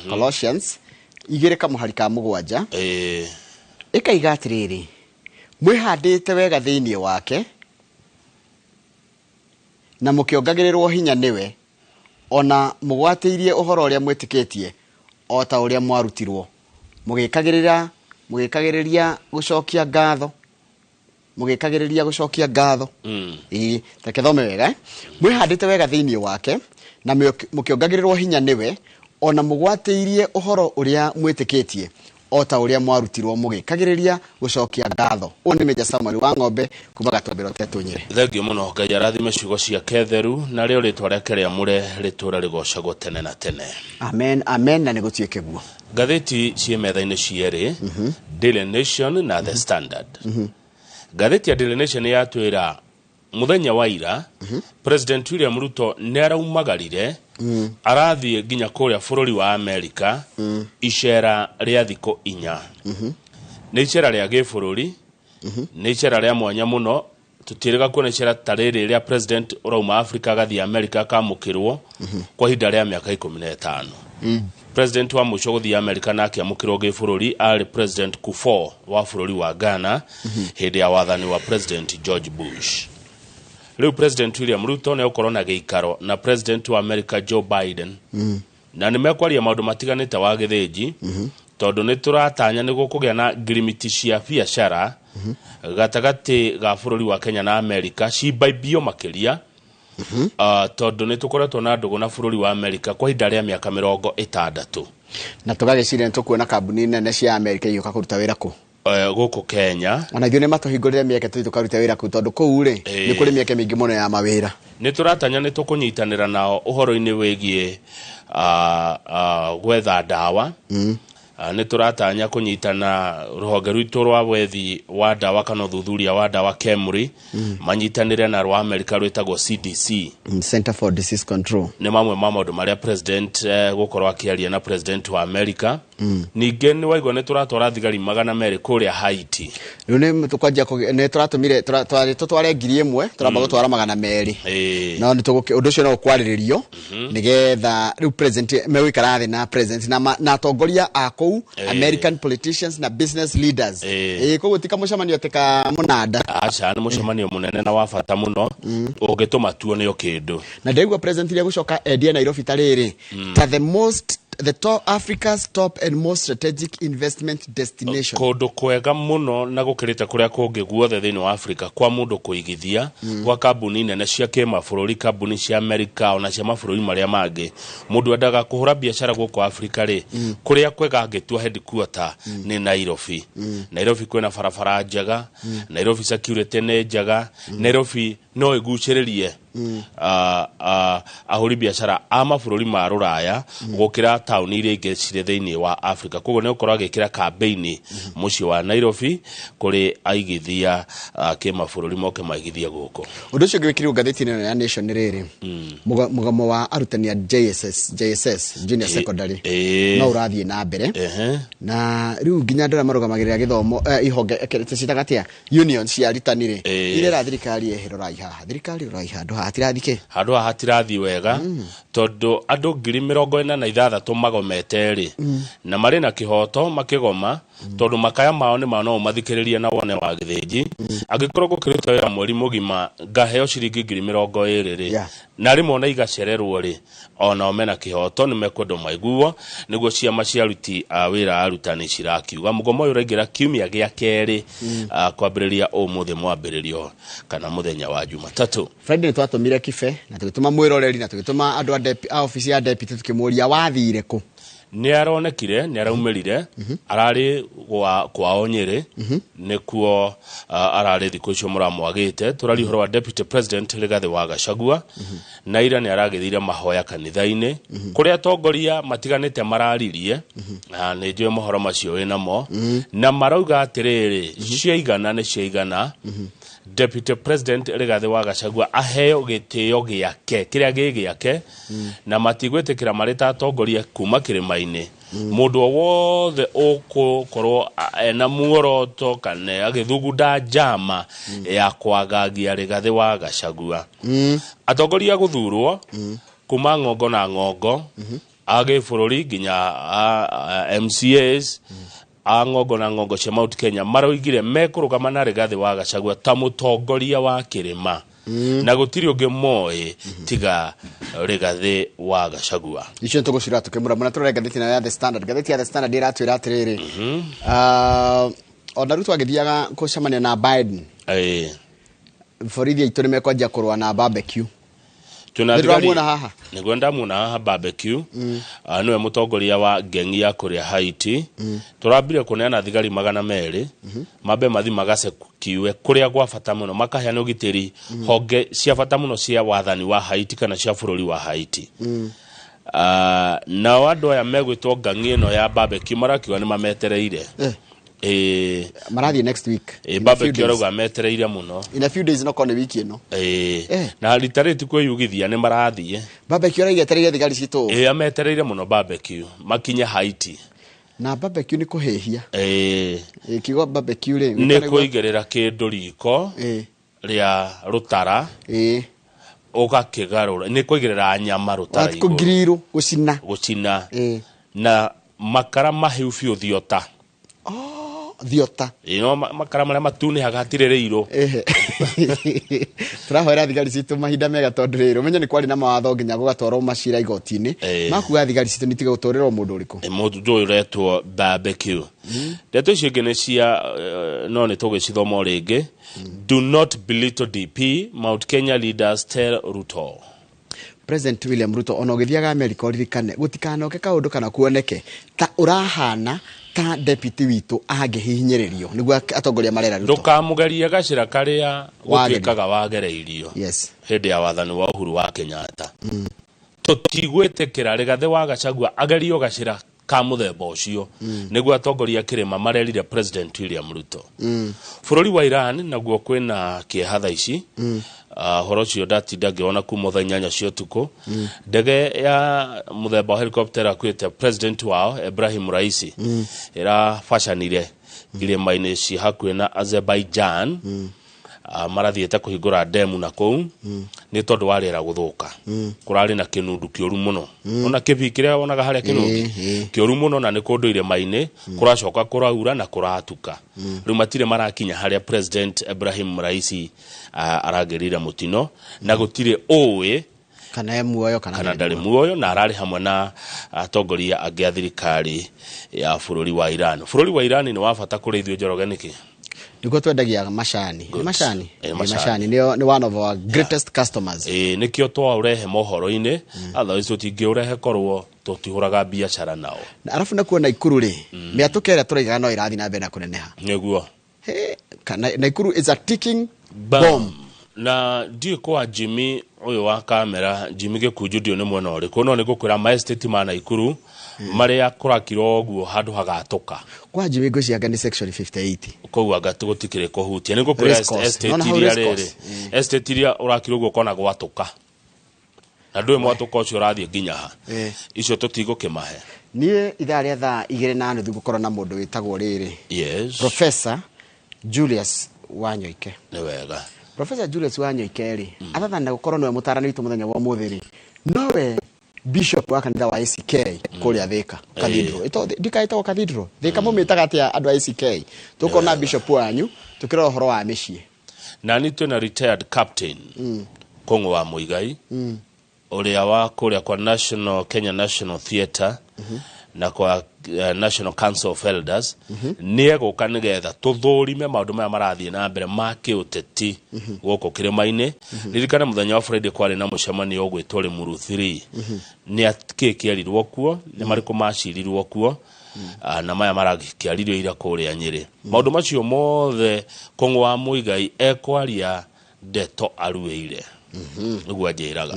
Colossians 2 kamũhari ka 7. Ĩkaiga atĩrĩrĩ, mwĩhandĩte wega thĩinĩ wake na mũkĩongagĩrĩrwo hinya nĩwe, ona mũgwatĩirie ũhoro ũrĩa mwĩtĩkĩtie o ta ũrĩa mwarutirwo, mũgĩkagĩrĩria gũcokia ngatho, mũgĩkagĩrĩria gũcokia ngatho. Ĩĩ, reke thome wega, eh? Mwĩhandĩte wega thĩinĩ wake na mũkĩongagĩrĩrwo hinya nĩwe, ona mũgwatĩirie ũhoro ũrĩa mwĩtĩkĩtie o ta ũrĩa mwarutirwo, mũgĩkagĩrĩria gũcokia ngatho. Ũyũ nĩ Major Samuel wa Ng'ombe kuma Gatũmbĩro Tetũ Nyĩrĩ. Thengiũ mũno. Ngai arathime ciugo ciake theru, narĩo rĩtwa rĩake rĩamũre rĩtũũre rĩgocagwo tene na tene. Amen, amen, na nĩ gũtuĩke guo. Ngathĩti ciĩ metha-inĩ cierĩ, Daily Nation na The Standard. Ngathĩti ya Daily Nation yatwĩra mũthenya wa ira President William Ruto nĩ araumagarire, arathiĩ nginya kũrĩa bũrũri wa Amerika icera rĩa thikũ 4. Nĩ icera rĩa gĩbũrũri, nĩ icera rĩa mwanya mũno. Tũtiĩrĩga kuona icera ta rĩrĩ rĩa president ũrauma Africa agathiĩ America akamũkĩrwo kwa ihinda rĩa mĩaka 15. President wa mũico gũthiĩ America na akĩamũkĩrwo gĩbũrũri arĩ President Kufuor wa bũrũri wa Ghana hĩndĩ ya wathani wa President George Bush. Rĩu President William Ruto nĩ egũkorwo na gĩikaro na President wa America Joe Biden, na nĩ mekwaria maũndũ matiganĩte wa gĩthĩnji, tondũ nĩ tũratanya nĩ gũkũgĩa na ngirimiti cia biacara gatagatĩ ga bũrũri wa Kenya na Amerika cimbaibio makĩria, tondũ nĩ tũkoretwo na ndũgũ na bũrũri wa Amerika kwa ihinda rĩa mĩaka 60. Na tũgagĩciria nĩ tũkuona kambuni nene cia Amerika igĩũka kũruta wĩra kũ? Gũkũ Kenya. Ona ithuĩ nĩ matũhingũrĩre mĩeke tũthiĩ tũkarute wĩra kũu, tondũ kũu rĩ, nĩ kũrĩ mĩeke mĩingĩ mũno ya mawĩra. Nĩ tũratanya nĩ tũkũnyitanĩra nao ũhoro-inĩ wĩgiĩ gwetha ndawa. Nĩ tũratanya kũnyitana rũhonge rwitũ rwa wethi wa ndawa kana ũthuthuria wa ndawa KEMRI, manyitanĩre na rwa Amerika rwĩtagwo CDC. Center for Disease Control. Nĩ mamwe ma maũndũ marĩa president gũkorwo akĩaria na president wa America. Ningĩ nĩ waigua nĩ tũratwara thigari 200 kũrĩa Haiti. Rĩu nĩ tũkwanjia nĩ tũratũmire twarĩ tũtware 1000, tũramba gũtwara 200. No nĩ ũndũ ũcio no ũkwarĩrĩrio nĩgetha rĩu president megũikara thĩ na president na atongoria a kũu, American politicians na business leaders. Ĩĩ, koguo ti kamũcemanio atĩ ka mũnanda. Aca, nĩ mũcemanio mũnene na wa bata mũno ũngĩtũma tuonio kĩndũ. Na ndĩraigua president iria gũcoka endie Nairobi ta rĩrĩ, ta the top, Africa's top and most strategic investment destination. Kũndũ kwega mũno na gũkĩrĩte kũrĩa kũngĩ guothe thĩinĩ wa Afrika kwa mũndũ kũigithia, gwa kambuni nene cia kĩmabũrũri, kambuni cia Amerika ona cia mabũrũri marĩa mangĩ. Mũndũ endaga kũhũra biacara gũkũ Afrika rĩ, kũrĩa kwega angĩtua headquarter nĩ Nairobi. Nairobi kwĩna barabara njega, Nairobi security nĩ njega, Nairobi no ĩgucĩrĩrie ahũri biacara a mabũrũri ma rũraya gũkĩra taũni iria ingĩ cirĩ thĩinĩ wa Africa. Koguo nĩ gũkorwo agĩkĩra kambĩini mũciĩ wa Nairobi kũrĩ aigithia kĩmabũrũri moke maigithie gũkũ. Ũndũ ũcio ũngĩ wĩkĩrirwo ngathĩti-inĩ ĩno ya Nation nĩ rĩrĩ, mũgomo wa arutani a JSS, JSS junior secondary, no ũrathiĩ na mbere. Na rĩu nginya andũ arĩa marũgamagĩrĩra gĩthomo, ihonge, ciĩtaga atĩa, union cia arutani rĩ, irera thirikari ehe, rorai haha, thirikari rorai handũ haha hatirathi kĩ. Handũ haha hatirathiĩ wega, tondũ andũ 46,000 magomete rĩ, na marĩ na kĩhoto makĩgoma, tondũ makaya mao nĩ ma no ũmathikĩrĩrie na wone wa gĩthĩnji. Angĩkorwo ngũkĩruta wĩra mweri mũgima ngaheo ciringi 20,000 rĩ, na rĩmwe ona igacererwo rĩ, onao mena kĩhoto, nĩ mekwendwo maiguo. Nĩguo ciama cia aruti a wĩra arutani cirakiuga. Mũgomo ũyũ ũraingĩra kiumia gĩa kerĩ, kwambĩrĩria ũmũthĩ mwambĩrĩrio kana mũthenya wa Jumatatũ. Friday nĩ twatũmire kibe na tũgĩtũma mwĩroreri na tũgĩtũma andũ a obici ya deputy, tũkĩmũria wathire kũ. Nĩ aronekire, nĩ araumĩrire, ararĩ kwao Nyĩrĩ, nĩkuo ararĩ thikũ icio mũramwagĩte. Tũraria ũhoro wa Deputy President Rigathĩ wa Gachagua, na ira nĩ aragĩthire mahoya kanitha-inĩ kũrĩa atongoria matiganĩte mararirie, na nĩ njũĩ mohoro macio wĩnamo, na marauga atĩrĩrĩ, ciaigana nĩ ciaigana. Deputy President Rigathĩ wa Gachagua aheo gĩtĩo gĩake kĩrĩa gĩ gĩake, na matigwĩtĩkĩra marĩ ta atongoria kuma kĩrĩma-inĩ mũndũ o wothe ũgũkorwo ena muoroto kana agĩthugunda njama ya kwagagia Rigathĩ wa Gachagua. Atongoria gũthurwo kuma ng'ongo na ng'ongo. A gĩbũrũri nginya a MCAs a ng'ongo na ng'ongo cia Mount Kenya maroigire mekũrũgama na Rigathĩ wa Gachagua ta mũtongoria wa kĩrĩma, na gũtirĩ ũngĩ moĩ tiga Rigathĩ wa Gachagua. Icio nĩtũgũcira tũkĩmũra mũna. Tũrore ngathĩti nayo ya The Standard. Ngathĩti ya The Standard ĩratwĩra atĩrĩrĩ, ona Ruto agĩthiaga gũcemania na Biden, borithi aitũ nĩ mekwanjia kũrũa na barbecue. Twĩna Nĩ thigari. ndĩramuona haha. Nĩguo ndamuona haha barbecue. Nĩwe mũtongoria wa ngengi ya kũrĩa Haiti. Tũrambire kũneana thigari 200 mambe mathi magacekiwe kũrĩa gwa bata mũno, makaheana ũgitĩri honge cia bata mũno cia wathani wa Haiti kana cia bũrũri wa Haiti. Nao andũ aya megwĩtwo ngangi ĩno ya barbecue marakiuga nĩ mametereire. Marathiĩ next week. In a few Barbecue days. arauga metereire mũno. In a few days, no korwo nĩ wiki ĩno. Na rita rĩrĩ ti kwĩyugithia, nĩ marathiĩ. Barbecue arauga etereire thigari citũ. Ametereire mũno barbecue makinye Haiti. Na barbecue nĩ kũhĩhia. Kiugo barbecue rĩ, Nĩ kũigĩrĩra kĩndũ riko rĩa rũtara, ũgakĩgarũra, nĩ kũigĩrĩra nyama rũtara igũrũ. Kũngiriirwo, gũcina. Gũcina na makara mahiũ biũ, thiota. Oh, thiota. No makara marĩa matunĩhaga hatirĩ rĩirũ. Tũrahoera thigari citũ mahinda mega, tondũ rĩrĩ ũmenye nĩ kwarĩ na mawatho nginya gũgatwarwo macira igoti-inĩ makuga thigari citũ nĩtige gũtũrĩrwo mũndũ ũrĩkũ. Mũndũ ũyũ ũretwo barbecue. Ndeto icio ingĩ nĩ cia no nĩ tũgĩcithoma o rĩngĩ. Do not belittle DP, Mount Kenya leaders tell Ruto. President William Ruto, ona ũgĩthiaga America ũririkane gũtikanoke kaũndũ kana kuoneke ta ũrahana ta deputy witũ angĩhihinyĩrĩrio, nĩguo atongoria marera Ruto. Ndũkamũgerie gacĩra karĩa Wagerio. gũtuĩkaga wagereirio hĩndĩ ya wathani wa Uhuru wa Kenyatta. Tũtigwĩtĩkĩra Rigathĩ wa Gachagua agerio gacĩra ka mũthemba ũcio, nĩguo atongoria kĩrĩma marerire President William Ruto. Bũrũri wa Iran naguo kwĩna kĩeha thaa ici. Ũhoro ũcio ndatinda ngĩwona kuma thaa 8 cia ũtukũ. Ndege ya mũthemba wa helicopter ĩrakuĩte president wao Ibrahim Raisi ĩrabacanire irĩma-inĩ ci hakuhĩ na Azerbaijan. Marathiĩte kũhingũra ndemu na kũu nĩ tondũ wa rĩera gũthũka. Kũrarĩ na kĩnundu kĩũru mũno, ona kĩbii kĩrĩa wonaga harĩa kĩnundu kĩũru mũno, na nĩ kũndũ irĩma-inĩ kũracoka kũraura na kũratuka. Rĩu matirĩ marakinya harĩa President Ibrahim Raisi aragĩrire mũtino, na gũtirĩ ũĩ kana e muoyo kana kana ndarĩ muoyo, na ararĩ hamwe na atongoria angĩ a thirikari ya bũrũri wa Iran. Bũrũri wa Iran nĩ wa bata kũrĩ ithuĩ, Njoroge, nĩkĩ? Nĩkuo twendagia macani. Nĩ macani. Nĩ Nĩ macani. macani nĩo, nĩ one of our greatest customers. Nĩkĩo twaũrehe mohoro-inĩ, otherwise tũtingĩũrehe korwo tũtihũraga biacara nao. Na arabu nakuo Naikuru rĩ, mĩatũka ĩrĩa tũraigaga no ĩrathiĩ na mbere na kũneneha. Nĩguo. He, Naikuru is a ticking Bam. bomb. Na ndiũĩ kwa Jimmy ũyũ wa kamera, Jimmy Gĩkunju, ndiũĩ nĩ mwena ũrĩkũ, no nĩ ngũkwĩra maestate ma Naikuru marĩa kũrakirwo ũguo handũ hagatũka. Kwa Jimmy ngwĩciria anga nĩ section 58. Koguo anga gũtikĩrĩ kũhutia, nĩ ngũkwĩra Race course. estate Nona hau iria race rĩrĩ course. Estate iria ũrakirwo ũguo ũkona gwatũka na ndũĩ mwatũka ũcio ũrathiĩ nginya ha. Icio tũtigũkĩmahe. Niĩ ithaa rĩa 2:30 ngũkorwo na mũndũ wĩtagwo rĩrĩ, Professor Julius Wanyoike. Nĩ wega. Professor Julius Wanyoike rĩ, other than gũkorwo nĩwe mũtaarani witũ mũthenya wa ũmũthĩ rĩ, nowe bishop wa kanitha wa ACK kũrĩa Thika Cathedral. Ndika ĩtagwo Cathedral Thika, mũmĩtaga atĩa andũ a ACK? Tũkona bishop wanyu tũkĩrora ũhoro wa mĩciĩ. Na nĩ twĩna retired captain Kũng'ũ wa Mũigai, ũrĩa wa kũrĩa kwa National Kenya National Theatre na kwa National Council of Elders, nĩ egũka nĩgetha tũthũrime maũndũ maya marathiĩ na mbere ma kĩũteti gũkũ kĩrĩma-inĩ. Ririkana mũthenya wa Friday kwarĩ na mũcemanio ũgwĩtwo Limuru 3. Nĩ kĩ kĩerirwo kuo, nĩ marĩkũ macirirwo kuo, na maya marakĩaririo ira kũrĩa Nyĩrĩ, maũndũ macio mothe Kũng'ũ wa Mũigai ekwaria ndeto aruĩire, nĩguo anjĩraga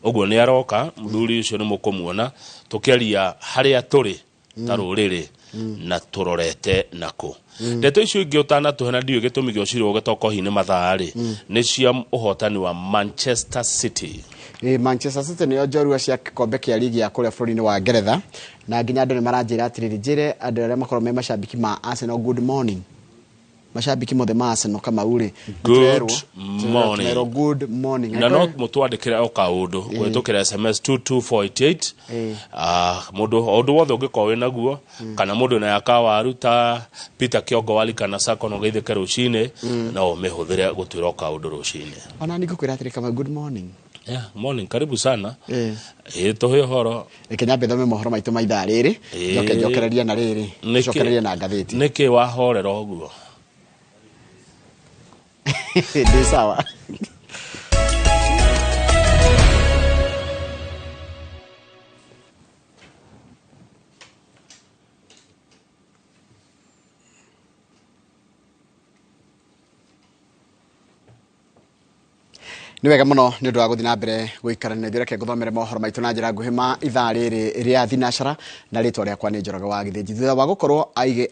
ũguo. Nĩ aroka mũthuri ũcio, nĩ mũkũmuona tũkĩaria harĩa tũrĩ ta rũrĩrĩ na tũrorete nakũ. Ndeto icio ingĩ ũtanatũhe, na ndiũĩ gĩtũmi gĩa ũcirwo gĩtokohi-inĩ mathaa-rĩ, nĩ cia ũhotani wa Manchester City. Manchester City nĩyo njorua cia gĩkombe kĩa ligi ya kũrĩa bũrũri-inĩ wa Ngeretha, na nginya andũ nĩ maranjĩra atĩrĩrĩ, njĩre andũ arĩa makorwo me macambĩki ma Arsenal good morning. Mashabiki mothe ma Arsenal Kamau rĩ, Good morning. tũrerwo good morning. Na no mũtwandĩkĩre o kaũndũ kũhĩtũkĩra SMS 22488. Ah, mũndũ o ũndũ wothe ũngĩkorwo wĩ naguo, kana mũndũ na yakawaru ta Peter Kiongo Wali kana Sacco, no geithĩke rũcinĩ, no ũmĩhũthĩre gũtwĩra o kaũndũ rũcinĩ. Ona nĩ ngũkwĩra atĩrĩ Kamau, good morning. Yeah, morning, karibu sana. Ĩ tũhe ũhoro. Reke nyambe thome mohoro maitũ ma ithaa rĩrĩ, njoke njokererie na rĩrĩ, njokererie na ngathĩti. Nĩkĩ wahorera ũguo? Ndĩ sawa. Nĩ wega mũno nĩ ũndũ wa gũthiĩ na mbere gũikarania ithuĩ. Reke ngũthomere mohoro maitũ na njĩra nguhĩ ma ithaa rĩrĩ rĩa thinacara, na rĩtwa rĩakwa nĩ Njoroge wa Gĩthĩnji. Thutha wa gũkorwo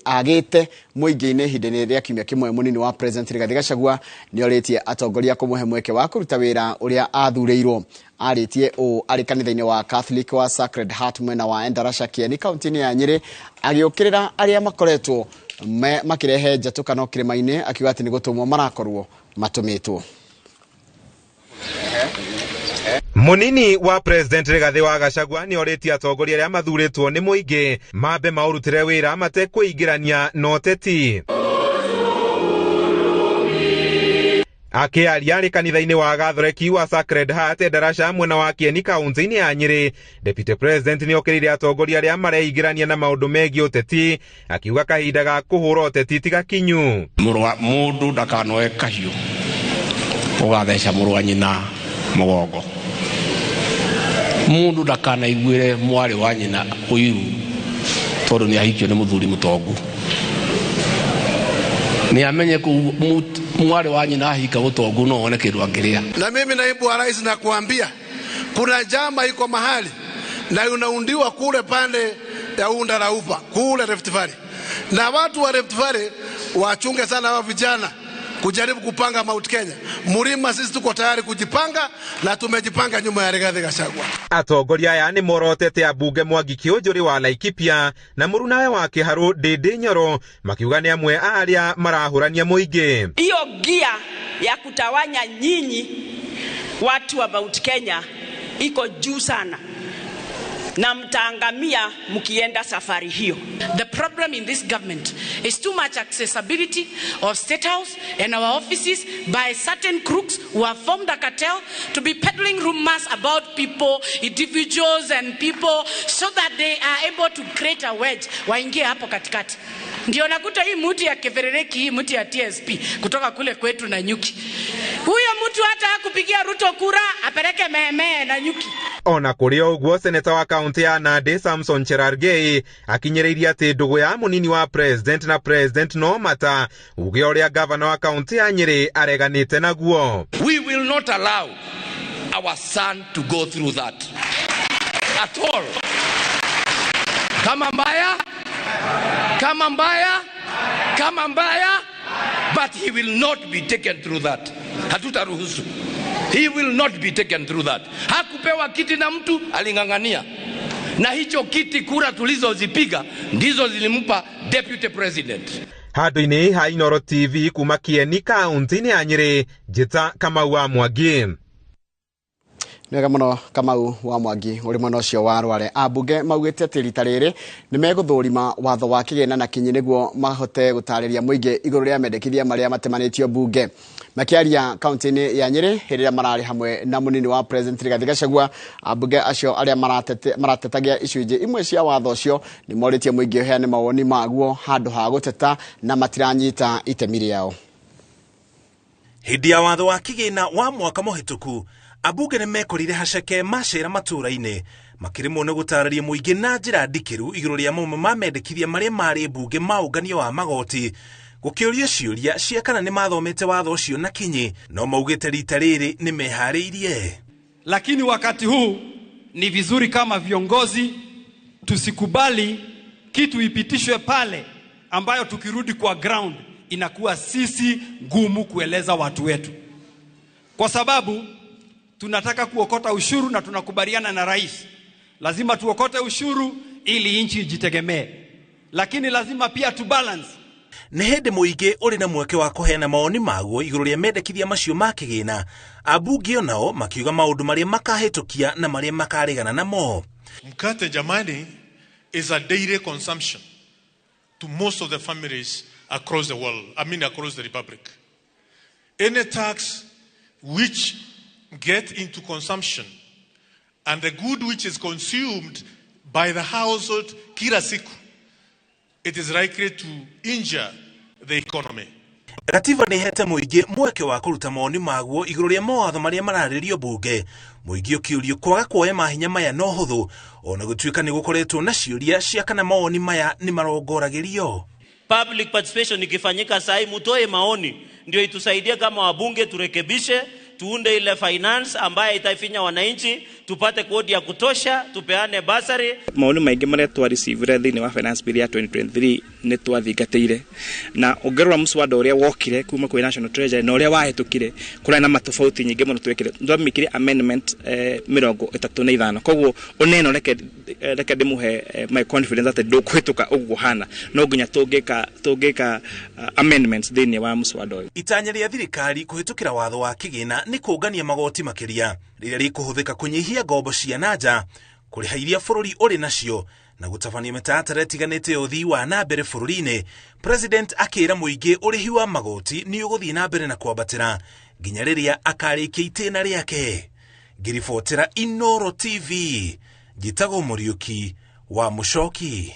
agĩte mũingĩ-inĩ ihinda-inĩ rĩa kiumia kĩmwe, mũnini wa President Rigathĩ Gachagua nĩ orĩtie atongoria kũmũhe mweke wa kũruta wĩra ũrĩa athurĩirwo. Arĩtie ũũ arĩ kanitha-inĩ wa Catholic wa Sacred Heart mwena wa Endarasha, Kieni, kaunti-inĩ ya Nyĩrĩ, agĩũkĩrĩra arĩa makoretwo makĩrehe njatũkano kĩrĩma-inĩ, akiuga atĩ nĩ gũtũmwo marakorwo matũmĩtwo. Munini wa President Rigathi wa Gachagua nĩ orĩtie atongoria arĩa mathurĩtwo nĩ mũingĩ mambe maũrutĩre wĩra matekwĩingĩrania na ũteti. Akĩaria arĩ kanitha-inĩ wa Gathoreki wa Sacred Heart Endarasha mwena wa Kieni kaunti-inĩ ya Nyĩrĩ, Deputy President nĩ okĩrĩire atongoria arĩa mareingĩrania na maũndũ megiĩ ũteti, akiuga kahinda ga kũhũra ũteti ti gakinyu. Mũndũ ndakanoe kahiũ ũgatheca mũrũ wa nyina mũgongo, mũndũ ndakanaiguĩre mwarĩ wa nyina ũiru tondũ nĩ ahikio nĩ mũthuri mũtongu, nĩ amenye kũu mwarĩ wa nyina ahika mũtongu no one kĩndũ angĩrĩa. Na mimi naibu wa rais nakuambia kuna njama iko mahali na unaundiwa kule pande ya Unda la Upa kule Rift Valley, na watu wa Rift Valley wachunge sana hawa vijana kujaribu kupanga Mount Kenya. Mlima sisi tuko tayari kujipanga na tumejipanga nyuma ya Rigathi Gachagua. Atongoria aya nĩ morotete ambunge Mwangi Kĩũnjũrĩ wa Laikipia na mũrunawe wa Kĩharũ Ndĩndĩ Nyoro, makiuga nĩ amwe a arĩa marahũrania mũingĩ. Hiyo gia ya kutawanya nyinyi watu wa Mount Kenya iko juu sana na mtaangamia mkienda safari hiyo. The problem in this government is too much accessibility of State House and our offices by certain crooks who have formed a cartel to be peddling rumors about people, individuals and people, so that they are able to create a wedge waingie hapo katikati. Ndio nakuta hii mtu ya Keverereki, hii mtu ya TSP kutoka kule kwetu na nyuki. Huyo mtu hata hakupigia Ruto kura, apeleke mehemee na nyuki. Ona kũrĩ o ũguo, seneta wa kaunti ya Nandi Samson Cherargei akinyĩrĩirie atĩ ndũgũ ya mũnini wa president na president no mata, uge ũrĩa gavana wa kaunti ya Nyĩrĩ areganĩte naguo. We will not allow our son to go through that at all. Kama mbaya, kama mbaya, kama mbaya, but he will not be taken through that. Hatutaruhusu. He will not be taken through that. Hakupewa kiti na mtu, aling'ang'ania. Na hicho kiti kura tulizozipiga ndizo zilimpa deputy president. Handũ-inĩ ha Inooro TV kuma Kieni kaunti-inĩ ya Nyĩrĩ, Njĩta Kamau wa Mwangi. Nĩ wega mũno Kamau wa Mwangi ũrĩ mwena ũcio wa Rware. Ambunge maugĩte atĩ rita rĩrĩ nĩ megũthũrima watho wa kĩgĩna na kinyi nĩguo mahote gũtarĩria mũingĩ igũrũ rĩa mendekithia marĩa matemanĩtio mbunge. Makĩaria kaunti-inĩ ya Nyĩrĩ hĩndĩ ĩrĩa mararĩ hamwe na mũnini wa President Rigathĩ Gachagua, ambunge acio arĩa maratetagia icunjĩ imwe cia watho ũcio nĩ morĩtie mũingĩ ũheane mawoni maguo handũ ha gũteta na matiranyita itemi rĩao. Hĩndĩ ya watho wa kĩgĩna wa mwaka mũhĩtũku, ambunge nĩ mekorire haceke macera matũũra-inĩ makĩrĩmwo nĩ gũtarĩria mũingĩ na njĩra ndikĩru igũrũ rĩa mamwe ma mendekithia marĩa marĩ mbunge ma ũngania wa magoti, gũkĩũrio ciũria cia kana nĩ mathomete watho ũcio na kinyi, no maugĩte rita rĩrĩ nĩ meharĩirie. Lakini wakati huu ni vizuri kama viongozi tusikubali kitu ipitishwe pale ambayo tukirudi kwa ground inakuwa sisi ngumu kueleza watu wetu, kwa sababu tunataka kuokota ushuru na tunakubaliana na rais, lazima tuokote ushuru ili nchi ijitegemee, lakini lazima pia tu balance. Nĩ hĩndĩ mũingĩ ũrĩ na mweke wa kũheana mawoni maguo igũrũ rĩa mendekithia macio ma kĩgĩna. Ambunge onao makiuga maũndũ marĩa makahĩtũkia na marĩa makaregana namo. Mkate jamani is a daily consumption to most of the families across the world, I mean across the republic. Any tax which get into consumption and the good which is consumed by the household kila siku, it is likely to injure the economy. Gatiba nĩ ĩhete mũingĩ mweke wa kũruta mawoni maguo igũrũ rĩa mawatho marĩa mararĩrio bunge. Mũingĩ ũkĩũrio kwaga kuoya mahinya maya no hũthũ, ona gũtuĩka nĩ gũkoretwo na ciũria cia kana mawoni maya nĩ marongoragĩrio. Public participation ikifanyika sahi, mutoe maoni ndio itusaidie kama wabunge, turekebishe, tuunde ile finance ambaye itaifinya wananchi, tupate kodi ya kutosha, tupeane basari. Maoni maingi maria twareceive thiini wa finance bill ya 2023 ni twathingatire, na ũngĩrora mũswada ũrĩa wokire kuma kwĩ National Treasury na ũrĩa wahĩtũkire kũrĩ na matofauti nyingĩ mũno. Twekire twamĩkire amendment 35, koguo ũneno reke ndĩmũhe my confidence atĩ ndũkũhĩtũka ũguo hana, no nginya tũngĩka amendments thĩinĩ wa mũswada ũyũ. Itanya rĩa thirikari kũhĩtũkĩra watho wa kĩgĩna nĩ kũngania magoti makĩria rĩrĩa rĩkũhũthĩka kũnyihia ngombo cia nanja, kũrĩha iria bũrũri ũrĩ nacio na gũtabania mĩtaratara ĩtiganĩte ya ũthii wa na mbere bũrũri-inĩ. President akĩra mũingĩ ũrĩhi wa magoti nĩ ũgũthiĩ na mbere na kwambatĩra nginya rĩrĩa akarĩkia itĩna rĩake. Ngĩribotera Inooro TV, njĩtagwo Mũriũki wa Mũcoki.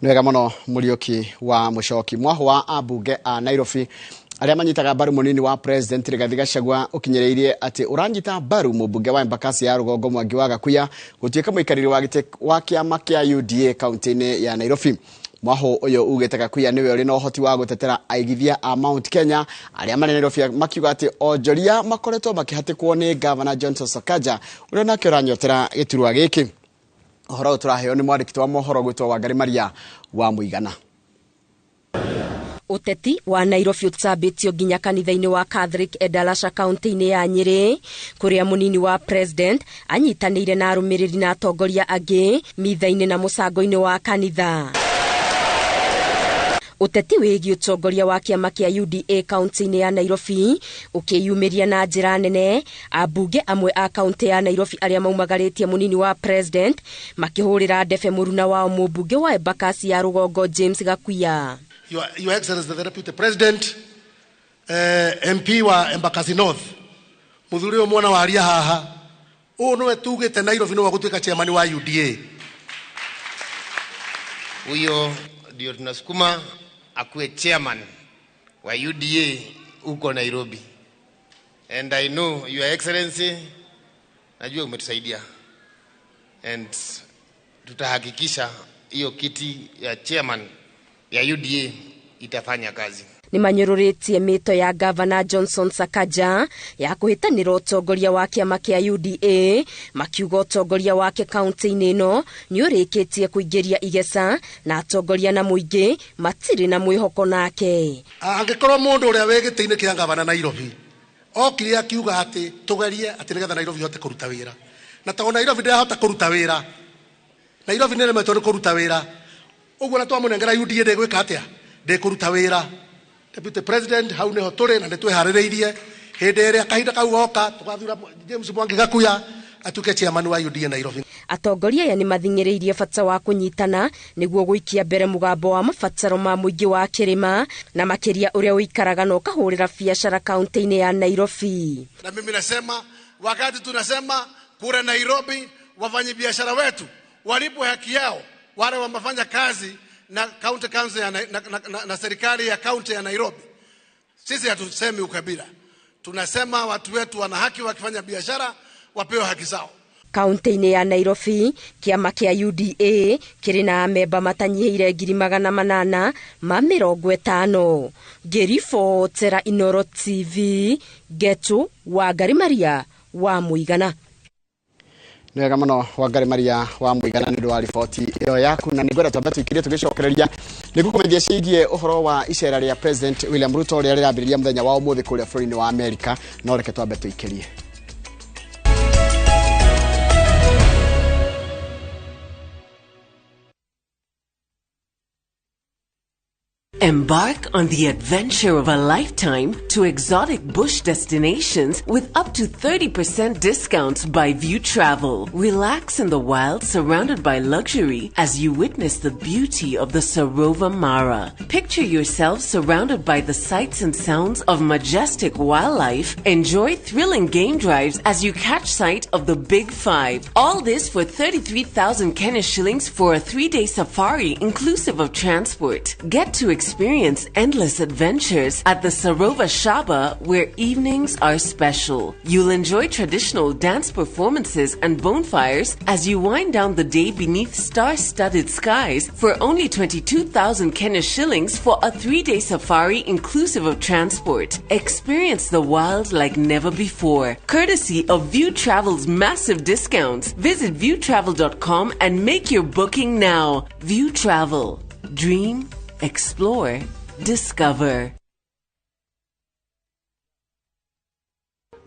Nĩ wega mũno Mũriũki wa Mũcoki. Mwahũ wa ambunge a Nairobi arĩa manyitaga mbaru mũnini wa President Rigathi Gachagua ũkinyĩrĩirie atĩ ũranyita mbaru mũmbunge wa Embakasi ya rũgongo Mwangi wa Gakuya gũtuĩka mũikarĩri wa gĩtĩ wa kĩama kĩa UDA kaunti-inĩ ya Nairobi. Mwahũ ũyũ ugĩte Gakuya nĩwe ũrĩ na ũhoti wa gũtetera aigithia a Mount Kenya arĩa marĩ Nairobi, makiuga atĩ onjoria makoretwo makĩhatĩkwo nĩ Gavana Johnson Sakaja ũrĩa nake ũranyotera gĩturwa gĩkĩ. Ũhoro ũyũ tũraheo nĩ mwandĩki wa mohoro gwĩtwo Wangari Maria wa Mũigana. Ũteti wa Nairobi ũtambĩtio nginya kanitha-inĩ wa Catholic Endarasha kaunti-inĩ ya Nyĩrĩ, kũrĩa mũnini wa President anyitanĩire na arũmĩrĩri na atongoria angĩ mitha-inĩ na mũcango-inĩ wa kanitha. Ũteti wĩgiĩ ũtongoria wa kĩama kĩa UDA kaunti-inĩ ya Nairobi ũkĩyumĩria na njĩra nene, ambunge amwe a kaunti ya Nairobi arĩa maumagarĩtie mũnini wa President makĩhũrĩra ndebe mũruna wao mũmbunge wa Embakasi ya rũgongo James Gakuya. Your Excellency the Deputy President, MP wa Embakasi North, muthuri ũyũ mwana waria haha, ũyũ nĩwe tugĩte Nairobi nĩwe gũtuĩka chairman wa UDA. Huyo ndio tunasukuma akuwe chairman wa UDA huko Nairobi. And I know Your Excellency, najua umetusaidia. And tutahakikisha hiyo kiti ya chairman ya UDA itafanya kazi. Nĩ manyũrũrĩtie mĩto ya Gavana Johnson Sakaja ya kũhĩtanĩra ũtongoria wa kĩama kĩa UDA, makiuga ũtongoria wake kaunti-inĩ ĩno nĩ ũrĩkĩtie kũingĩria igeca na atongoria na mũingĩ matirĩ na mwĩhoko nake. Angĩkorwo mũndũ ũrĩa wĩ gĩtĩ-inĩ kĩa gavana Nairobi okire akiuga atĩ tũgerie atĩ nĩgetha Nairobi ihote kũruta wĩra, na tondũ Nairobi ndĩrahota kũruta wĩra, Nairobi nĩremetwo nĩ kũruta wĩra, ũguo na twamũnengera UDA ndĩgwĩka atĩa? Ndĩkũruta wĩra. Deputy President, hau nĩho tũrĩ na nĩtwĩharĩrĩirie hĩndĩ ĩrĩa kahinda kau goka tũgathura James Mwangi Gakuya atuĩke chairman wa UDA Nairobi. Atongoria aya nĩmathing'ĩrĩirie bata wa kũnyitana nĩguo gũikia mbere mũgambo wa mabataro ma mũingĩ wa kĩrĩma na makĩria ũrĩa ũikaraga na ũkahũrĩra biacara kaunti-inĩ ya Nairobi. Na mimi nasema wakati tunasema kura Nairobi, wafanyabiashara wetu walipwe haki yao, wale wamefanya kazi na county council ya na serikali ya county ya Nairobi. Sisi hatusemi ukabila. Tunasema watu wetu wana haki, wakifanya biashara wapewe haki zao. Kaunti-inĩ ya Nairobi, kĩama kĩa UDA kĩrĩ na amemba matanyihĩire 850,000. Ngĩribotera Inooro TV, Getu Wangari Maria wa Mũigana. Nĩ wega mũno Wangari Maria wa Mũigana nĩ ũndũ wa riboti ĩyo yaku, na nĩngwenda twambe tũikirie tũgĩcokereria nĩ ngũkũmenyithia ciĩgiĩ ũhoro wa icera rĩa President William Ruto rĩrĩa rĩrambĩrĩria mũthenya wa ũmũthĩ kũrĩa bũrũri-inĩ wa Amerika, no reke twambe tũikĩrie. Embark on the adventure of a lifetime to exotic bush destinations with up to 30% discounts by View Travel. Relax in the wild surrounded by luxury as you witness the beauty of the Sarova Mara. Picture yourself surrounded by the sights and sounds of majestic wildlife. Enjoy thrilling game drives as you catch sight of the Big Five. All this for 33,000 Kenya shillings for a 3-day safari inclusive of transport. Get to experience endless adventures at the Sarova Shaba, where evenings are special. You'll enjoy traditional dance performances and bonfires as you wind down the day beneath star-studded skies for only 22,000 Kenya shillings for a 3-day safari inclusive of transport. Experience the wild like never before, courtesy of View Travel's massive discounts. Visit viewtravel.com and make your booking now. View Travel. Dream, explore, discover.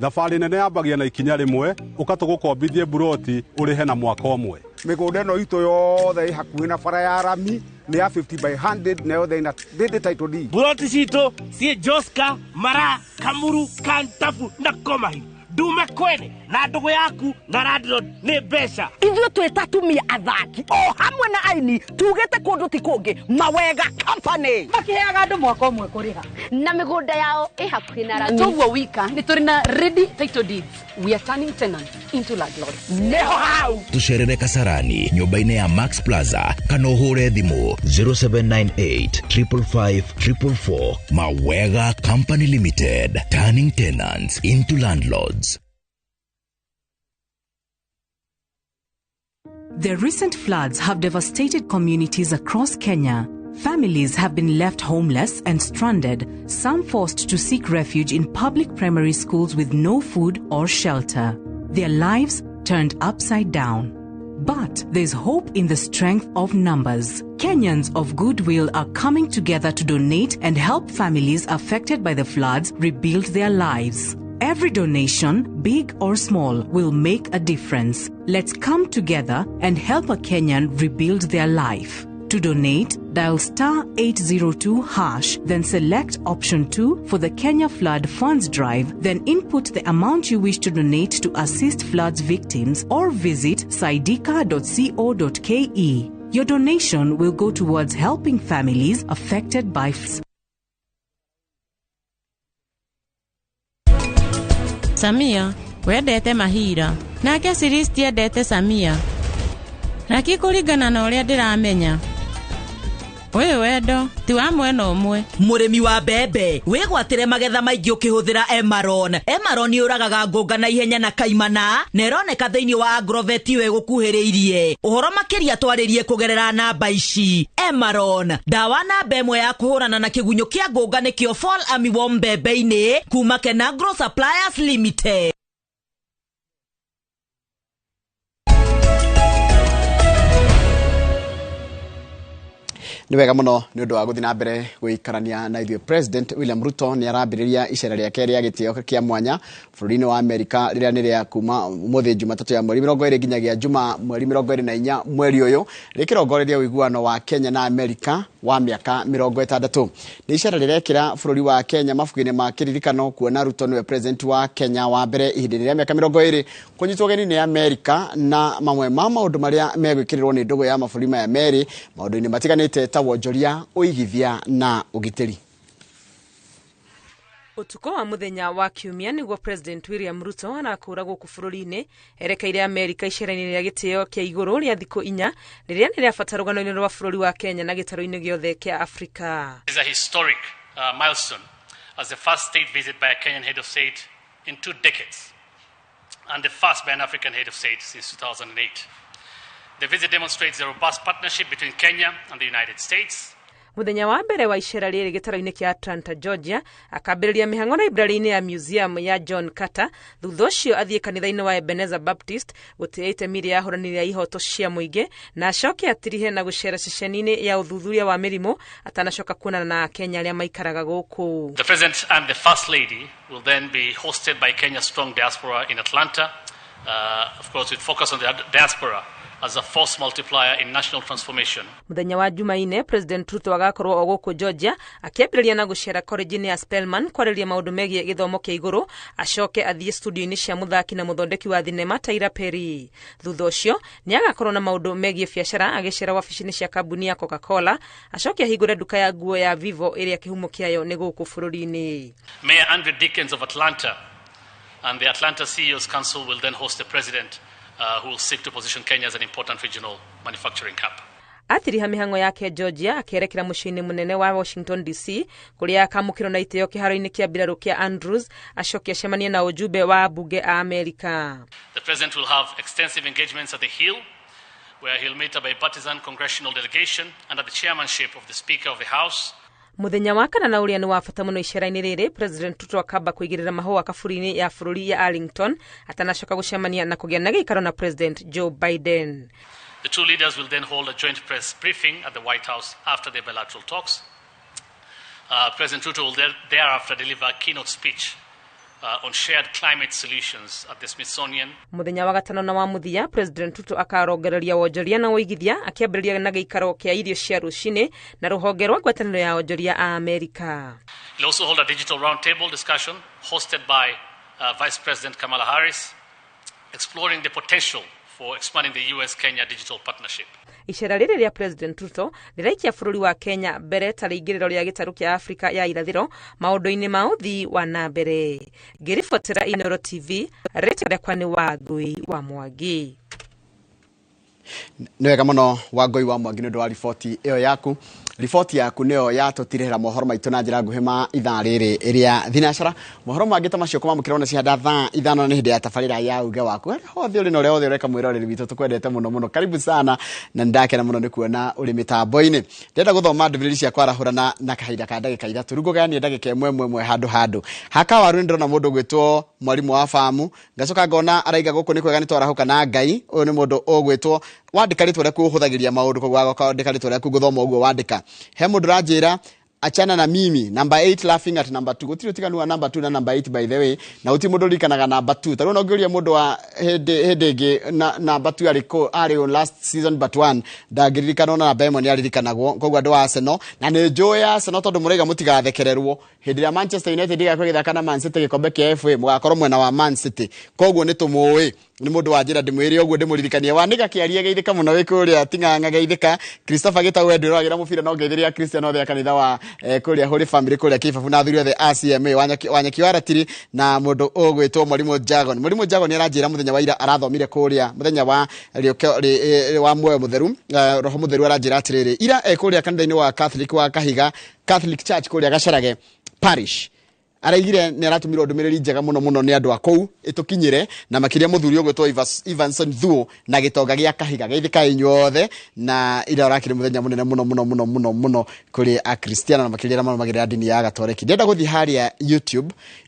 Thabarĩ nene yambagia na ikinya rĩmwe ũkatũgũkombithie buroti ũrĩhe na mwaka ũmwe. Mĩgũnda ĩno itũ yothe ĩ hakuhĩ na bara ya rami nĩ ya 50 by 100 na yothe ĩna ndĩndĩ title deed. Buroti citũ ciĩ Joska, Mara, Kamuru, Kantafu na Komahi. Ndume kwene na ndũgũ yaku na landlord nĩ mbeca. Ithuĩ twĩ ta atumia athaki o hamwe na aini tugĩte kũndũ ti kũngĩ Mawega Company makiheaga andũ mwaka ũmwe kũrĩha na mĩgũnda yao ĩ hakuhĩ na rami. Toguo wika nĩ tũrĩ na ready title deeds. We are turning tenants into landlords. Nĩho hau. Tũcerere Kasarani nyũmba-inĩ ya Max Plaza kana ũhũre thimũ 0798 555 444. Mawega Company Limited, turning tenants into landlords. The recent floods have devastated communities across Kenya. Families have been left homeless and stranded, some forced to seek refuge in public primary schools with no food or shelter. Their lives turned upside down. But there's hope in the strength of numbers. Kenyans of goodwill are coming together to donate and help families affected by the floods rebuild their lives. Every donation, big or small, will make a difference. Let's come together and help a Kenyan rebuild their life. To donate, dial *802#, then select option 2 for the Kenya Flood Funds Drive, then input the amount you wish to donate to assist floods victims or visit saidika.co.ke. Your donation will go towards helping families affected by floods. Samia wendete mahira nake Siristi endete Samia raki kũringana na ũrĩa ndĩramenya ũyũ wendo ti wa mwena ũmwe. Mũrĩmi wa mbembe wĩgwatĩre magetha maingĩ ũkĩhũthĩra Emaron. Emaron yũragaga ngũnga na ihenya na kaimana na ĩroneka thĩinĩ wa Agrovet ĩgũkuhĩrĩirie. Ũhoro makĩria twarĩrie kũgerera namba ici. Emaron, ndawa namba ĩmwe ya kũhũrana na kĩgunyũ kĩa ngũnga nĩkĩo Fall Armyworm mbembe-inĩ kuma Kenagro Suppliers Limited. Nĩ wega mũno nĩ ũndũ wa gũthiĩ na mbere gũikarania na ithuĩ. President William Ruto nĩ arambĩrĩria icera rĩake rĩa gĩtĩo kĩa mwanya bũrũri-inĩ wa Amerika rĩrĩa nĩ rĩa kuma ũmũthĩ Jumatatũ ya mweri 20 nginyagia Juma mweri 24 mweri ũyũ rĩkĩrongoreria ũiguano wa Kenya na Amerika wa mĩaka 60. Nĩ icera rĩrekĩra bũrũri wa Kenya mabuku-inĩ ma kĩririkano kuona Ruto nĩwe president wa Kenya wa mbere ihinda-inĩ rĩa mĩaka 20 kũnyitwo ũgeni nĩ Amerika na mamwe ma maũndũ marĩa megwĩkĩrĩrwo nĩ ndũgũ ya mabũrũri maya merĩ maũndũ-inĩ matiganĩte ta wonjoria, ũigithia na ũgitĩri. Ũtukũ wa mũthenya wa kiumia nĩguo President William Ruto arakũra gũkũ bũrũri-inĩ erekeire Amerika icera-inĩ rĩa gĩtĩo kĩa igũrũ rĩa thikũ 4 rĩrĩa nĩ rĩa bata rũgano-inĩ rwa bũrũri wa Kenya na gĩtarũ-inĩ gĩothe kĩa Afrika. It is a historic milestone as the first state visit by a Kenyan head of state in 2 decades and the first by an African head of state since 2008. The visit demonstrates the robust partnership between Kenya and the United States. Mũthenya wa mbere wa icera rĩrĩ gĩtarũ-inĩ kĩa Atlanta, Georgia, akambĩrĩria mĩhang'o library-inĩ ya museum ya John Carter, thutha ũcio athiĩ kanitha-inĩ wa Ebenezer Baptist gũtĩĩa itemi rĩa ahũranĩri a ihoto cia mũingĩ na acoke atirihe na gũcera ceceni-inĩ ya ũthuthuria wa mĩrimũ atanacoka kuonana na Akenya arĩa maikaraga gũkũ. The President and the First Lady will then be hosted by Kenya's strong diaspora in Atlanta, of course with focus on the diaspora as a force multiplier in national transformation. Muthenya wa Jumaine, President Ruto agakorwo o gũkũ Georgia akĩambĩrĩria na gũcera college-inĩ ya Spelman kwarĩrĩria maũndũ megiĩ gĩthomo kĩa igũrũ, acoke athiĩ studio-inĩ cia mũthaki na mũthondeki wa thinema Tyler Perry. Thutha ũcio nĩ agakorwo na maũndũ megiĩ biacara agĩcera wabici-inĩ cia kambuni ya Coca-Cola, acoke ahingũre nduka ya nguo ya Vivo ĩrĩa kĩhumo kĩayo nĩ gũkũ bũrũri-inĩ. Mayor Andrew Dickens of Atlanta and the Atlanta CEOs Council will then host the president, who will seek to position Kenya as an important regional manufacturing hub. Atiriha mĩhang'o yake Georgia akĩerekera mũciĩ-inĩ mũnene wa Washington DC kũrĩa akamũkĩrwo na itĩo kĩharo-inĩ kĩa mbirarũ kĩa Andrews, acoke acemanie na ujumbe wa ambunge a Amerika. The president will have extensive engagements at the Hill, where he'll meet a bipartisan congressional delegation under the chairmanship of the Speaker of the House. Muthenya wa kana na ũrĩa nĩ wa bata mũno icera-inĩ rĩrĩ, President Ruto akamba kũigĩrĩra mahũa kaburi-inĩ ya bũrũri ya Arlington atanacoka gũcemania na kũgĩa na gĩikaro na President Joe Biden. The two leaders will then hold a joint press briefing at the White House after their bilateral talks. President Ruto will thereafter deliver a keynote speech on shared climate solutions at the Smithsonian. Muthenya wa gatano na wa muthia, President Ruto akarongoreria wonjoria na ũigithia akĩambĩrĩria na gĩikaro kĩa irio cia rũcinĩ na rũhonge rwa ngwatanĩro ya wonjoria a Amerika. He'll also hold a digital roundtable discussion hosted by Vice President Kamala Harris, exploring the potential for expanding the US-Kenya digital partnership. Icera rĩrĩ rĩa President Ruto rĩraikia bũrũri wa Kenya mbere ta rĩingĩrĩro rĩa gĩtarũ kĩa Afrika ya irathĩro maũndũ-inĩ ma ũthii wa na mbere. Ngĩribotera Inooro TV, rĩtwa rĩakwa nĩ Wangui wa Mwangi. Nĩ wega mũno Wangui wa Mwangi nĩ ũndũ wa riboti ĩyo yaku. Riboti yaku nĩyo yatũtirĩhĩra mohoro maitũ na njĩra nguhĩ ma ithaa rĩrĩ rĩa thinacara. Mohoro mangĩ ta macio kũmamũkĩra ona cihanda thaa 5 nĩ hĩndĩ ya tabarĩra ya uge waku. Harĩa hothe ũrĩ na ũrĩa hothe ũreka mwĩroreri witũ tũkwendete mũno mũno. Karibu sana na nĩndakena mũno nĩ kuona ũrĩ mĩtambo-inĩ. Ndĩrenda gũthoma ndũmĩrĩri cia kwarahũrana na kahinda ka ndagĩka 3. Rĩu ngũgayanie ndagĩka ĩmwe ĩmwe ĩmwe handũ handũ. Haka waru nĩndĩrona mũndũ ũgwĩtwo mwarimũ wa famu, ngacoka ngona araiga gũkũ nĩ kwega nĩ twarahũka na Ngai. Ũyũ nĩ mũndũ ũgwĩtwo wandĩka rĩtwa rĩaku ũhũthagĩria maũndũ koguo wagoka wandĩka rĩtwa rĩaku ngũthoma ũguo wandĩka. He mũndũ ũranjĩra achana na mimi number 8 laughing at number 2. Gũtirĩ ũtiganu wa number 2 na number 8 by the way, na gũtirĩ mũndũ ũririkanaga number 2. Ta rĩu no ngĩũria mũndũ wa hĩndĩ ĩngĩ na number 2 arĩ kũ, arĩ on last season but 1 ndangĩririkana, ona namba 1 nĩaririkanagwo. Koguo andũ a Arsenal, na nĩ njũĩ Arsenal tondũ mũraiga mũtigathekererwo hĩndĩ ĩrĩa Manchester United ĩgakorwo ĩgĩthaka na Man City gĩkombe kĩa FA, mũgakorwo mwena wa Man City. Koguo nĩ tũmũĩ, nĩ mũndũ wa njĩra ndĩmwĩre ũguo ndĩmũririkanie. Wanĩga kĩaria geithĩka mũno wĩ kũrĩa Ting'ang'a geithĩka. Christopher Gĩtau we ndwĩroragĩra mũbira no ngeithĩria Christian othe a kanitha wa kũrĩa Holy Family kũrĩa Kĩbabu na athuri othe a CMA Wanyeki wa Ratiri na mũndũ ũgwĩtwo Mwarimũ Jagon. Mwarimũ Jagon nĩaranjĩra mũthenya wa ira arathomire kũrĩa mũthenya wa wa muoyo mũtheru, roho mũtheru aranjĩra atĩrĩrĩ, ira kũrĩa kanitha-inĩ wa Catholic wa Kahiga Catholic Church kũrĩa Gacarage Parish araigire nĩ aratũmirwo ndũmĩrĩri njega mũno mũno nĩ andũ a kũu ĩtũkinyĩre, na makĩria mũthuri ũgwĩtwo Evanson Thuo na gĩtonga gĩa Kahiga. Geithĩkai inyuothe na ira ũrakĩrĩ mũthenya mũnene mũno mũno mũno mũno mũno kũrĩ akristiano na makĩria arĩa marũmagĩrĩra ndini ya Gatoreki. Ndĩrenda gũthiĩ harĩa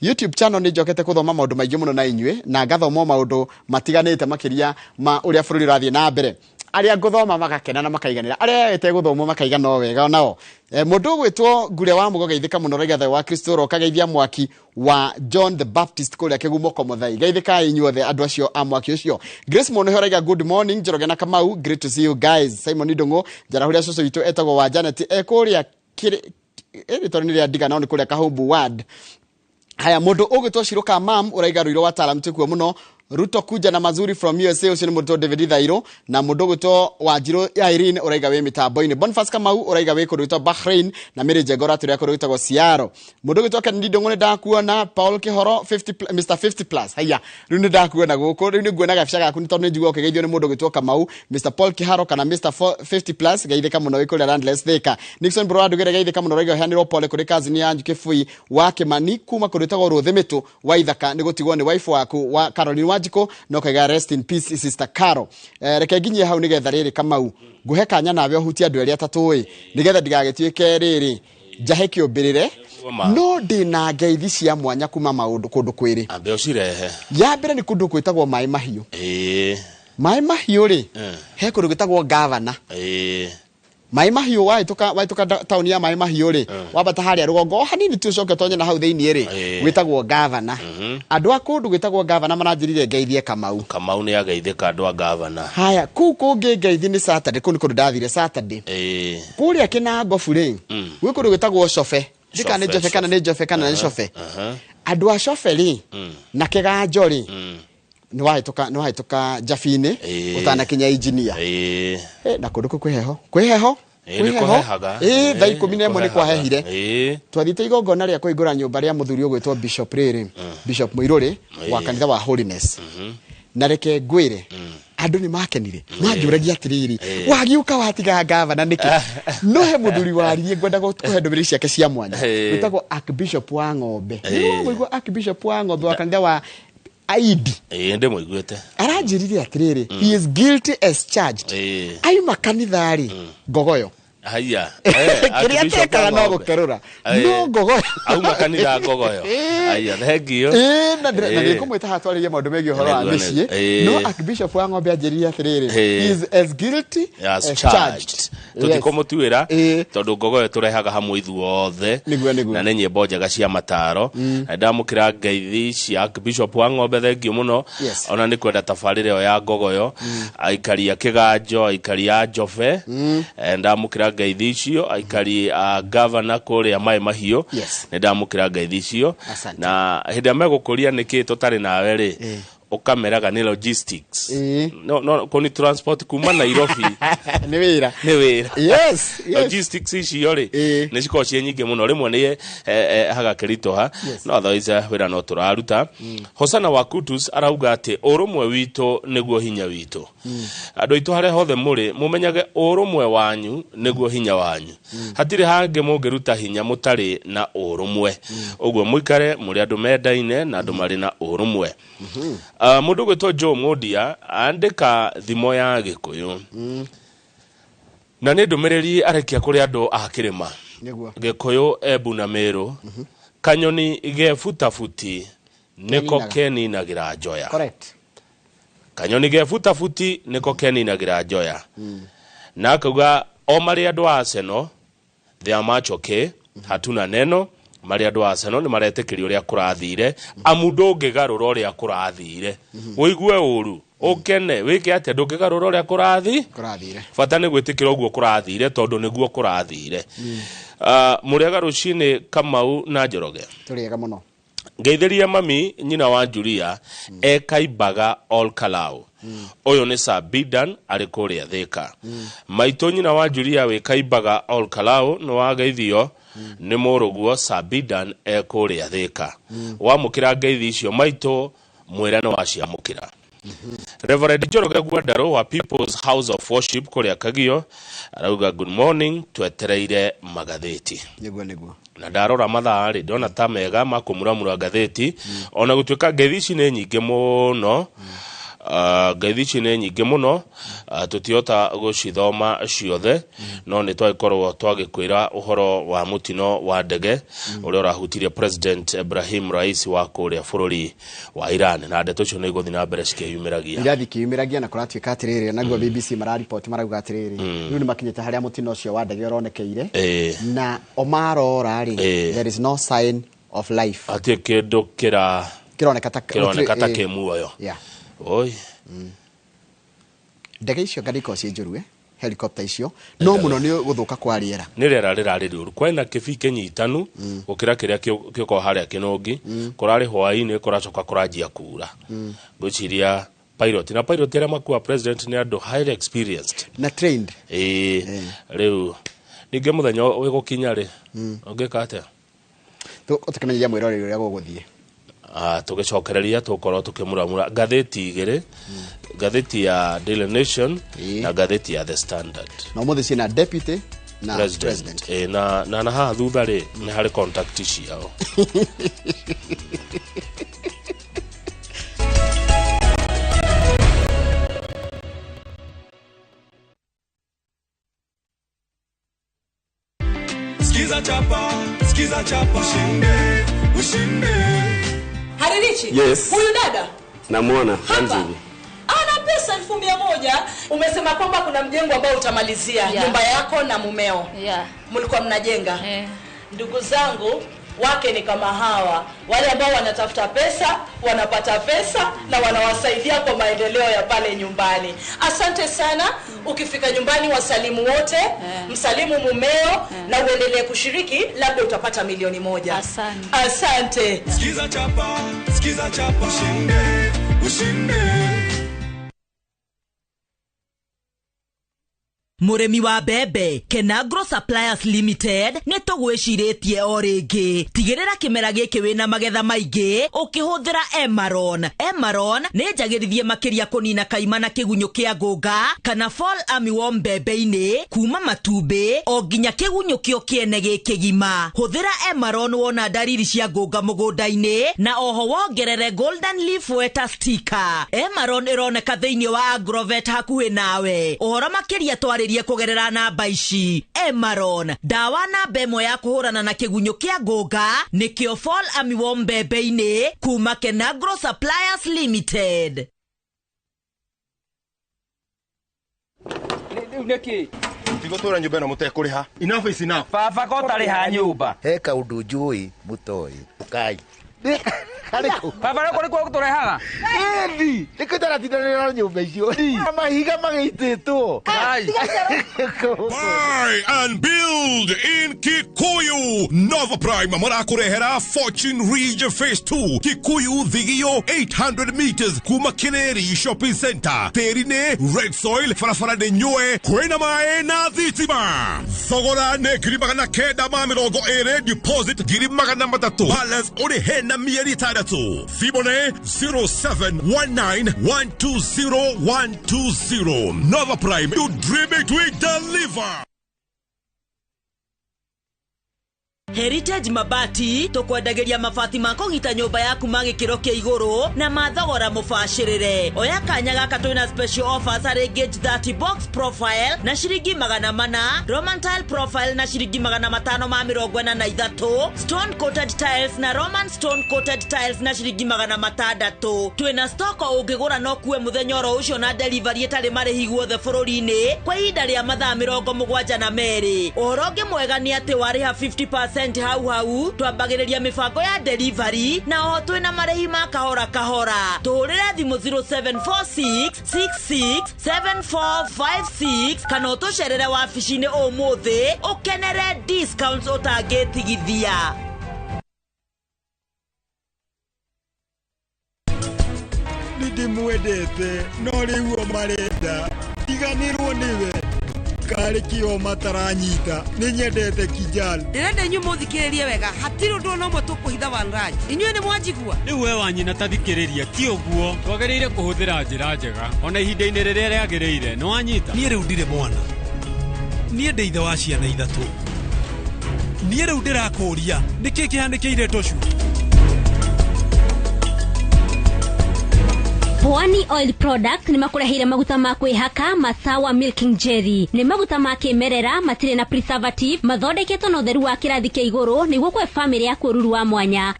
YouTube channel nĩ njokete gũthoma maũndũ maingĩ mũno na inyuĩ, na ngathoma maũndũ matiganĩte makĩria ma ũrĩa bũrũri ũrathiĩ na mbere. Arĩa ngũthoma magakena na makaiganĩra, arĩa ete gũthoma makaiga no wega nao. Mũndũ ũgwĩtwo Ngure wa Mũgo geithĩka mũno raiga thayũ wa Kristo roka geithia mwaki wa John the Baptist kũrĩa Kĩgumo Komothai. Geithĩkai inyuothe andũ acio a mwaki ũcio. Grace Mũnũhe raiga good morning Njoroge na Kamau, great to see you guys. Simon Ndung'u njarahũria cũcũ witũ etagwo wa Janet kũrĩa rĩtwa nĩ rĩa ndiga no nĩ kũrĩa Kahumbu ward. Haya, mũndũ ũgwĩtwo Shiruka Mam ũraiga rũiro wa talam tikuo mũno. Ruto kuja na mazuri from USA, ũcio nĩ mũndũ David Thairo. Na mũndũ ũgwĩtwo Wanjirũ Irene ũraiga wĩ mĩtambo-inĩ. Boniface Kamau ũraiga wĩ kũndũ gwĩtwo Bahrain, na Mary Njengora atũrĩa kũndũ gwĩtagwo Seattle. Mũndũ ũgwĩtwo Kennedy Ndung'u nĩ ndakuona. Paul Kĩhoro 50 Mr 50 plus. Haya, rĩu nĩ ndakuona gũkũ, rĩu nĩ nguona gabica gaku nĩ tondũ nĩ njiguaga ũkĩgeithio nĩ mũndũ ũgwĩtwo Kamau, Mr Paul Kĩharo kana Mr 50 plus. Geithĩka mũno wĩ kũrĩa Landless Thika. Nixon Bro Ndugere geithĩka mũno ũraiga ũheanĩrwo pole kũrĩ cousin ya Kĩbui wa Kĩmani kuma kũndũ gwĩtagwo Rũthĩmĩtũ wa Ithaka nĩ gũtigwo nĩ wife waku wa Caroline Wanjikũ, no kaiga rest in peace sister Caro. Reke nginyie hau nĩgetha rĩrĩ Kamau nguhe kanya nawe ũhutie andũ erĩ atatũ ĩ nĩgetha ndigagĩtuĩke rĩrĩ njahe kĩũmbĩrĩre, no ndĩna ngeithi cia mwanya kuma maũndũ kũndũ kwĩrĩ. Ambe ũcirehe. Ya mbere nĩ kũndũ gwĩtagwo Maĩ Mahiũ. Maĩ Mahiũ rĩ, he kũndũ gwĩtagwo Gavana. Maĩ Mahiũ wahĩtũka taũni ya Maĩ Mahiũ rĩ, wambata harĩa rũgongo o hanini tu ũcoke ũtonye na hau thĩinĩ rĩ, gwĩtagwo Gavana. Andũ a kũndũ gwĩtagwo Gavana maranjĩrire ngeithie Kamau. Kamau nĩ ageithĩka andũ a Gavana. Haya, kũu kũngĩ ngeithi nĩ Saturday, kũu nĩ kũndũ ndathire Saturday. Kũrĩa Kĩnangobu rĩ, gwĩ kũndũ gwĩtagwo Cobe. Ndika nĩ Njobe kana nĩ Njobe kana nĩ Cobe. Andũ a Cobe rĩ, na Kĩganjo rĩ, nĩ wahĩtũka Njabinĩ ũtanakinya engineer. Na kũndũ kũu kwĩ heho. Kwĩ heho. Nĩ kũhehaga. Thaa 11 nĩ kwahehire. Twathiĩte igongona rĩa kũhingũra nyũmba rĩa mũthuri ũgwĩtwo Bishop rĩrĩ, Bishop Mũirũrĩ wa kanitha wa Holiness. Na reke ngwĩre, andũ nĩ makenire, manjũragia atĩrĩrĩ, wagiũka watiga gavana nĩkĩ? No he mũthuri waririe ngwenda kũhe ndũmĩrĩri ciake cia mwanya, wĩtagwo Archbishop wa Ng'ombe. Nĩwamũigua Archbishop wa Ng'ombe wa kanitha wa Aidi. Ndĩmũiguĩte. Aranjĩrire atĩrĩrĩ, he is guilty as charged. Aima kanitha rĩ, ngogoyo. Haya. Kĩrĩa atekaga no gũkerũra. No ngogoyo. Auma kanitha ngogoyo. Haya, thengio. Na ndĩkũmwĩta haha twarĩrie maũndũ megiĩ ũhoro wa mĩciĩ. No Archbishop wa Ng'ombe anjĩrire atĩrĩrĩ, he is as guilty as charged. Tũtikũmũtuĩra tondũ ngogoyo tũrehaga hamwe ithuothe. Na nĩ nyĩmbo njega cia mataro. Na ndamũkĩra ngeithi cia Archbishop wa Ng'ombe, thengio mũno. Ona nĩ kwenda tabarĩra ĩyo ya ngogoyo. Aikari a Kĩganjo, aikari a Njobe. Ndamũkĩra ngeithi icio, aikari a Gavana kũrĩa Maĩ Mahiũ. Nĩ ndamũkĩra ngeithi icio. Na hĩndĩ ĩrĩa megũkũria nĩkĩ tũtarĩ nawe rĩ, ũkameraga nĩ logistics. No kũni transport kuma Nairobi. Nĩ wĩra. Nĩ wĩra. Yes. Logistics icio rĩ, nĩ cikoragwo ciĩ nyingĩ mũno, rĩmwe nĩ hagakĩritũha, no otherwise wĩra no tũraruta. Hosana wa Kutus arauga atĩ ũrũmwe witũ nĩguo hinya witũ. Andũ aitũ harĩa hothe mũrĩ, mũmenyage ũrũmwe wanyu nĩguo hinya wanyu. Hatirĩ hangĩ mũngĩruta hinya mũtarĩ na ũrũmwe. Ũguo mũikare mũrĩ andũ mendaine na andũ marĩ na ũrũmwe. Mũndũ ũgwĩtwo Joe Mũndia andĩka thimo ya Gĩkũyũ. Na nĩ ndũmĩrĩri arekia kũrĩ andũ a kĩrĩma. Gĩkũyũ, Embu na Meru. Kanyoni ge butabuti nĩko keninagĩra njoya. Correct. Kanyoni ge butabuti nĩko keninagĩra njoya. Na akauga o marĩ andũ a Arsenal, they are much okay, hatuna neno. Marĩ andũ a Arsenal nĩ maretĩkĩria ũrĩa kũrathire, amu ndũngĩgarũra ũrĩa kũrathire. Ũigue ũru, ũkene, wĩke atĩa, ndũngĩgarũra ũrĩa kũrathire. Bata nĩ gwĩtĩkĩra ũguo kũrathire tondũ nĩguo kũrathire. Mũrĩega rũcinĩ Kamau na Njoroge. Tũrĩega mũno. Ngeithĩria mami nyina wa Julia ekaimbaga Ol Kalou. Ũyũ nĩ Sabidan arĩ kũrĩa Thĩka. Maitũ nyina wa Julia wĩkaimbaga Ol Kalou nĩ wageithio nĩ mũrũguo Sabidan ekũrĩa Thĩka. Wamũkĩra ngeithi icio maitũ, mwĩra nĩ waciamũkĩra. Reverend Njoroge Gwandarũ wa People's House of Worship kũrĩa Kagio arauga good morning, twetereire magathĩti. Nĩguo. Na ndarora mathaa rĩ, ndona ta mega ma kũmuramura ngathĩti, ona gũtuĩka ngeithi ici nĩ nyingĩ mũno. Ngeithi ici nĩ nyingĩ mũno, tũtihota gũcithoma ciothe, no nĩ twagĩkorwo twagĩkwĩra ũhoro wa mũtino wa ndege ũrĩa ũrahutirie President Ibrahim Raisi wa kũrĩa bũrũri wa Iran, na ndeto icio nĩ igũthiĩ na mbere cikĩyumĩragia. Irathiĩ ikĩyumĩragia na kũratuĩka atĩrĩrĩ, naguo BBC mararipoti marauga atĩrĩrĩ, rĩu nĩ makinyĩte harĩa mũtino ũcio wa ndege ũronekeire, na o marora rĩ, there is no sign of life. Hatirĩ kĩndũ kĩroneka ta kĩ muoyo. Oi. Ndege icio ngari ikoragwo ciĩ njũru, helicopter icio, no mũno nĩ gũthũka kwa rĩera. Nĩ rĩera rĩrarĩ rĩũru. Kwĩna kĩbii kĩnyitanu gũkĩra kĩrĩa gĩkoragwo harĩa Kĩnũngi. Kũrarĩ hwaĩ-inĩ, kũracoka kũranjia kuura. Ngwĩciria pilot na pilot arĩa makua president nĩ andũ highly experienced na trained. Rĩu ningĩ mũthenya wĩgũkinya rĩ, ũngĩka atĩa? Tũkĩmenyeria mwĩroreri ũrĩa gũgũthiĩ. Tũgĩcokereria tũkorwo tũkĩmuramura ngathĩti igĩrĩ, ngathĩti ya Daily Nation na ngathĩti ya The Standard. Na ũmũthĩ ciĩna deputy na president. Na haha thutha rĩ, nĩ harĩ contact ciao. Skiza chapa, skiza chapa, ushinde, ushinde. Haririchi? Yes. Huyu dada? Namuona. Hapa. Ana pesa 100,000. Umesema kwamba kuna mjengo ambao utamalizia, nyumba yako na mumeo. Mlikuwa mnajenga. Ndugu zangu, wake ni kama hawa, wale ambao wanatafuta pesa, wanapata pesa na wanawasaidia kwa maendeleo ya pale nyumbani. Asante sana. Ukifika nyumbani wasalimu wote, msalimu mumeo na uendelee kushiriki, labda utapata 1,000,000. Asante. Asante. Sikiza chapa, sikiza chapa, ushinde, ushinde. Mũrĩmi wa mbembe, Kenagro Suppliers Limited nĩ tũgwĩcirĩtie o rĩngĩ. Tigĩrĩra kĩmera gĩkĩ wĩna magetha maingĩ ũkĩhũthĩra Emaron. Emaron nĩ njagĩrithie makĩria kũnina kaima na kĩgunyũ kĩa ngũnga kana fall armyworm mbembe-inĩ kuma matumbĩ o nginya kĩgunyũ kĩo kĩene gĩkĩgima. Hũthĩra Emaron wona ndariri cia ngũnga mũgũnda-inĩ na oho wongerere Golden Leaf Weta Sticker. Emaron ĩroneka thĩinĩ wa Agrovet hakuhĩ nawe. Ũhoro makĩria twarĩrie kũgerera namba ici. Emaron, ndawa namba ĩmwe ya kũhũrana na kĩgunyũ kĩa ngũnga nĩkĩo fall armyworm mbembe-inĩ kuma Kenagro Suppliers Limited. Rĩu nĩkĩ? Tigũtũra nyũmba ĩno mũtekũrĩha. Enough is enough. Baba ko ũtarĩha nyũmba. He kaũndũ njũĩ mũtoĩ. Ũkai. Baba rĩu kũrĩ gũtũrehaga? Ĩni, nĩkĩo tũratindanĩra na nyũmba icio. Mahiga magĩitĩtwo. Buy and build in Kikuyu. Nova Prime marakũrehera Fortune Ridge Phase 2 Kikuyu Thigio 800 meters kuma Kireri Shopping Center. Tĩri nĩ red soil, barabara nĩ nyue, kwĩna maĩ na thitima. Thogora nĩ 920,000, deposit 300,000, balance ũrĩhe na mĩeri 6. Thimũ nĩ 0719120120. Nova Prime, you dream it, we deliver. Heritage Mabati tũkwendagĩria mabati ma kũgita nyũmba yaku ma gĩkĩro kĩa igũrũ na mathogora mũbacĩrĩre. Oya kanya gaka twĩna special offers harĩ gauge 30 box profile na ciringi 400, Roman tile profile na ciringi 543, stone coated tiles na Roman stone coated tiles na ciringi 600. Twĩna stock ũngĩgũra no kuwe mũthenya oro ũcio na delivery ĩtarĩ marĩhi guothe bũrũri-inĩ kwa ihinda rĩa mathaa 72. Ũhoro ũngĩ mwega nĩ atĩ warĩha 50% hau hau twambagĩrĩria mĩbango ya delivery na oho twĩna marĩhi ma kahora kahora. Tũhũrĩre thimũ 0746667456 kana ũtũcerere wabici-inĩ ũmũthĩ ũkenere discounts ũtangĩtigithia. Nĩndĩmwendete no rĩu o marenda tiganĩrwo nĩwe karĩ kĩo mataranyita nĩnyendete Kijal. Ndĩrenda inyuĩ mũthikĩrĩrie wega, hatirĩ ũndũ ona ũmwe tũkũhitha Wanraj. Inyuĩ nĩ mwanjigua? Rĩu we wanyina ta thikĩrĩria, ti ũguo twagĩrĩire kũhũthĩra njĩra njega ona ihinda-inĩ rĩrĩa rĩagĩrĩire. Nĩ wanyita? Niĩ rĩu ndirĩ mwana, niĩ ndĩ ithe wa ciana 3. Niĩ rĩu ndĩrakũũria nĩkĩ kĩhanĩkĩire Tocu? Pwani Oil Products nĩ makũreheire maguta ma kwĩhaka Masawa Milking Jelly. Nĩ maguta ma kĩmerera matirĩ na preservative, mathondeketwo na ũtheru wa kĩrathi kĩa igũrũ nĩguo kũhe famĩlĩ yaku ũruru wa mwanya.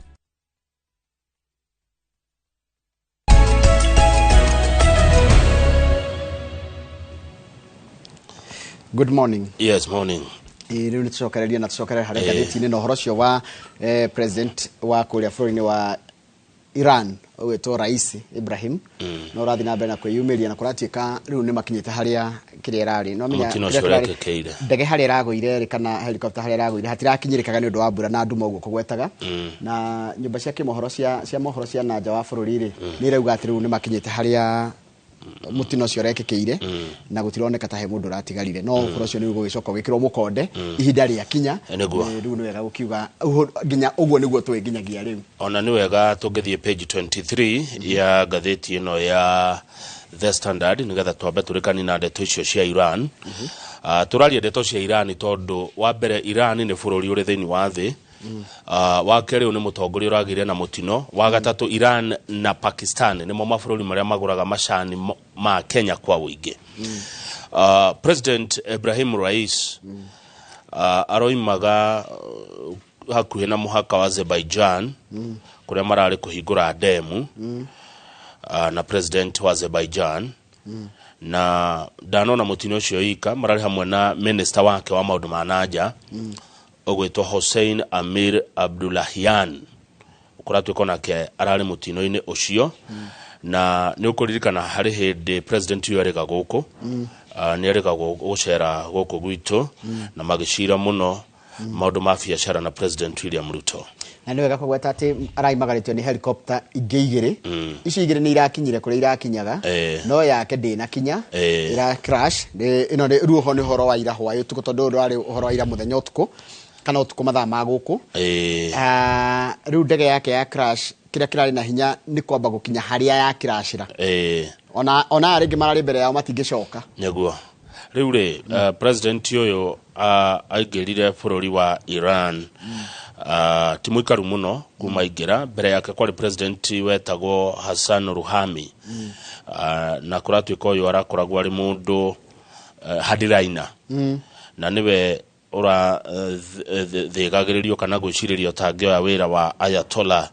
Good morning. Yes, morning. Rĩu nĩ tũcokererie na tũcokerere harĩ ngathĩti-inĩ na ũhoro ũcio wa president wa kũrĩa bũrũri-inĩ wa Iran ũgwĩtwo Rais Ibrahim no ũrathiĩ na mbere na kwĩyumĩria na kũratuĩka rĩu nĩ makinyĩte harĩa kĩrĩa ĩrarĩ. No menya ndege harĩa ĩragũire rĩ kana helicopter harĩa ĩragũire hatirakinyĩrĩkaga nĩ ũndũ wa mbura na nduma ũguo kũgwetaga. Na nyũmba cia kĩmohoro cia mohoro cia na nja wa bũrũri rĩ nĩ irauga atĩ rĩu nĩ makinyĩte harĩa mũtino ũcio ũrekĩkĩire na gũtironeka ta he mũndũ ũratigarire. No ũhoro ũcio nĩ ũgũgĩcoka ũgĩkĩrwo mũkonde ihinda rĩakinya. Rĩu nĩ wega gũkiuga nginya ũguo nĩguo tũĩ nginyagia rĩu. Ona nĩ wega tũngĩthiĩ page 23 ya ngathĩti ĩno ya The Standard nĩgetha twambe tũrĩkani na ndeto icio cia Iran. Tũraria ndeto cia Iran tondũ wa mbere Iran nĩ bũrũri ũrĩ thĩinĩ wa thĩ. Wa kerĩ nĩ mũtongoria ũragĩire na mũtino. Wa gatatũ Iran na Pakistan nĩmo mabũrũri marĩa magũraga macani ma Kenya kwa ũingĩ. President Ibrahim Rais aroimaga hakuhĩ na mũhaka wa Azerbaijan kũrĩa mararĩ kũhingũra demu na president wa Azerbaijan. Na ndanona mũtino ũcio ika mararĩ hamwe na minister wake wa maũndũ ma nanja ũgwĩtwo Hossein Amir Abdullahian, ũkoretwo nake ararĩ mũtino-inĩ ũcio. Na nĩ ũkũririkana harĩ hĩndĩ president ũyũ erĩga gũkũ, nĩ erĩga gũcera gũkũ gwitũ, na magĩcira mũno maũndũ ma biacara na President William Ruto. Na nĩ wega kũgweta atĩ araimagarĩtio nĩ helicopter ingĩ igĩrĩ. Icio igĩrĩ nĩ irakinyire kũrĩa irakinyaga, no yake ndĩnakinya, ira crash. Ĩno nĩ ruoho, nĩ ũhoro wa ira hwaĩ ũtukũ, tondũ ũyũ ndwarĩ ũhoro wa ira mũthenya ũtukũ kana ũtukũ mathaa ma gũkũ. Rĩu ndege yake ya crash, kĩrĩa kĩrarĩ na hinya nĩ kwamba gũkinya harĩa ya crashĩra. Ona aya rĩngĩ mararĩ mbere yao matingĩcoka. Nĩguo rĩu rĩ, president ũyũ aingĩrire bũrũri wa Iran, ti mũikaru mũno kuma aingĩra. Mbere yake kwarĩ president wetagwo Hassan Rouhani, na kũratuĩka ũyũ arakoragwo arĩ mũndũ hardliner, na nĩwe ũrathĩgagĩrĩrio kana gwĩcirĩrio ta angĩoya wĩra wa Ayatollah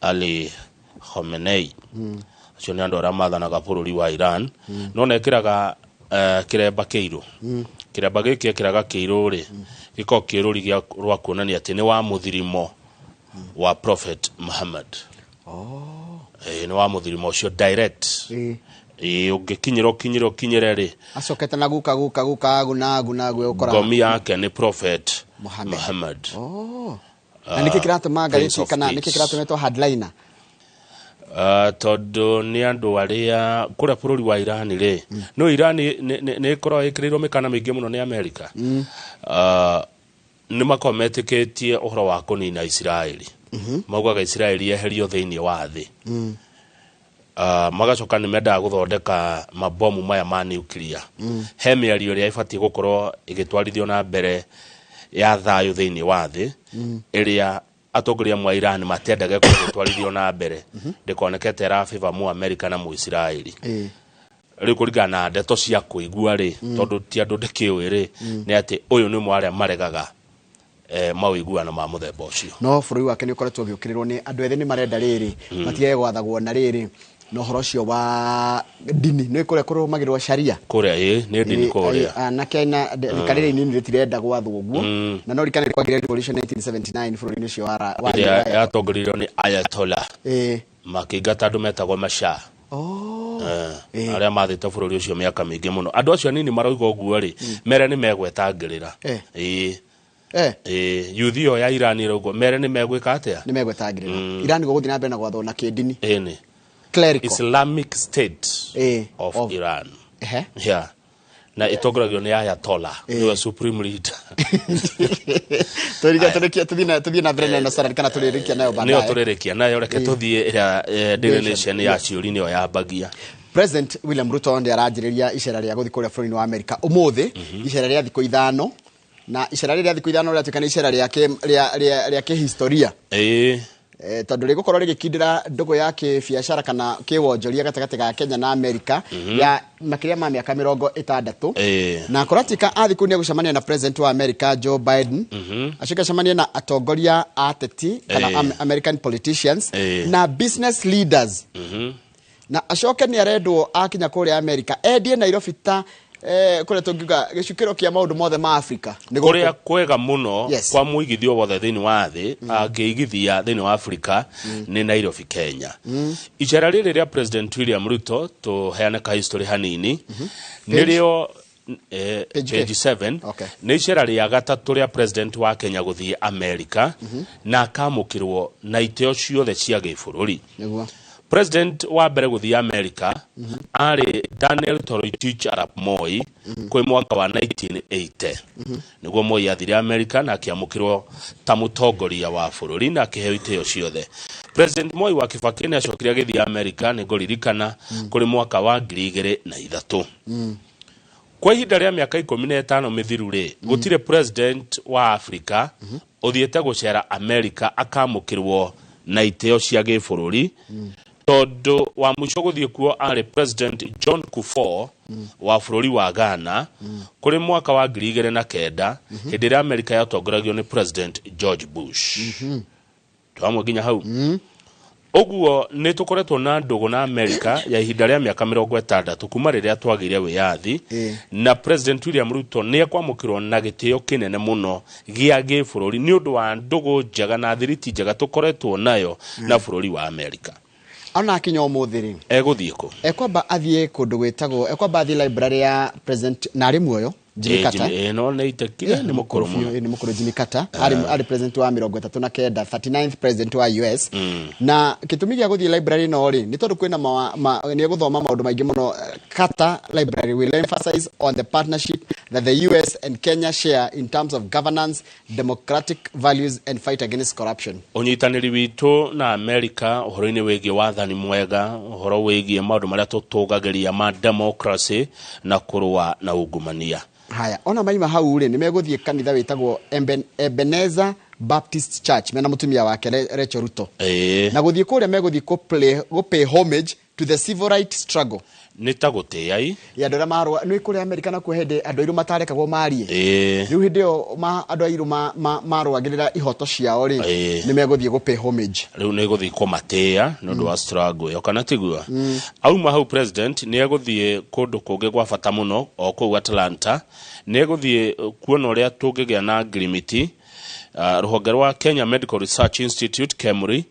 Ali Khamenei. Acio nĩ andũ arĩa mathanaga bũrũri wa Iran. No nekĩraga kĩremba kĩirũ. Kĩremba gĩkĩ ekĩraga kĩirũ rĩ, gĩkoragwo kĩ rũri rwa kuonania atĩ nĩ wa mũthirimo wa Prophet Muhammad. Nĩ wa mũthirimo ũcio direct. Ũngĩkinyĩra ũkinyĩre ũkinyĩre rĩ, acokete na guka guka guka agu na agu na agu ũkora ngomi yake nĩ Prophet Muhammad. Muhammad. Na nĩkĩ kĩratũma Prince ngathĩti of kana Peace. nĩkĩ kĩratũmetwo hardliner? Tondũ nĩ andũ arĩa kũrĩa bũrũri wa Iran rĩ, no Iran nĩ ĩkoragwo ĩkĩrĩirwo mĩkana mĩingĩ mũno nĩ Amerika. Nĩ makoragwo metĩkĩtie ũhoro wa kũnina Isiraeli. Maugaga Isiraeli yeherio thĩinĩ wa thĩ. Magacoka nĩ mendaga gũthondeka mabomu maya ma nuclear. He mĩario ĩrĩa ĩbatiĩ gũkorwo ĩgĩtwarithio na mbere ya thayũ thĩinĩ wa thĩ, ĩrĩa atongoria amwe a Iran matiendaga ĩkorwo ĩgĩtwarithio na mbere, ndĩkonekete ĩra favor mu Amerika na mu Isiraeli. Rĩu kũringana na ndeto cia kũigua rĩ, tondũ ti andũ ndĩkĩũĩ rĩ, nĩ atĩ ũyũ nĩ ũmwe arĩa maregaga mawĩiguano ma mũthemba ũcio. No bũrũri wake nĩ ũkoretwo ũgĩũkĩrĩrwo nĩ andũ ethĩ, nĩ marenda rĩrĩ matigage gwathagwo na rĩrĩ na ũhoro ũcio wa ndini, nĩ kũrĩa kũrũmagĩrĩrwo sharia. Kũrĩa ĩ nĩ ndini kũrĩa. Anake na rika rĩrĩ inini rĩtirenda gwathwo ũguo. Na no rikane kwagire revolution 1979 bũrũri-inĩ ũcio wa ĩrĩa Iran. Yatongoririo nĩ Ayatollah, makĩingata andũ metagwo masha. Arĩa mathĩte bũrũri ũcio mĩaka mĩingĩ mũno. Andũ acio anini marauga ũguo rĩ, mere nĩ megwetangĩrĩra. Ĩĩ. Ĩĩ, youth ĩyo ya Iran ĩrauga mere nĩ megwĩka atĩa? Nĩ megwetangĩrĩra. Iran gũgũthiĩ na mbere na gwathwo na kĩndini. Ĩni. Clerical. Islamic State of Iran. Yeah. Na ĩtongoragio nĩ Ayatollah, nĩwe supreme leader. Tũrĩkia tũrĩkia tũthiĩ na mbere na ĩno Sarah, kana tũrĩrĩkia nayo Nĩyo baadaye? Tũrĩrĩkia nayo, reke tũthiĩ ĩrĩa Daily Nation ya ciũri nĩyo yambagia. President William Ruto nĩ aranjĩrĩria icera rĩa gũthiĩ kũrĩa bũrũri-inĩ wa Amerika ũmũthĩ, icera rĩa thikũ 5, na icera rĩrĩ rĩa thikũ 5 rĩratuĩka nĩ icera rĩa kĩhistoria, tondũ rĩgũkorwo rĩgĩkindĩra ndũgũ ya kĩbiacara kana kĩwonjoria gatagatĩ ga Kenya na Amerika ya makĩria ma mĩaka 60. Na kũratuĩka athiĩ kũu nĩ egũcemania na president wa America Joe Biden, acoke acemanie na atongoria a ateti kana American politicians na business leaders, na acoke nĩ arendwo akinya kũrĩa America endie Nairobi ta kũrĩa tũngiuga gĩcukĩro kĩa maũndũ mothe ma Africa. Nĩ gũkũ. Kũrĩa kwega mũno kwa mũigithio wothe thĩinĩ wa thĩ angĩigithia thĩinĩ wa Afrika nĩ Nairobi, Kenya. Icera rĩrĩ rĩa President William Ruto, tũheane ka history hanini, nĩrĩo Page page 7. Nĩ icera rĩa gatatũ rĩa president wa Kenya gũthiĩ Amerika, na akamũkĩrwo na iteo ciothe cia gĩbũrũri. President wa mbere gũthiĩ America arĩ Daniel Toroitich arap Moi kwĩ mwaka wa 1980. Nĩguo Moi athire America na akĩamũkĩrwo ta mũtongoria wa bũrũri na akĩheo itĩo ciothe. President Moi wa Kibaki nĩ acokire agĩthiĩ America, nĩ ngũririkana, kũrĩ mwaka wa 2003. Kwa ihinda rĩa mĩaka 15 mĩthiru rĩ, gũtirĩ president wa Africa ũthiĩte gũcera America akamũkĩrwo na itĩo cia gĩbũrũri, tondũ wa mũico gũthiĩ kuo arĩ President John Kufuor wa bũrũri wa Ghana kũrĩ mwaka wa 2009, hĩndĩ ĩrĩa America yatongoragio nĩ President George Bush. Twamwe nginya hau. Ũguo nĩ tũkoretwo na ndũgũ na Amerika ya ihinda rĩa mĩaka 60 kuma rĩrĩa twagĩire wĩyathi, na President William Ruto nĩ ekwamũkĩrwo na gĩtĩo kĩnene mũno gĩa gĩbũrũri nĩ ũndũ wa ndũgũ njega na thiriti njega tũkoretwo nayo na bũrũri wa Amerika. Ona akinya ũmũthĩ rĩ, Egũthiĩ kũ? Ekwamba athiĩ kũndũ gwĩtagwo, ekwamba athiĩ library ya President na arĩ muoyo Jimmy Carter. No nĩ itekire nĩ mũkũrũ mũno. Nĩ mũkũrũ. Jimmy Carter arĩ president wa 39, 39th president wa US. Na gĩtũmi gĩa gũthiĩ library ĩno rĩ, nĩ tondũ kwĩna nĩ egũthoma maũndũ maingĩ mũno. Carter Library will emphasize on the partnership that the US and Kenya share in terms of governance, democratic values and fight against corruption. Ũnyitanĩri witũ na Amerika ũhoro-inĩ wĩgiĩ wathani mwega, ũhoro wĩgiĩ maũndũ marĩa tũtũgagĩria ma democracy na kũrũa na ungumania. Haya, ona maima hau rĩ, nĩ megũthiĩ kanitha wĩtagwo Ebenezer Baptist Church mena mũtumia wake Rachel Ruto. Na gũthiĩ kũrĩa megũthiĩ kũ pay homage to the civil rights struggle. Nĩ ta gũtĩai ya andũ arĩa marũa nĩ kũrĩa Amerika, na kuo hĩndĩ andũ airũ matarekagwo marie. Rĩu hĩndĩ ĩyo andũ airũ marũagĩrĩra ihoto ciao rĩ, nĩ megũthiĩ gũ pay homage. Rĩu nĩ gũthiĩ kũmatĩĩa nĩ ũndũ wa struggle ĩyo, kana tiguo? Auma hau, president nĩ egũthiĩ kũndũ kũngĩ gwa bata mũno o kũu Atlanta. Nĩ egũthiĩ kuona ũrĩa tũngĩgĩa na ngirimiti, rũhonge rwa Kenya Medical Research Institute, KEMRI,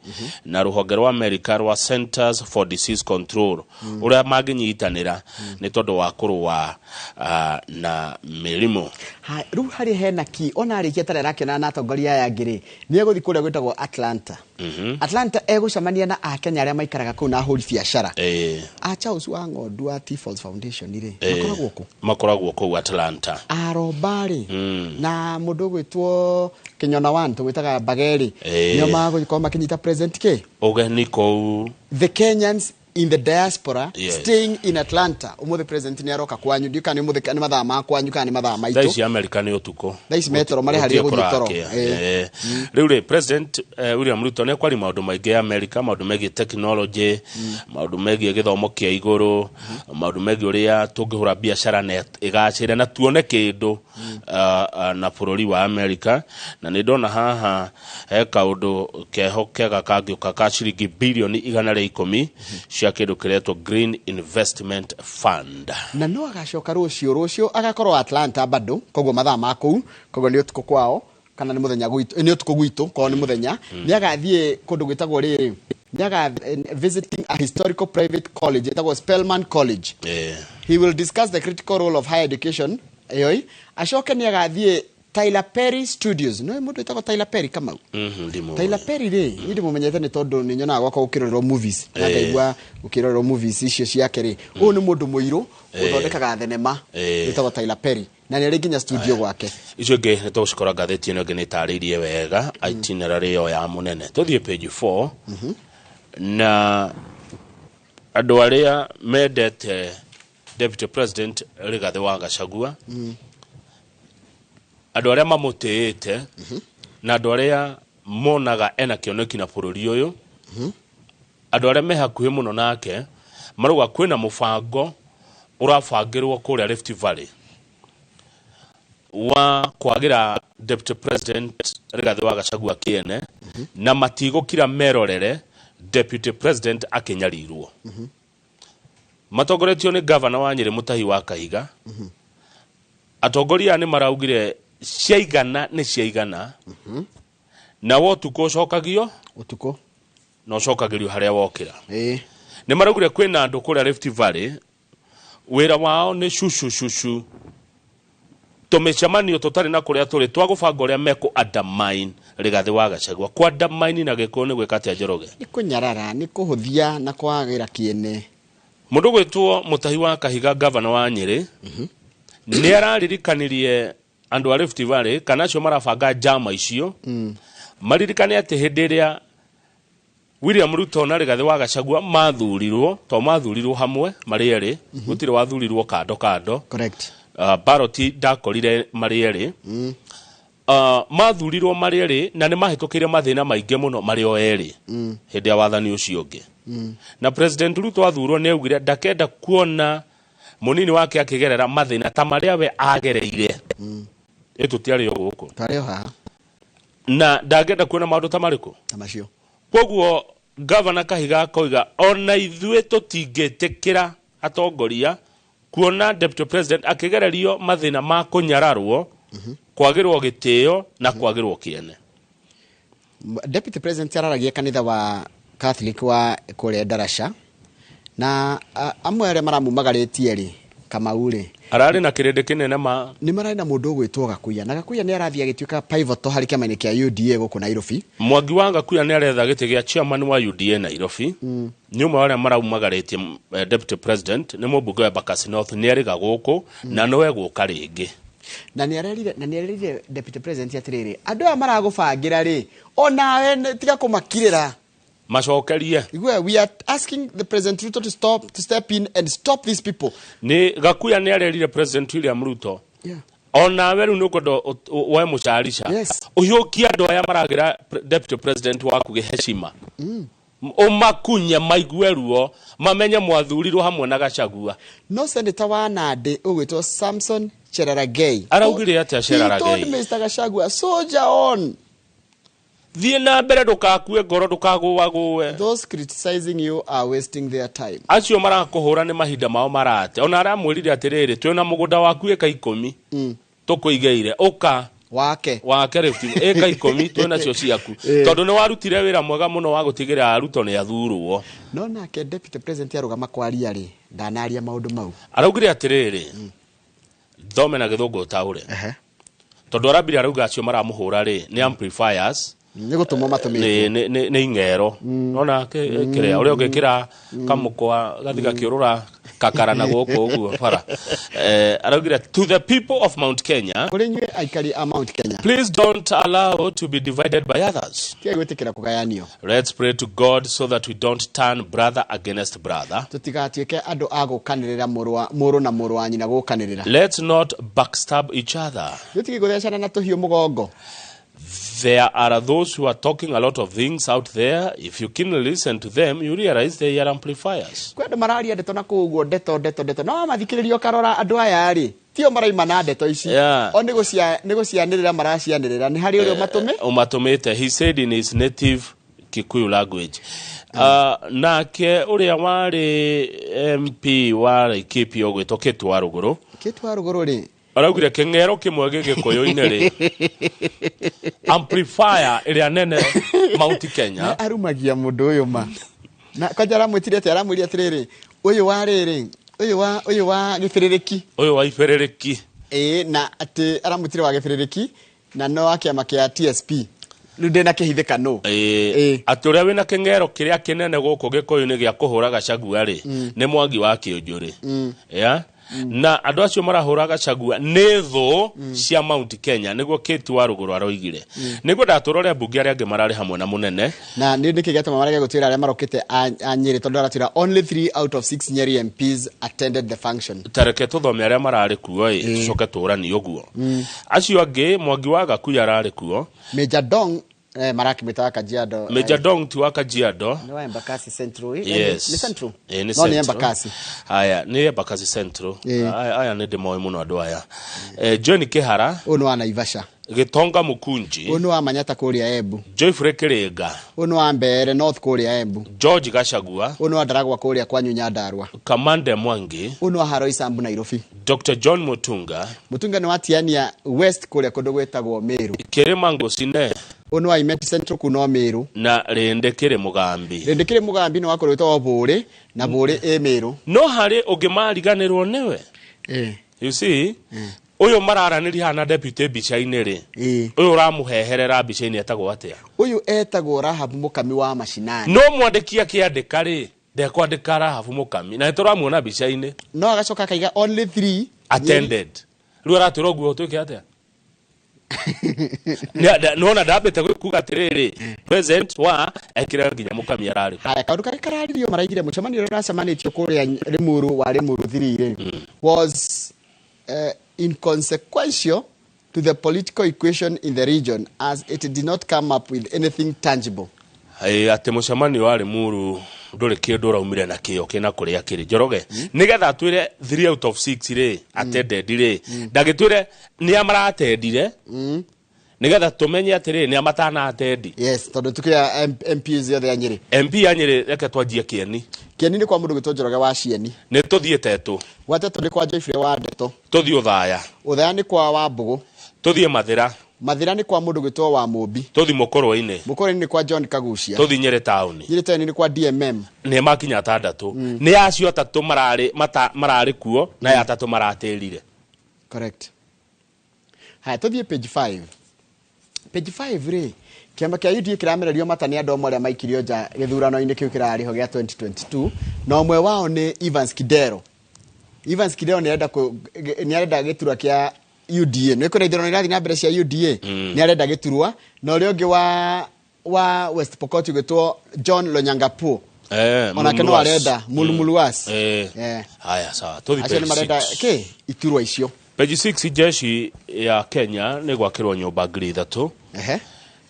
na rũhonge rwa America rwa Centers for Disease Control, ũrĩa mangĩnyitanĩra nĩ tondũ wa kũrũa na mĩrimũ. Ha, rĩu harĩ hena ki ona arĩkia tarĩ arakĩonana na atongoria aya angĩ rĩ, nĩ egũthiĩ kũrĩa gwĩtagwo Atlanta. Atlanta egũcemania na akenya arĩa maikaraga kũu na ahũri biacara. A Charles wa Ng'ondu wa T Falls Foundation rĩ, makoragwo kũ? Makoragwo kũu Atlanta. Aromba rĩ, na mũndũ ũgwĩtwo Kĩnyona One tũgwĩtaga Mbageri, nĩo magũkorwo makĩnyita president kĩ ũgeni kũu. The Kenyans in the diaspora staying in Atlanta. Umuthi president nĩ aroka kwanyu, ndiũ kana nĩ ũmũthĩ nĩ mathaa ma kwanyu kana nĩ mathaa Thaa maitũ. ici Amerika nĩ ũtukũ. Thaa ici metoro marĩ harĩa Gũtirĩ gũthiĩ toro. kũrakĩa. Rĩu rĩ, President William Ruto nĩ ekwaria maũndũ maingĩ ya Amerika, maũndũ megiĩ technology, maũndũ megiĩ gĩthomo kĩa igũrũ, maũndũ megiĩ ũrĩa tũngĩhũra biacara na ĩgacĩre na tuone kĩndũ na bũrũri wa Amerika. Na nĩ ndona haha he kaũndũ keho kega kangĩũka ka ciringi bilioni 110 cia kĩndũ kĩretwo Green Investment Fund. Na no agacoka rũciũ, rũciũ agakorwo Atlanta bado, koguo mathaa ma kũu, koguo nĩ ũtukũ kwao kana nĩ mũthenya gwitũ, nĩ ũtukũ gwitũ, koguo nĩ mũthenya. Nĩ agathiĩ kũndũ gwĩtagwo rĩrĩ, nĩ aga visiting a historical private college ĩtagwo Spelman College. He will discuss the critical role of higher education ĩyoi. Acoke nĩ agathiĩ Tyler Perry Studios. No mũndũ wĩtagwo Tyler Perry, Kamau? Ndimũĩ. Tyler Perry rĩ, niĩ ndĩmũmenyete nĩ tondũ nĩ nyonaga gwakwa gũkĩrorerwo movies na ngaigua gũkĩrorerwo movies icio ciake rĩ. Ũyũ nĩ mũndũ mũirũ ũthondekaga thenema wĩtagwo Tyler Perry, na nĩ arĩ nginya studio gwake. Icio ingĩ nĩ tũgũcikora ngathĩti ĩno ĩngĩ, nĩ ĩtarĩirie wega itinerary ĩyo ya mũnene. Tũthiĩ page 4, na andũ arĩa mendete Deputy President Rigathĩ wa Gachagua, andũ arĩa mamũtĩĩte na andũ arĩa monaga ena kĩoneki na bũrũri ũyũ, andũ arĩa me hakuhĩ mũno nake, marauga kwĩna mũbango ũrabangĩrwo kũrĩa Rift Valley wa kwagĩra Deputy President Rigathĩ wa Gachagua kĩene, na matigũkira merorere Deputy President akĩnyarirwo. Matongoretio nĩ gavana wa Nyĩrĩ, Mũtahi wa Kahiga. Atongoria aya nĩ maraugire ciaigana nĩ ciaigana, na wo ũtukũ ũcokagio ũtukũ na ũcokagĩrio harĩa wokĩra. Nĩ maraugire kwĩna andũ kũrĩa Rift Valley wĩra wao nĩ cucu cucu, tũmĩcemanio tũtarĩ na kũrĩa tũrĩ twa gũbanga ũrĩa mekũ undermine Rigathĩ wa Gachagua. Kũ undermine na Gĩkũyũ nĩ gwĩka atĩa, Njoroge? Nĩ kũnyarara, nĩ kũhũthia na kwagĩra kĩene. Mũndũ gwĩtwo Mũtahi wa Kahiga, gavana wa Nyĩrĩ, nĩ araririkanirie andũ a Rift Valley kana acio marabanga njama icio maririkane atĩ hĩndĩ ĩrĩa William Ruto na Rigathĩ wa Gachagua mathurirwo, to mathurirwo hamwe marĩ erĩ, gũtirĩ wathurirwo kando kando. Ballot ndakorire marĩ erĩ. Mathurirwo marĩ erĩ na nĩ mahĩtũkĩire mathĩna maingĩ mũno marĩ o erĩ hĩndĩ ya wathani ũcio ũngĩ. Na President Ruto athurwo nĩ augire ndakenda kuona mũnini wake akĩgerera mathĩna ta marĩa we agereire. Ĩ tũtiarĩ o gũkũ? Twarĩ o haha. Na ndangĩenda kuona maũndũ ta marĩkũ? Ta macio. Koguo Gavana Kahiga akoiga ona ithuĩ tũtingĩtĩkĩra atongoria kuona deputy president akĩgererio mathĩna ma kũnyararwo, kwagĩrwo gĩtĩo na kwagĩrwo kĩene. Deputy president araragia kanitha wa Catholic wa kũrĩa Ndarasha na amwe arĩa maramumagarĩtie rĩ, Kamau rĩ, ararĩ na kĩrĩndĩ kĩnene ma nĩ mararĩ na mũndũ ũgwĩtwo Gakuya, na Gakuya nĩ arathiĩ agĩtuĩka pivotal harĩ kĩama-inĩ kĩa UDA gũkũ Nairobi. Mwangi wa Gakuya nĩ aretha gĩtĩ gĩa chairman wa UDA Nairobi. Nĩ ũmwe wa arĩa maraumagarĩtie deputy president, nĩ mũmbunge wa Embakasi North, nĩ arĩga gũkũ na no egũka rĩngĩ. Na nĩ arerire deputy president atĩrĩrĩ, andũ aya maragũbangĩra rĩ, onawe tiga kũmakirĩra, macokerie. We are asking the President Ruto to stop, to step in and stop these people. Nĩ Gakuya nĩ arerire President William Ruto, onawe rĩu nĩ ũkwenda we mũcarica, ũhiũkie andũ aya maragĩra deputy president waku heshima, ũmakunye maigue ruo, mamenye mwathurirwo hamwe na Gachagua. No senator wa Nandi ũgwĩtwo Samson Cherargei araugire atĩa? Cherargei he told Mr. Gachagua, soldier on, thiĩ na mbere, ndũgakue ngoro, ndũkagũagũe. Those criticizing you are wasting their time. Acio marakũhũra nĩ mahinda mao marate. Ona aramwĩrire atĩrĩrĩ, twĩna mũgũnda waku ĩka 10 tũkũigĩire, ũka wake wake rĩu ĩka 10 twĩnacio ciaku, tondũ nĩ warutire wĩra mwega mũno wa gũtigĩrĩra Ruto nĩ athurwo. No nake deputy president arũgama kwaria rĩ, ndanaria maũndũ mau. Araugire atĩrĩrĩ, thome na gĩthũngũ ũtaũre, tondũ arambire arauga acio maramũhũra rĩ nĩ amplifiers, nĩ gũtũmwo matũmĩtwo, nĩ ing'ero. Nona kĩrĩa ũrĩa ũngĩkĩra kamũkwa gathi gakĩũrũra kakara na gũkũ ũguo bara. Araugire, to the people of Mount Kenya, kũrĩ inyuĩ aikari a Mount Kenya, please don't allow to be divided by others. Tigai gwĩtĩkĩra kũgayanio. Let's pray to God so that we don't turn brother against brother. Tũtigatuĩke andũ a gũkanĩrĩra mũrũ na mũrũ wa nyina gũkanĩrĩra. Let's not backstab each other. Tũtige gũthecana na tũhiũ mũgongo. There are those who are talking a lot of things out there. If you keenly listen to them, you realize they are amplifiers. Kwĩ andũ mararia ndeto na kũu ũguo, ndeto ndeto ndeto, no mathikĩrĩrio karora andũ aya rĩ, tio maraima na ndeto ici. O nĩ gũcianĩrĩra maracianĩrĩra, nĩ harĩ ũrĩa ũmatũmĩte. He said in his native Kikuyu language. Nake ũrĩa warĩ MP wa Laikipia ũgwĩtwo Kĩtu wa Rũgũrũ, Kĩtu wa Rũgũrũ rĩ, araugire kĩng'ero kĩmwe gĩgĩkũyũ-inĩ rĩ, amplifier ĩrĩa nene Mount Kenya. Arumagia mũndũ ũyũ ma. Na kwanja aramwĩtire atĩa? Aramwĩrire atĩrĩrĩ, ũyũ wa rĩrĩ, ũyũ wa gĩbĩrĩrĩki, ũyũ wa ibĩrĩrĩki, ĩĩ, na atĩ aramwĩtire wa gĩbĩrĩrĩki na no wa kĩama kĩa TSP. Rĩu ndĩna kĩhithĩka nũ. Atĩ ũrĩa wĩna kĩng'ero kĩrĩa kĩnene gũkũ gĩkũyũ-inĩ gĩa kũhũra Gachagua rĩ, nĩ Mwangi wa Kĩũnjũrĩ. Na andũ acio marahũra Gachagua nĩ thũ cia Mount Kenya, nĩguo Kĩtu wa Rũgũrũ aroigire. Nĩguo ndatũrore mbunge arĩa angĩ mararĩ hamwe na mũnene. Na nĩ nĩkĩ gĩatũma marege gũtwĩra arĩa marokĩte a Nyĩrĩ, tondũ aratwĩra only 3 out of 6 Nyeri MPs attended the function. Tareke tũthome arĩa mararĩ kuo ĩ, tũcoke tũranie ũguo. Acio angĩ, Mwangi wa Gakuya ararĩ kuo. Major Dong, marakĩmwĩta Kajiado. Major Dong ti wa Kajiado. Nĩ wa Embakasi Central. Yes. Nĩ Central? Nĩ No, nĩ Embakasi. Aya, nĩ Embakasi Central. Aya nĩ ndĩmoĩ mũno andũ aya. John Kĩhara. Ũyũ nĩ wa Naivasha. Gĩtonga Mũkunji. Ũyũ nĩ wa Manyata kũrĩa Embu. Joyfrey Kĩrĩnga. Ũyũ nĩ wa Mbeere North kũrĩa Embu. George Gachagua. Ũyũ nĩ wa Ndaragwa kũrĩa kwanyu Nyandarua. Kamande Mwangi. Ũyũ nĩ wa Haroi Sambu Nairobi. Dr. John Mutunga. Mutunga nĩ wa Tiania West kũrĩa kũndũ gwĩtagwo Meru. Kĩrĩma Ngũcine. Ũyũ nĩ wa Imenti Central kuna Meru. Na Rĩndĩ Kĩrĩ Mũgambi. Rĩndĩ Kĩrĩ Mũgambi nĩ wa kũndũ gwĩtagwo Bũrĩ, na Bũrĩ ĩ Meru. No harĩ ũngĩmariganĩrwo nĩwe. You see, ũyũ mararanĩria haha na deputy mbica-inĩ rĩ, ũyũ ũramũheherera mbica-inĩ etagwo atĩa? Ũyũ etagwo Rahab Mũkami wa Mashinani. No mwandĩki akĩandĩka rĩ, ndekwandĩka Rahab Mũkami, na nĩtũramuona mbica-inĩ. No agacoka akaiga only 3 attended. Rĩu aratwĩra ũguo twĩke atĩa? Nĩwona ndambĩte kuga atĩrĩrĩ, present wa ekĩra nginya Mũkami ararĩ. Haya, kaũndũ karĩa kararirio maraigire mũcemanio ũrĩa ũracemanĩtio kũrĩa Limuru wa Limuru 3 rĩ, was inconsequential to the political equation in the region as it did not come up with anything tangible. Atĩ mũcemanio wa Limuru ndũrĩ kĩndũ ũraumire na kĩo kĩna kũrĩa kĩrĩ. Njoroge, nĩgetha atwĩre 3 out of 6 rĩ, attended rĩ, ndagĩtwĩre nĩa maratendire, Nigetha tumenye atiriri ni amatana atendi. Yes, tondu tukia MPs yothe ya Nyeri. MP ya Nyeri reke twanjie Kieni. Kieni ni kwa mundu gwitwo Njoroge wa Cieni. Ni tuthie Tetu. Gwa Tetu ni kwa Joyfrey wa Ndeto. Tuthie Uthaya. Uthaya ni kwa Wambugu. Tuthie Mathira. Mathira ni kwa mundu gwitwo wa Mumbi. Tuthi Mukurwe-ini. Mukurwe-ini ni kwa John Kagucia. Tuthi Nyeri town. Nyeri town ni kwa DMM. Ni makinya atandatu. Ni acio atatu marari marari kuo na ya atatu maratirire. Correct. Haya tuthie page 5. Page 5 ri kiama kia UDA kiramererio mata ni andu amwe aria maikirio nja githurano-ini kiu kirariho gia 2022 na umwe wao ni Evans Kidero. Evans Kidero ni arenda giturwa kia UDA. Ni kwina ithurano irathi na mbere cia UDA. Ni arenda giturwa na uria ungi wa West Pokot gwitwo John Lonyangapuo. Onake no arenda Mulumuluas. Haya sawa tuthi page 6. Acio ni marenda ki iturwa icio. Page 6 jeshi ya Kenya ni gwakirwo nyumba 3,000.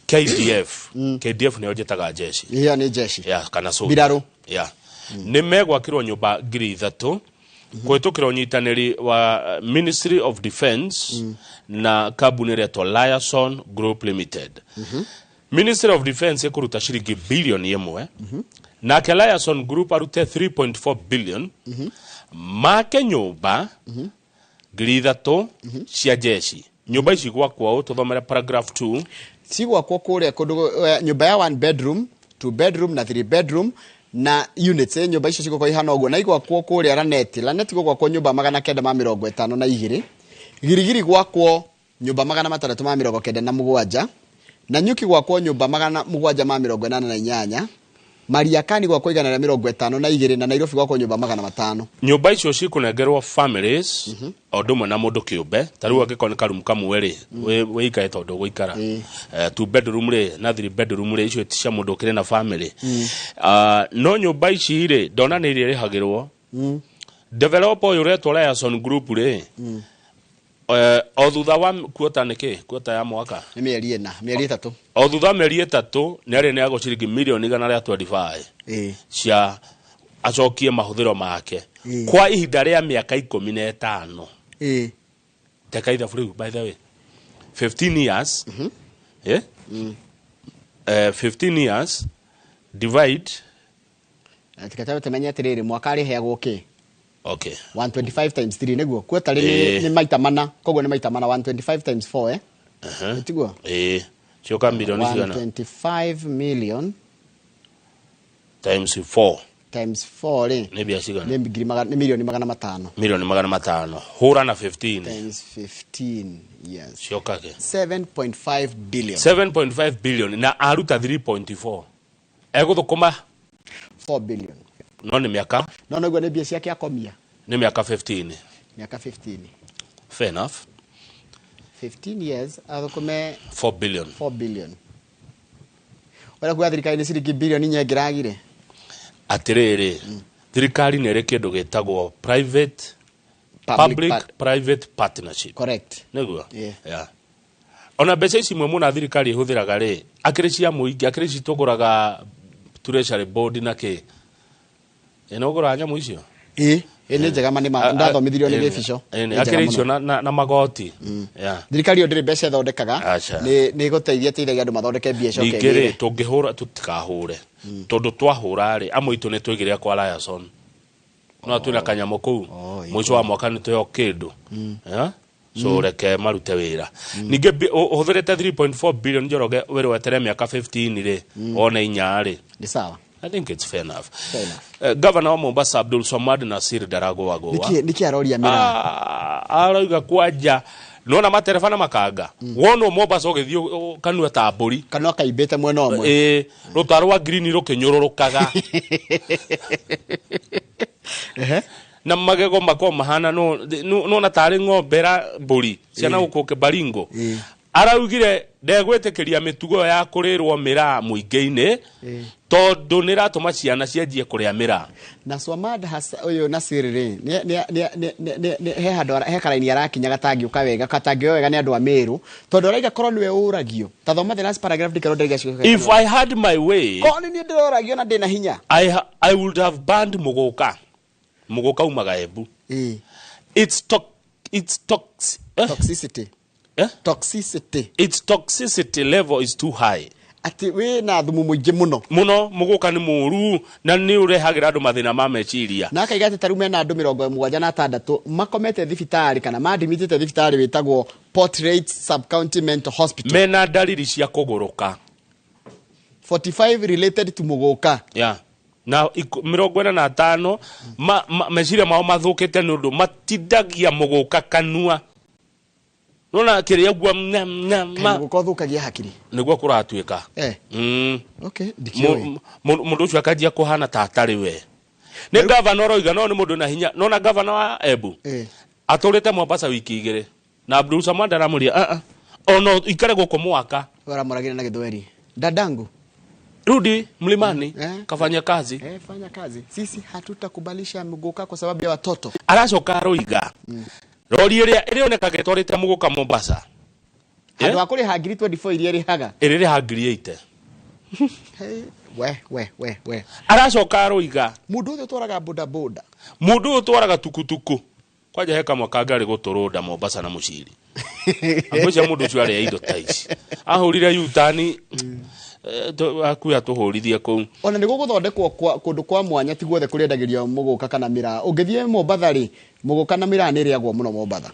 KDF. KDF nĩyo njĩtaga jeshi. Iyo ni jeshi. Ya kana so. Biraru. Ya. Nĩ megwakirwo nyumba 3,000 kũhĩtũkĩra ũnyitanĩri wa Ministry of Defence na kambuni ĩretwo Liaison Group Limited. Ministry of Defence ĩkũruta ciringi bilioni 1. Nake Liaison Group arute 3.4 billion. Make nyumba 3,000 cia jeshi. Nyumba ici gwakwo tuthomere paragraph 2. Cigwakwo kuria kundu nyumba ya 1 bedroom, 2 bedroom na 3 bedroom na units. Nyumba icio cigũkorwo ihana ũguo na igwakwo kuria Laneti. Laneti gũgwakwo nyumba 952. Girigiri gwakwo nyumba 697 na Nyuki gwakwo nyumba 788. Mariakani gwakwo 152 na Nairobi gwakwo nyumba 500. Nyumba icio cikũnengerwo families o ũndũ ũmwe na mũndũ kĩũmbe ta rĩu angĩkorwo nĩ karumu kamwe rĩ wĩikae tondũ ũgũikara 2 bedroom rĩ na 3 bedroom rĩ icio ti cia mũndũ ũkĩrĩ na family. No nyumba ici rĩ ndona nĩ iria ĩrĩhagĩrwo. Developer ũyũ ũretwo Liaison Group rĩ o thutha wa kuota nĩkĩ kuota ya mwaka nĩ mĩeri ĩna mĩeri 3 o thutha mĩeri 3 nĩ arĩ neagwo ciringi milioni 125 cia acokie mahũthĩro make kwa ihinda rĩa mĩaka 15. Teka ithabu rĩu by the way 15 years. 15 years divide tikatabe tumenye atiriri mwaka arĩheagwo kĩ. Okay. 125 times 3 niguo kweta ri ni maita mana koguo ni maita mana 125 times 4 Tiguo cioka milioni cigana 125 million times 4 times 4 ri ni bia cigana ni milioni 500. Milioni 500 hura na 15 times 15 years cioka ke 7.5 billion. 7.5 billion na aruta 3.4 eguthukuma 4 billion. No ni miaka no no ni bia ciake akomia ni miaka 15. Miaka 15. Fair enough. 15 years athukome 4 billion. 4 billion. Ora kuga thirikari ni ciringi bilioni 4 ngiragire. Atiriri thirikari ni iri kindu gitagwo private public private partnership. Correct. Niguo. Yeah. Ona mbeca ici mwe muna thirikari ihuthiraga ri akiri cia muingi akiri cituguraga treasury board na ki ino nyamu icio ni njega ma ndathomithirio ni gĩbico akĩrĩ icio na magoti. Thirikari yo ndĩrĩ mbeca ĩthondekaga nĩ gũteithia teithagia andũ mathondeke mbia icoke ningĩ rĩ tũngĩhũra tũtikahũre tondũ twahũra rĩ amwe itũ nĩ twĩgĩrĩra kwa Liaison no twĩna kanyamũ kũu mũico wa mwaka nĩ twĩho kĩndũ. So reke marute wĩra ningĩ ũhũthĩrĩte 3.4 billion Njoroge wĩrĩ wetere mĩaka 15 rĩ one inya rĩ nĩ sawa. I think it's fair enough. Fair enough. Governor wa Mombasa Abdul Samad Nasir Daragwagoa. Niki aroria mira. Aroiga kwanja nona matereba na makanga. Wono Mombasa ũgĩthiĩ kanua ta mbũri. Kanua kaimbĩte mwena ũmwe. Rũtaro rwa green rũkĩnyũrũrũkaga. Na magego makwa mahana no nona tarĩ ng'ombe ra mbũri ciana gũkũ Baringo. Araugire ndegwĩtĩkĩria mĩtugo ya kũrĩrwo mĩraa mũingĩ-inĩ tondũ nĩ ĩratũma ciana cianjie kũrĩa mĩraa. Na Swamad ũyũ Nasir rĩ he handũ he karaini arakinya gatangĩũka wega katangĩoya wega nĩ andũ a Meru tondũ araiga korwo nĩwe ũragio ta thoma the last paragraph ndikero ndaiga ciugo. If I had my way korwo nĩ niĩ ndĩroragio na ndĩna hinya I would have banned mũgũka. Mũgũka umaga Embu. It's toxicity. Eh? Toxicity. Its toxicity level is too high. Atĩ wĩna thumu mũingĩ mũno. Mũno, mũgũka nĩ mũru na nĩ ũrehagĩra andũ mathĩna ma meciria. Na akaiga atĩ tarĩu mena andũ 76 makomete thibitarĩ kana madimitĩte thibitarĩ wĩtagwo Port Reitz Sub-County Mental Hospital. Mena dalili cia kũgũrũka. 45 related to mũgũka. Yeah. Na 45 meciria mao mathũkĩte nĩ ũndũ matindagia mũgũka kanua. Nona kĩrĩa guo ma mũgũka ũthũkagia hakiri. Nĩguo kũratuĩka. Okay, ndikĩũĩ. Mũndũ ũcio akanjia kũhana ta atarĩ we. Nĩ gavana ũroiga no nĩ mũndũ na hinya. Nona gavana wa Embu. Atũrĩte Mombasa wiki 2 na Abdul Samad aramũria ono ikare gũkũ mwaka. Aramũragĩra na Gĩthweri. Dadangu. Rudi mlimani, kafanya kazi. Fanya kazi. Sisi hatutakubalisha mguka kwa sababu ya watoto. Aracoka aroiga. Rori ĩrĩa ĩrĩonekaga ĩtwarĩte mũgũka Mombasa. Handũ ha kũrĩha ngiri 24 iria ĩrĩhaga. Ĩrĩrĩha ngiri 80. We. Aracoka aroiga. Mũndũ ũyũ ũtwaraga boda boda. Mũndũ ũyũ ũtwaraga tukutuku. Kwanja he kamwe kangari gũtũrũnda Mombasa na mũciri. Angũcia mũndũ ũcio arĩa indo ta ici. Ahũrire yutani. Akuya tũhũrithie kũu. Ona nĩ gũgũthondekwo kũndũ kwa mwanya ti guothe kũrĩendagĩrio mũgũka kana mĩraa. Ũngĩthiĩ Mombatha rĩ, mũgũka na mĩraa nĩ ĩrĩagwo mũno Mombatha.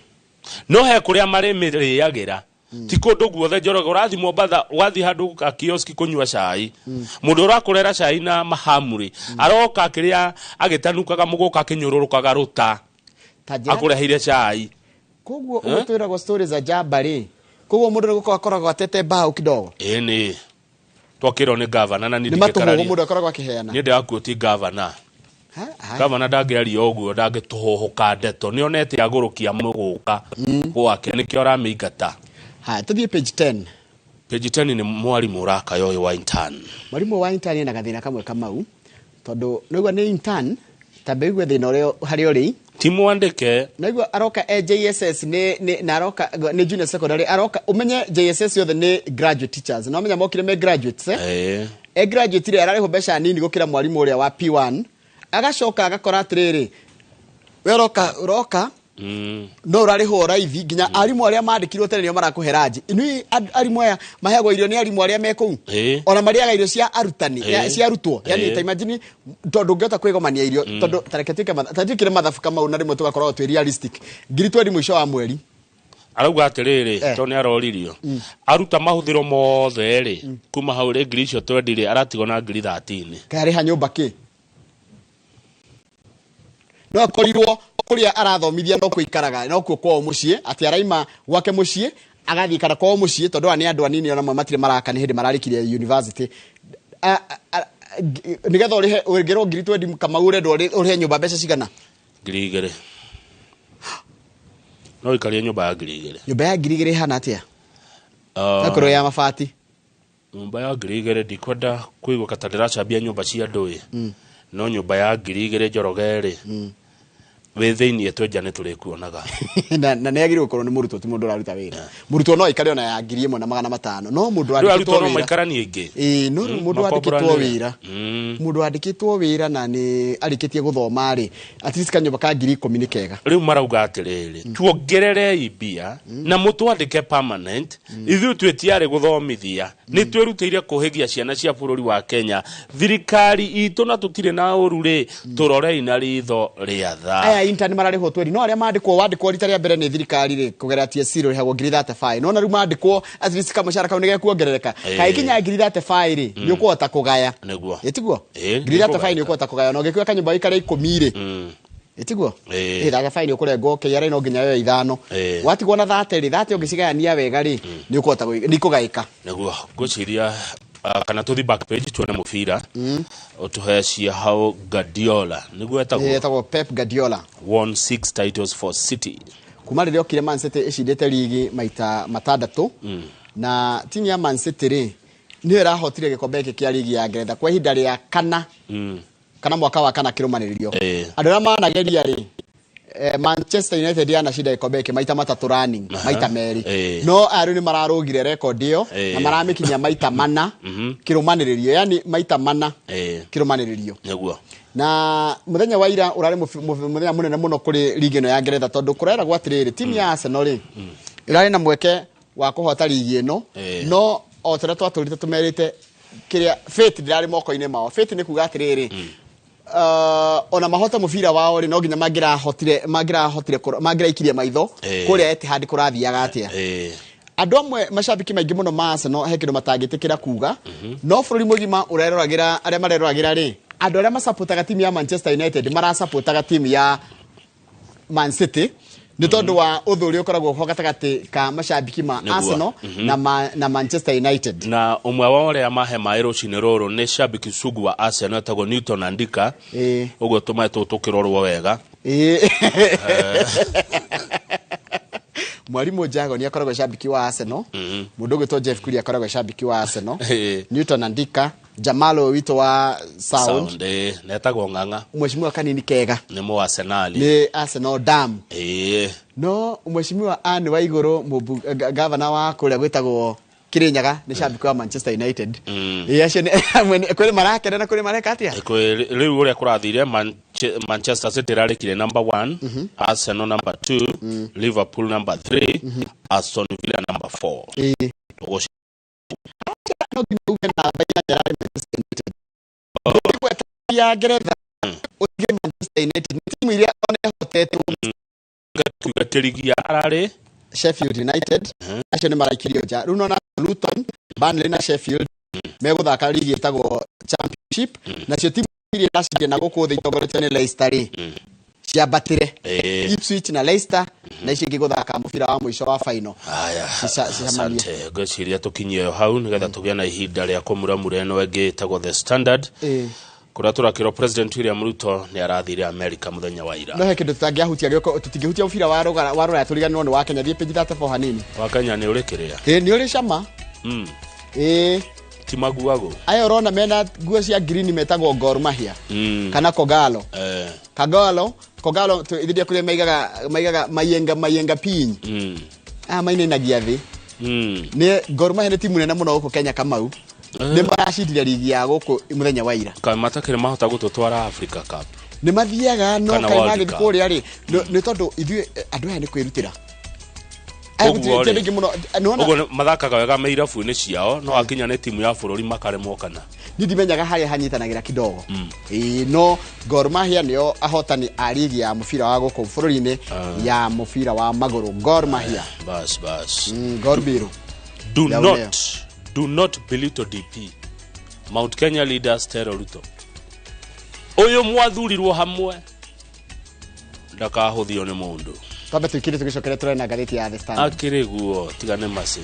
No he kũrĩa marĩmĩrĩagĩra. Ti kũndũ guothe Njoroge, ũrathiĩ Mombatha ũgathiĩ handũ ka kioski kũnyua cai. Mũndũ ũrakũrera cai na mahamuri aroka kĩrĩa agĩtanukaga mũgũka akĩnyũrũrũkaga rũta akũreheire cai. Koguo ũguo twĩragwo stories za jamba rĩ, koguo mũndũ nĩ gũkorwo akoragwo atete mbaũ kidogo. Ĩĩ twakĩrwo nĩ gavana na nĩ matũhũgũ mũndũ akoragwo akĩheana. Niĩ ndĩrakuo ti gavana. Gavana ndangĩaria ũguo, ndangĩtũhũhũka ndeto. Nĩonete agũrũkia mũgũka gwake nĩkĩo aramĩingata. Haya, tũthiĩ page 10. Page 10 nĩ mwarimũ ũrakaya ũyũ wa intern. Mwarimũ wa intern ena gathĩna kamwe Kamau, tondũ nĩguo nĩ intern, tambe igue thĩna ũrĩa harĩa ũrĩ. Ti mwandĩke. Naigua aroka JSS nĩ na aroka nĩ junior secondary aroka umenye JSS yothe nĩ graduate teachers. Na umenya mokire me graduates eh. Graduate rĩ ararĩhwo mbeca nini gũkĩra mwarimũ ũrĩa wa P1. Agacoka agakora atĩrĩrĩ, we ũroka no ũrarĩhwo raithi nginya arimũ arĩa mandĩkirwo tene nĩo marakũhe ranji. Inui arimũ aya maheagwo irio nĩ arimũ arĩa me kũu. Ona marĩaga irio cia arutani, cia arutwo. Yani ta imagine tondũ ũngĩhota kwĩgomania irio tondũ ta reke tuĩke mathabu Kamau na rĩmwe tũgakorwo twĩ realistic. Ngiri 20 mũico wa mweri. Arauga atĩrĩrĩ, tondũ nĩ aroririo. Aruta mahũthĩro mothe rĩ, kuma hau rĩ ngiri icio 20 rĩ, aratigwo na ngiri 13. Karĩha nyũmba kĩ? No akorirwo kuria arathomithia no kuikaraga no kuo kwao muciĩ atĩ araima gwake mũciĩ agathiĩ kana kwao mũciĩ tondũ aya nĩ andũ anini ona matirĩ maraka nĩ hĩndĩ mararĩkirie university. Nĩgetha ũrĩhe ũngĩrwo ngiri 20 Kamau ũrendwo ũrĩhe nyũmba mbeca cigana? Ngiri 2. No ikarie nyũmba ya ngiri 2. Nyũmba ya ngiri 2 ĩhana atĩa? Akorwo ya mabati. Nyũmba ya ngiri 2 ndikwenda kũigua kata ndĩracambia nyũmba cia andũ ĩ. No nyũmba ya ngiri 2 Njoroge rĩ, wĩ thĩiniĩ twenja nĩ tũrĩkuonaga. Na nĩ agĩrĩirwo gũkorwo nĩ mũrutwo ti mũndũ ũraruta wĩra. Mũrutwo no aikare ona ya ngiri 1,500 no mũndũ wandĩkĩtwo wĩra no maikaranie ingĩ. Ĩĩ, no mũndũ wandĩkĩtwo wĩra. Mũndũ wandĩkĩtwo wĩra na nĩ arĩkĩtie gũthoma rĩ, at least kanyũmba ka ngiri 10 nĩ kega. Rĩu marauga atĩrĩrĩ, tuongererei mbia na mũtwandĩke permanent, ithuĩ twĩtiarĩ gũthomithia. Nĩ twĩrutĩire kũhĩgia ciana cia bũrũri wa Kenya. Thirikari itũ na tũtirĩ na ũru rĩ, tũrorei na ritho rĩa tha. Intern mararĩhwo 20 no arĩa mandĩkwo wandĩkwo rita rĩa mbere nĩ thirikari rĩ kũgerera TSC rĩhagwo ngiri 35 no na rĩu mandĩkwo at least kamũcara kau nĩ gekuongerereka kaĩkinya ngiri 35 rĩ nĩ ũkũhota kũgaya. Nĩguo ĩtiguo ngiri 35 nĩ ũkũhota kũgaya na ũngĩkua kanyũmba gĩikare 10 rĩ ĩtiguo 35 nĩ ũkũrengwo KRA no nginya yoe 5 watigwo na 30 rĩ 30 ũngĩcigayania wega rĩ nĩ ũkũhota nĩ kũgaĩka. Nĩguo ngwĩciria kana tũthi back page tuone mũbira ũtũhe cia hau Guardiola nĩguo etagwo. Etagwo Pep Guardiola won 6 titles for City. Kuma rĩrĩa okire Man City ĩcindĩte ligi maita 6 na timu ya Man City rĩ nĩyo ĩrahotire gĩkombe gĩkĩ kĩa ligi ya Ngeretha kwa ihinda rĩa kana kana mwaka wa kana kĩrũmanĩrĩrio. Andũ arĩa manageria rĩ Manchester United yanacinda gĩkombe gĩkĩ maita 3 running maita 2 no arĩa nĩ mararũgire record ĩyo na maramĩkinyia maita 4 kĩrũmanĩrĩrio, yani maita 4 kĩrũmanĩrĩrio. Nĩguo na mũthenya wa ira ũrarĩ mũthenya mũnene mũno kũrĩ ligi ĩno ya Ngeretha tondũ kũreragwo atĩrĩrĩ timu ya Arsenal rĩ ĩrarĩ na mweke Wa kũhota ligi ĩno. No o ta ũrĩa twatũrĩte tũmerĩte, kĩrĩa fate ndĩrarĩ moko-inĩ mao. Fate nĩ kuga atĩrĩrĩ, ona mahota mũbira wao rĩ, no nginya mangĩrahotire mangĩraikirie maitho kũrĩa Etihad kũrathiaga atĩa. Andũ amwe, macambĩki maingĩ mũno ma Arsenal, he kĩndũ matangĩtĩkĩra kuga, no bũrũri mũgima ũreroragĩra, arĩa mareroragĩra rĩ, andũ arĩa masapotaga timu ya Manchester United marasapotaga timu ya Man City nĩ tondũ wa ũthũ ũrĩa ũkoragwo ho gatagatĩ ka macambĩki ma Arsenal na Manchester United. Na ũmwe wa ũrĩa mahe maĩ rũcinĩ rũrũ nĩ shabiki sugu wa Arsenal etagwo Newton Andika. Ũguo tũmaĩ tũu tũkĩrorwo wega. Mwarimũ Jago nĩ akoragwo cambĩki wa Arsenal. Mũndũ ũgwĩtwo Jeff Kuria akoragwo cambĩki wa Arsenal. Newton Andika, Jamalo witũ wa sound, Sound, netagwo Ng'ang'a. Mheshimiwa Kanini Kega nĩ mũ Arsenal. Nĩ Arsenal dam. No mheshimiwa Anne Waigũrũ, gavana wa kũrĩa gwĩtagwo Kirinyaga, nĩ cambĩki wa Manchester United. Acio kwĩ marakena na kwĩ mareka atĩa. Rĩu ũrĩa kũrathire, Manchester City ĩrarĩkire number 1, Arsenal number 2, Liverpool number 3, Aston Villa number 4. No nginya uge namba inyanya ĩrarĩ Manchester United. Ũngĩgweta ya Ngeretha ũtige Manchester United nĩ timu iria ona ĩhotetwo. Tuga tĩrigi ya ararĩ Sheffield United, acio nĩ maraikirio nja rĩu. Nona Luton, Burnley na Sheffield megũthaka ligi ĩtagwo Championship. Nacio timu iria iracindire na gũkũ thĩ itongoretio nĩ Leicester rĩ, ciambatĩre. Ipswich na Leicester na icio ingĩ gũthaka mũbira wa mũico wa final. Haya, Cicemanie. Asante. Ngwĩciria tũkinyie hau nĩgetha tũgĩe na ihinda rĩa kũmuramura ĩno ĩngĩ ĩtagwo The Standard, kũrĩa tũrakĩrwo President William Ruto nĩ arathire America mũthenya wa ira. No he kĩndũ tũtangĩahutia gĩoko, tũtingĩhutia mũbira wa wa rũraya tũriganĩrwo nĩ wa Kenya. Thiĩ page 34 hanini. Wa Kenya nĩ ũrĩ kĩrĩa? Ĩ, nĩ ũrĩ cama. Ĩ. Ti maguagũ. Aya ũrona mena nguo cia green metagwo Gor Mahia kana Kogalo. Kogalo, Kogalo ithiria kũrĩa maigaga mayenga mayenga piny. Aya mainainagia thĩ. Nĩ Gor Mahia nĩ timu nene mũno gũkũ Kenya. Kamau, nĩ maracindire ligi ya gũkũ mũthenya wa ira. Kaĩ matakĩrĩ mahota gũtũtwara Africa Cup? Nĩ mathiaga, no Kana kaĩ World magĩthiĩ Cup. kũrĩa rĩ, nĩ tondũ ithuĩ andũ aya nĩ kwĩrutĩra. Aya Ũguo gũtirĩ rĩ, andũ aingĩ mũno. Nĩwona ũguo mathakaga wega me irabu-inĩ ciao, no akinya nĩ timu ya bũrũri makaremwo kana? Niĩ ndimenyaga harĩa hanyitanagĩra kidogo. Ĩĩ, no Gor Mahia nĩo ahotani a ligi ya mũbira wa gũkũ bũrũri-inĩ ya mũbira wa magũrũ, Gor Mahia. Bas bas. Gor Biro. Do Ya not do not belittle DP. Mount Kenya leaders tell Ruto ũyũ mwathurirwo hamwe ndakahũthio nĩ mũndũ. Twambe tũikire, tũgĩcokere tũrore na ngathĩti ya The Standard. Akĩrĩ guo tiga nĩ macĩ.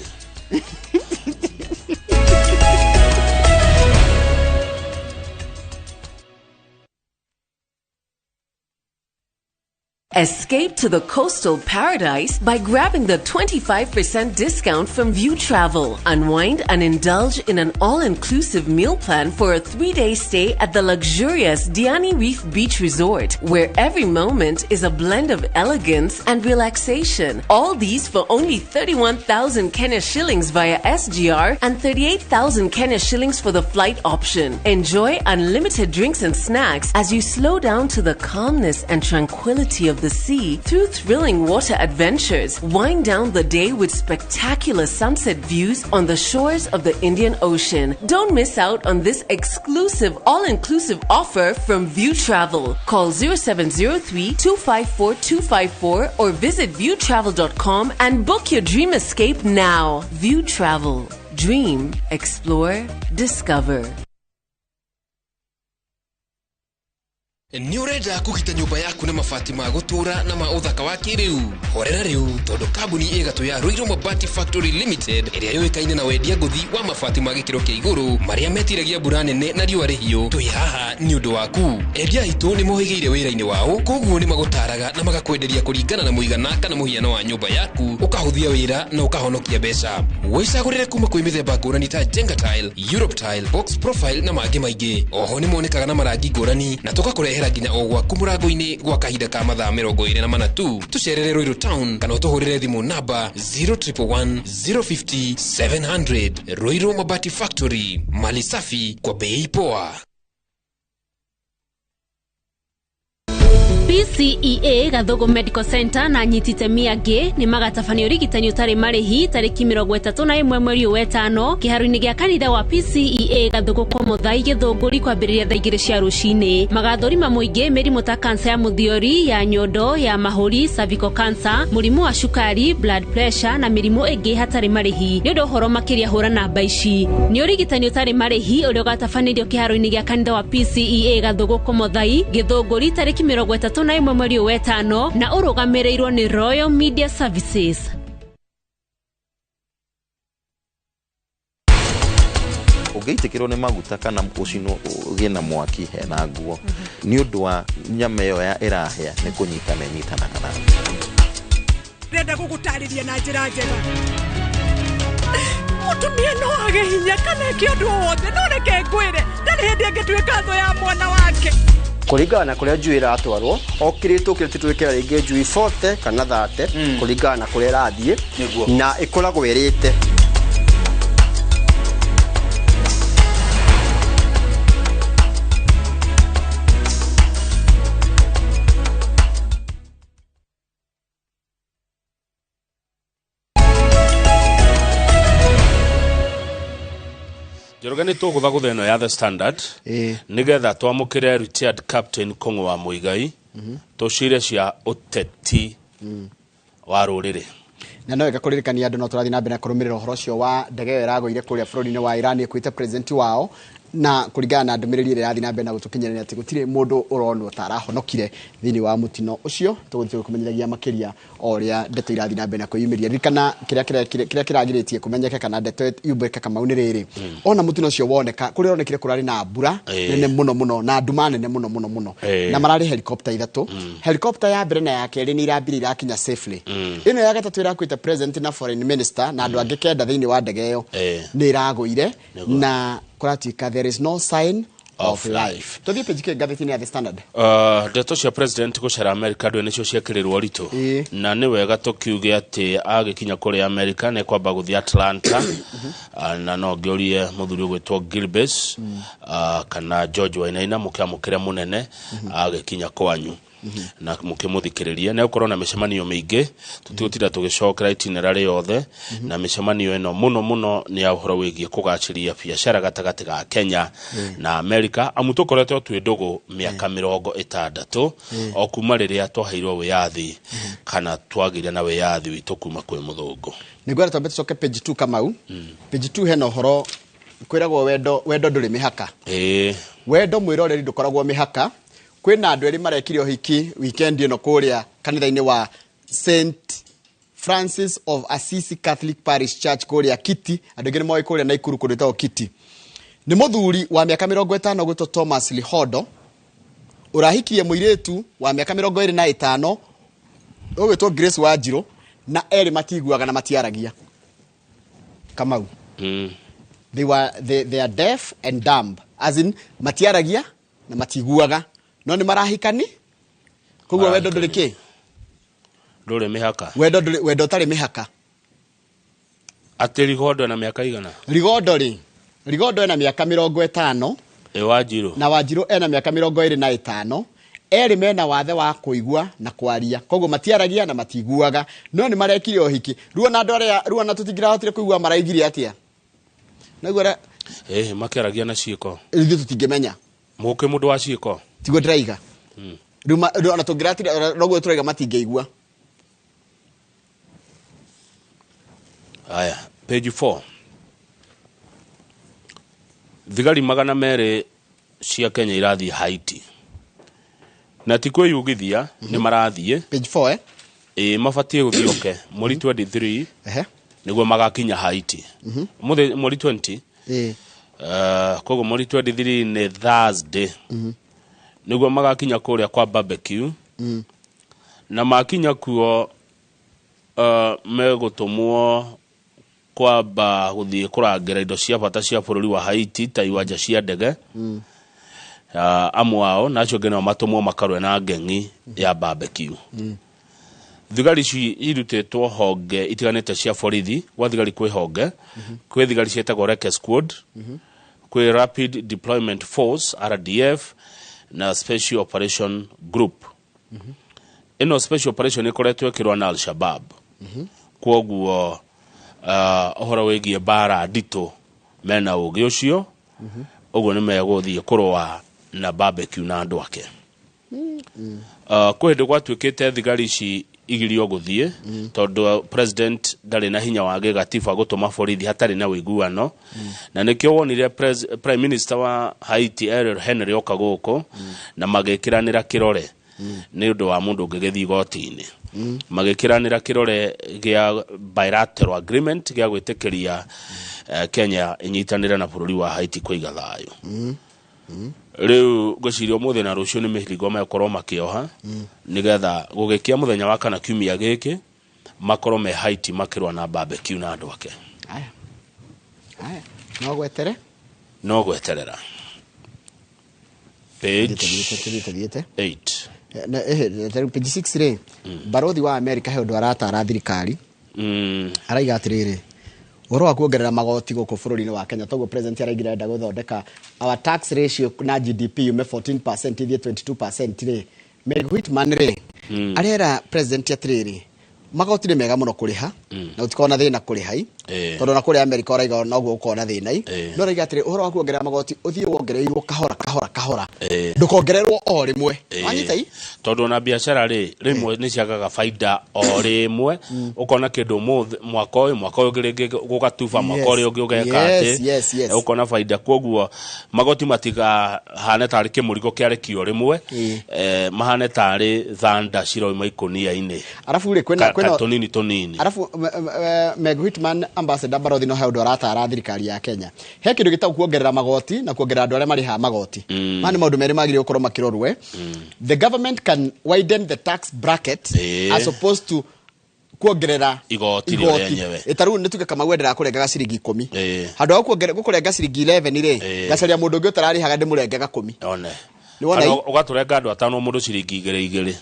Escape to the coastal paradise by grabbing the 25% discount from View Travel. Unwind and indulge in an all inclusive meal plan for a 3-day stay at the luxurious Diani Reef Beach Resort, where every moment is a blend of elegance and relaxation. All these for only 31,000 Kenya shillings via SGR and 38,000 Kenya shillings for the flight option. Enjoy unlimited drinks and snacks as you slow down to the calmness and tranquility of the sea through thrilling water adventures. Wind down the day with spectacular sunset views on the shores of the Indian Ocean. Don't miss out on this exclusive all-inclusive offer from View Travel. Call 0703 254 254 or visit viewtravel.com and book your dream escape now. View Travel. Dream, explore, discover. Nĩ ũrenda kũgita nyũmba yaku na mabati ma gũtũũra na ma ũthaka wa kĩrĩu? Horera rĩu, tondũ kambuni ĩgatũ ya Ruiru Mabati Factory Limited, ĩrĩa yũĩkaine na wendia ngũthi wa mabati ma gĩkĩro kĩa igũrũ marĩa metiragia mbura nene na riũa rĩhiũ, twĩ haha nĩ ũndũ waku. Endia aitũ nĩ mohĩgĩire wĩra-inĩ wao, koguo nĩ magũtaraga na magakwenderia kũringana na mũigana kana mũhiano wa nyũmba yaku, ũkahũthia wĩra na ũkahonokia mbeca. Wĩcagũrĩre kuma kwĩ mĩthemba ngũrani ta Jenga Tile, Europe Tile, Box Profile na mangĩ maingĩ. Oho nĩ monekaga na marangi ngũrani na tũgakũrehera nginya o gwaku mũrango-inĩ gwa kahinda ka mathaa 24 tu. Tũcerere Ruiru Town kana ũtũhũrĩre thimũ namba 0111 050 700. Ruiru Mabati Factory, mali safi kwa bei poa. PCEA Gathugu Medical Center na anyiti itemi angĩ nĩ magatabania ũrigitani ũtarĩ marĩhi tarĩki 31 mweri ũyũ wetano kĩharo-inĩ gĩa kanitha wa PCEA Gathugu kwa Mũthai Gĩthũngũri kwambĩrĩria thaa 2 cia rũcinĩ. Magathũrima mũingĩ mĩrimũ ta kansa ya mũthiori, ya nyondo, ya mahũri, cervical cancer, mũrimũ wa cukari, blood pressure na mĩrimũ ĩngĩ hatarĩ marĩhi. Nĩ ũndũ ũhoro makĩria hũra namba ici. Nĩ ũrigitani ũtarĩ marĩhi ũrĩa ũgatabanĩrio kĩharo-inĩ gĩa kanitha wa PCEA Gathugu kwa Mũthai Gĩthũngũri tarĩki 31 mweri ũyũ wetano na ũrũgamĩrĩirwo nĩ Royal Media Services. Ũngĩitĩkĩrwo nĩ maguta kana ũcinwo ũgĩe na mwaki hena nguo nĩ ũndũ wa nyama ĩyo ya ĩrahĩa nĩ kũnyitana ĩnyitanaga na ndĩrenda gũgũtarĩria na njĩra njega. Mũtumia no age hinya kana eke ũndũ o wothe, no reke ngwĩre ndarĩ hĩndĩ angĩtuĩka thũ ya mwana wake. Kũringana na kũrĩa njui ĩratwarwo, o kĩrĩtũ kĩrĩtũ twĩkĩra rĩngĩ njui 40 kana 30 kũringana na kũrĩa ĩrathiĩ na ĩkoragwo ĩrĩte. Njoroge nĩ tũgũthagũtha ĩno ya The Standard nĩgetha twamũkĩre retired captain Kong'o wa Muigai tũcire cia ũteti wa rũrĩrĩ. Na no wega kũririkania andũ no tũrathiĩ na mbere na kũrũmĩrĩra ũhoro ũcio wa ndege ĩyo ĩragũire kũrĩa bũrũri-inĩ wa Iran ĩkuĩte president wao, na kũringana na ndũmĩrĩri ĩrĩa ĩrathiĩ na mbere na gũtũkinyĩra atĩ gũtirĩ mũndũ ũronwo ta arahonokire thĩinĩ wa mũtino ũcio. Tũgũthiĩ kũmenyithagia makĩria o ũrĩa ndeto irathiĩ na mbere na kwĩyumĩria. Ririkana kĩrĩa kĩragirĩtie kũmenyeke kana ndeto yumbĩke Kamau nĩ rĩrĩ, ona mũtino ũcio woneka kũrĩa ũronekire kũrarĩ na mbura nene mũno mũno na nduma nene mũno mũno mũno, na mararĩ helicopter ithatũ. Helicopter ya mbere na ya kerĩ nĩ irambire irakinya safely. Ĩno ya gatatũ ĩrakuĩte president na foreign minister na andũ angĩ kenda thĩinĩ wa ndege ĩyo nĩ ĩragũire na kũratuĩka there is no sign of life. Tũthiĩ page kĩ ngathĩti-inĩ ya The Standard. Ndeto cia president gũcera America ndũĩ nĩcio ciekĩrĩrwo ũritũ, na nĩ wega tũkiuge atĩ agĩkinya kũrĩa America nĩ kwamba gũthiĩ Atlanta, na no ngĩũrie mũthuri ũgwĩtwo Gilbes kana George Wainaina mũkĩamũkĩre mũnene agĩkinya kwanyu na mũkĩmũthikĩrĩria. Nĩ gũkorwo na mĩcemanio mĩingĩ, tũtigũtinda tũgĩcokera itinerary yothe, na mĩcemanio ĩno mũno mũno nĩ ya ũhoro wĩgiĩ kũgacĩria biacara gatagatĩ ga Kenya na America, amu tũkoretwo twĩ ndũgũ mĩaka 60 o kuma rĩrĩa twaheirwo wĩyathi kana twagĩire na wĩyathi witũ kuma kwĩ mũthũngũ. Nĩngwenda twambe tũcoke page 2 Kamau. Page 2 hena ũhoro kwĩragwo wendo ndũrĩ mĩhaka. Wendo mwĩroreri ndũkoragwo mĩhaka. Kwĩna andũ erĩ marekire ũhiki weekend ĩno kũrĩa kanitha-inĩ wa St Francis of Assisi Catholic Parish Church kũrĩa Kiti. Andũ aingĩ nĩ moĩ kũrĩa Naikuru kũndũ gwĩtagwo Kiti. Nĩ mũthuri wa mĩaka 50 gwĩtwo Thomas Lihodo ũrahikirie mũirĩtu wa mĩaka 25 ũgwĩtwo Grace Wanjirũ, na erĩ matiguaga na matiaragia. Kamau. They are deaf and dumb, as in matiaragia na matiguaga, no nĩ marahikani. Koguo wendo ndũrĩ kĩ? Ndũrĩ mĩhaka. Wendo ndũrĩ, wendo ũtarĩ mĩhaka. Atĩ Rigondo ena mĩaka igana? Rigondo rĩ, Rigondo ena mĩaka 50. Wanjirũ. Na Wanjirũ ena mĩaka 25. Erĩ mena wathe wa kũigua na kwaria, koguo matiaragia na matiguaga, no nĩ marekire ũhiki. Rĩu ona andũ arĩa, rĩu ona tũtingĩrahotire kũigua maraigire atĩa. Naguo makĩaragia na ciĩko. Ithuĩ tũtingĩmenya. Mũkĩ mũndũ wa ciĩko. Tiguo ndĩraiga. Rĩu ona tũngĩratira noguo tũraiga matingĩigua. Aya, page 4. Thigari 200 cia Kenya irathiĩ Haiti. Na ti kwĩyugithia nĩ marathiĩ. Page 4 Mabatiĩ gũthiĩ oke mweri 23 nĩguo magakinya Haiti. Mũthĩ mweri 20. Koguo mweri 23 nĩ Thursday. Nĩguo magakinya kũrĩa kwa barbecue. Na makinya kuo megũtũmwo kwamba gũthiĩ kũrangĩra indo cia bata cia bũrũri wa Haiti ta iwanja cia ndege. Amwe ao na acio angĩ nao matũmwo makarũe na ngeng'i ya barbecue. Thigari ici irutĩtwo honge itiganĩte cia borithi. Gwa thigari kwĩ honge, kwĩ thigari ciĩtagwo Reke Squad, kwĩ Rapid Deployment Force RDF na Special Operation Group. Ĩno special operation ĩkoretwo ĩkĩrũa na Al-Shabaab. Kwoguo ũhoro wĩgiĩ mbara nditũ mena ũgĩ ũcio, ũguo nĩ megũthiĩ kũrũa na Barbecue na andũ ake. Kwĩ hĩndĩ gwatuĩkĩte thigari ici igirio gũthiĩ tondũ president ndarĩ na hinya wa gĩgatiba gũtũma borithi hatarĩ na ũiguano, na nĩkĩo wonire prime minister wa Haiti Ariel Henry oka gũkũ na magĩkĩranĩra kĩrore nĩ ũndũ wa mũndũ ũngĩgĩthiĩ igoti-inĩ, magĩkĩranĩra kĩrore gĩa bilateral agreement gĩa gwĩtĩkĩria Kenya ĩnyitanĩre na bũrũri wa Haiti kũiga thayũ. Rĩu ngwĩciria ũmũthĩ na rũciũ nĩ mĩhiringo megũkorwo makĩoha nĩgetha gũgĩkia mũthenya wa kana kiumia gĩkĩ makorwo me Haiti makĩrũa na Barbecue na andũ ake. Aya. Aya. No gwetere? No gweterera. Page Tũthiĩte. 8. Na page 6 rĩ, barothi wa America he ũndũ aratara thirikari. Araiga atĩrĩrĩ, ũhoro wa kuongerera magoti gũkũ bũrũri-inĩ wa Kenya, toguo president araigire arenda gũthondeka our tax ratio na GDP yume 14% ithiĩ 22% rĩ. Meg Whitman rĩ, arera president atĩrĩrĩ, magoti nĩ mega mũno kũrĩha na ũtikorwo na thĩna kũrĩha i, tondũ ona kũrĩa America ũraiga noguo ũkorwo na thĩna i. No araiga atĩrĩ, ũhoro wa kuongerera magoti ũthiĩ wongereirwo kahora kahora kahora, ndũkongererwo o rĩmwe. Wanyita i? Tondũ ona biacara rĩ, rĩmwe nĩ ciagaga baida o rĩmwe, ũkona kĩndũ ũmũthĩ, mwaka ũyũ, mwaka ũyũ ũngĩ rĩngĩ gũgatuba, mwaka ũrĩa ũngĩ ũgeka atĩ ũkona baida. Koguo magoti matigahane tarĩ kĩmũrigo kĩarekio rĩmwe, mahane tarĩ thanda ciroima ikũnia-inĩ. Arabu rĩ, kwĩna kwĩna tũnini tũnini. Arabu Meg Whitman ambassador barothi no he ũndũ aratara thirikari ya Kenya. He kĩndũ gĩtagwo kuongerera magoti na kuongerera andũ arĩa marĩhaga magoti. Maya nĩ maũndũ merĩ magĩrĩirwo gũkorwo makĩrorwo. The government can widen the tax bracket as opposed to kuongerera igoti rĩo rĩenyewe. Ta rĩu nĩ tuge Kamau endaga kũrengaga ciringi 10. Handũ ha gũkũrenga ciringi 11 rĩ, ngacaria mũndũ ũngĩ ũtararĩhaga ndĩmũrenge ga 10. One. Nĩ wona Kana ũgatũrenga andũ atano mũndũ ciringi igĩrĩ igĩrĩ.